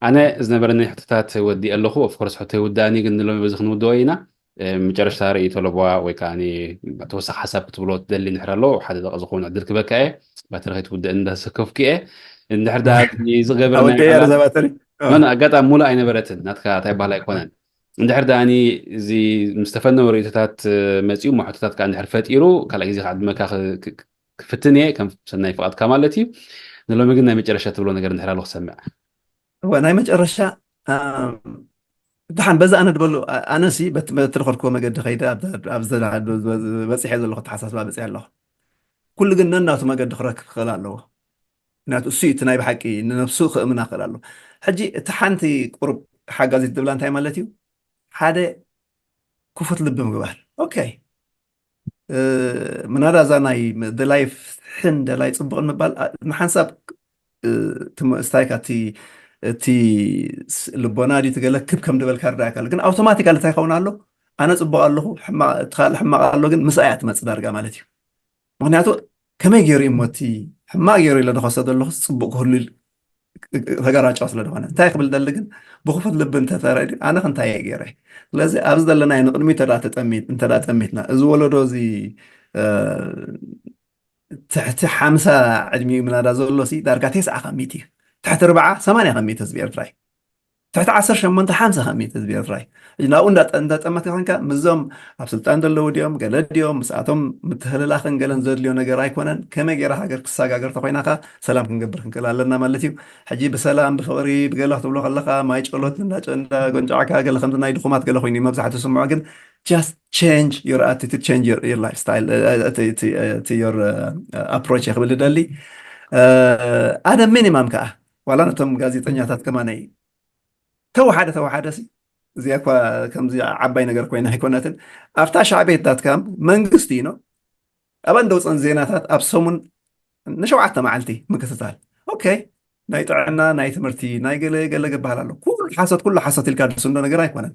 ኣነ ዝነበረኒ ሕቶታት ወዲእ ኣለኹ። ኦፍኮርስ ሕቶ ይውዳእኒ፣ ግን ንሎሚ በዚ ክንውድኦ ኢና። እ፣ መጨረሽታ ርእይቶ ለቦዋ ወይ ከዓ ተወሳኺ ሓሳብ ክትብሎ ትደሊ እንድሕር ኣሎ፣ ሓደ ደቂ ዝኸውን ዕድል ክበካ እየ። ባትሪ ከይትውድእ እንዳሰከፍኩ እየ። እንድሕር ደኣ እዚ ዝገበርናዮ ኣወደያ ዕላል-፣ ዘባተሪ? ኖ፣ ኖ፣ ኣጋጣሚ ሙሉእ ኣይነበረትን። ናትካ እንታይ ባህል ኣይኮነን። እንድሕር ደኣ እዚ ምስ ተፈነወ ርእይቶታት መጺኡ፣ እሞ ሕቶታት ከዓ እንድሕር ፈጢሩ፣ ካልኣይ ግዜ ከዓ ዕድመካ ክ-፣ ክ-፣ ክፍትን እየ፣ ከም ሰናይ ፍቓድካ ማለት እዩ። ንሎሚ ግን ናይ መጨረሻ ትብሎ ነገር እንድሕር ኣሎ ክሰምዕ። እወ፣ ናይ መጨረሻ፣ ኣም፣ ደሓን በዛ ኣነ ድበሉ፣ ኣ-፣ ኣነሲ በት-፣ በቲ ዝኸድክዎ መገዲ ከይደ ኣብ፣ ኣብ ዘላ-፣ በ-፣ በ-፣ በ-፣ በጺሐ ዘለኹ ኣተሓሳስባ በጺሐ ኣለኹ። ኩሉ ግን ነናቱ መገዲ ክረክብ ክኽእል ኣለዎ። ምክንያቱ እሱ እዩ እቲ ናይ ብሓቂ ንነብሱ ክእምና ክኽእል ኣለዎ። ሕጂ እቲ ሓንቲ ቁሩብ ሓጋዚት ድብላ እንታይ ማለት እዩ? ሓደ ክፉት ልቢ ምግባር። ኦኬ። እ፣ ምናዳ እዛ ናይ ደላይ ፍትሕን ደላይ ጽቡቕን ምባል፣ ኣ-፣ ንሓንሳብ፣ እ፣ ትም-፣ ስታይካ እቲ፣ እቲ ስ-፣ ልቦና ድዩ ትገለ ክብ ከም ድበልካ ርዳእካ ኣሎ። ግን ኣውቶማቲካሊ እንታይ ይኸውን ኣሎ? ኣነ ጽቡቕ ኣለኹ፣ ሕማቕ፣ እቲ ካልእ ሕማቕ ኣሎ፣ ግን ምስኣ እያ ትመጽእ ዳርጋ ማለት እዩ። ምክንያቱ ከመይ ገይሩ እዩ እሞ እቲ ሕማቕ ገይሩ ኢለ ዝኸሶ ዘለኹ ጽቡቕ ክህሉ ኢሉ? ተገራጫው ስለ ዝኾነ። እንታይ ክብል ደሊ ግን፣ ብኽፉት ልቢ እንተተረዲ ኣነ ክንታይ እየ ገይረ? ስለዚ ኣብዚ ዘለና ንቅድሚት እንተ ጠሚትና፣ እዚ ወለዶ እዚ ትሕቲ ሓምሳ ዕድሚኡ ምናዳ ዘሎ ሲ ዳርጋ ተስዓ ካብ ሚእቲ እዩ። ትሕቲ ኣርብዓ ሰማንያ ካብ ሚእቲ ህዝቢ ኤርትራ እዩ። ትሕቲ ዓሰርተ ሸሞንተ ሓምሳ ካብ ሚእቲ ህዝቢ ኤርትራ እዩ። ናብኡ እንዳጠመትካ ኮንካ ምስዞም ኣብ ስልጣን ዘለዉ ድዮም ገለ ድዮም ምስኣቶም ምትህልላኽን ገለን ዘድልዮ ነገር ኣይኮነን። ከመይ ገይራ ሃገር ክሰጋገር ተኮይናካ ሰላም ክንገብር ክንክእል ኣለና ማለት እዩ። ሕጂ ብሰላም ብፍቅሪ ብገለ ክትብሎ ከለካ ማይ ጨሎት እንዳጎንጫዕካ ገለ ከምዚ ናይ ድኹማት ገለ ኮይኑ መብዛሕትኡ ስምዖ ግን just change your attitude, change your lifestyle, your approach ክብል ደሊ ኣደ ሚኒማም ከዓ ዋላ ነቶም ጋዜጠኛታት ከማነይ ተወሓደ ተወሓደ ሲ እዚኣ እኳ ከምዚ ዓባይ ነገር ኮይና ኣይኮነትን። ኣብታ ሻዕቤት ዳትካም መንግስቲ ነው ኣብ እንደውፀን ዜናታት ኣብ ሰሙን ንሸውዓተ መዓልቲ ምክትታል። ኦኬ፣ ናይ ጥዕና፣ ናይ ትምህርቲ፣ ናይ ገለ ገለ ክበሃል ኣሎ። ኩሉ ሓሶት፣ ኩሉ ሓሶት ኢልካ ድስንዶ ነገር ኣይኮነን።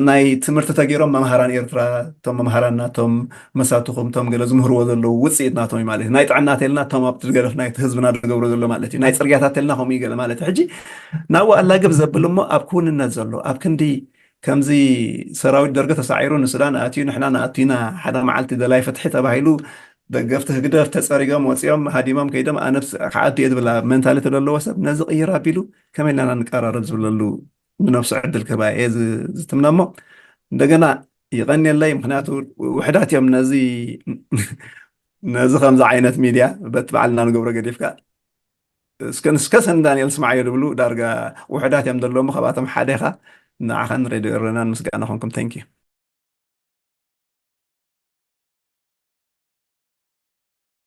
ናይ ትምህርቲ ተገይሮም መምሃራን ኤርትራ፣ እቶም መምሃራን ናቶም መሳትኹም እቶም ገለ ዝምህርዎ ዘለዉ ውፅኢት ናቶም እዩ ማለት እዩ። ናይ ጥዕና ተልና እቶም ኣብቲ ገደፍ ናይ ህዝብና ዝገብሮ ዘሎ ማለት እዩ። ናይ ፅርግያታት ተልና ከምኡ እዩ ገለ ማለት እዩ። ሕጂ ናብኡ ኣላግብ ዘብል እሞ ኣብ ክውንነት ዘሎ ኣብ ክንዲ ከምዚ ሰራዊት ደርጊ ተሳዒሩ ንሱዳን ኣትዩ ንሕና ንኣቱ ኢና ሓደ መዓልቲ ደላይ ፍትሒ ተባሂሉ ደገፍቲ ህግደፍ ተፀሪጎም ወፂኦም ሃዲሞም ከይዶም ኣነብስ ክዓቱ እየ ዝብል ሜንታሊቲ ዘለዎ ሰብ ነዚ ቅይር ኣቢሉ ከመይ ኢልና ንቀራረብ ዝብለሉ ንነብሱ ዕድል ክህባ እየ ዝትምነ እሞ እንደገና ይቐንየለይ። ምክንያቱ ውሕዳት እዮም ነዚ ነዚ ከምዚ ዓይነት ሚድያ በቲ ባዕልና ንገብሮ ገዲፍካ እስከ ንስከ ሰን ዳንኤል ስማዓዮ ዝብሉ ዳርጋ ውሕዳት እዮም ዘለዉ። ካብኣቶም ሓደኻ ንዓኻን ሬድዮ ኤረናን ምስጋና ኾንኩም። Thank you።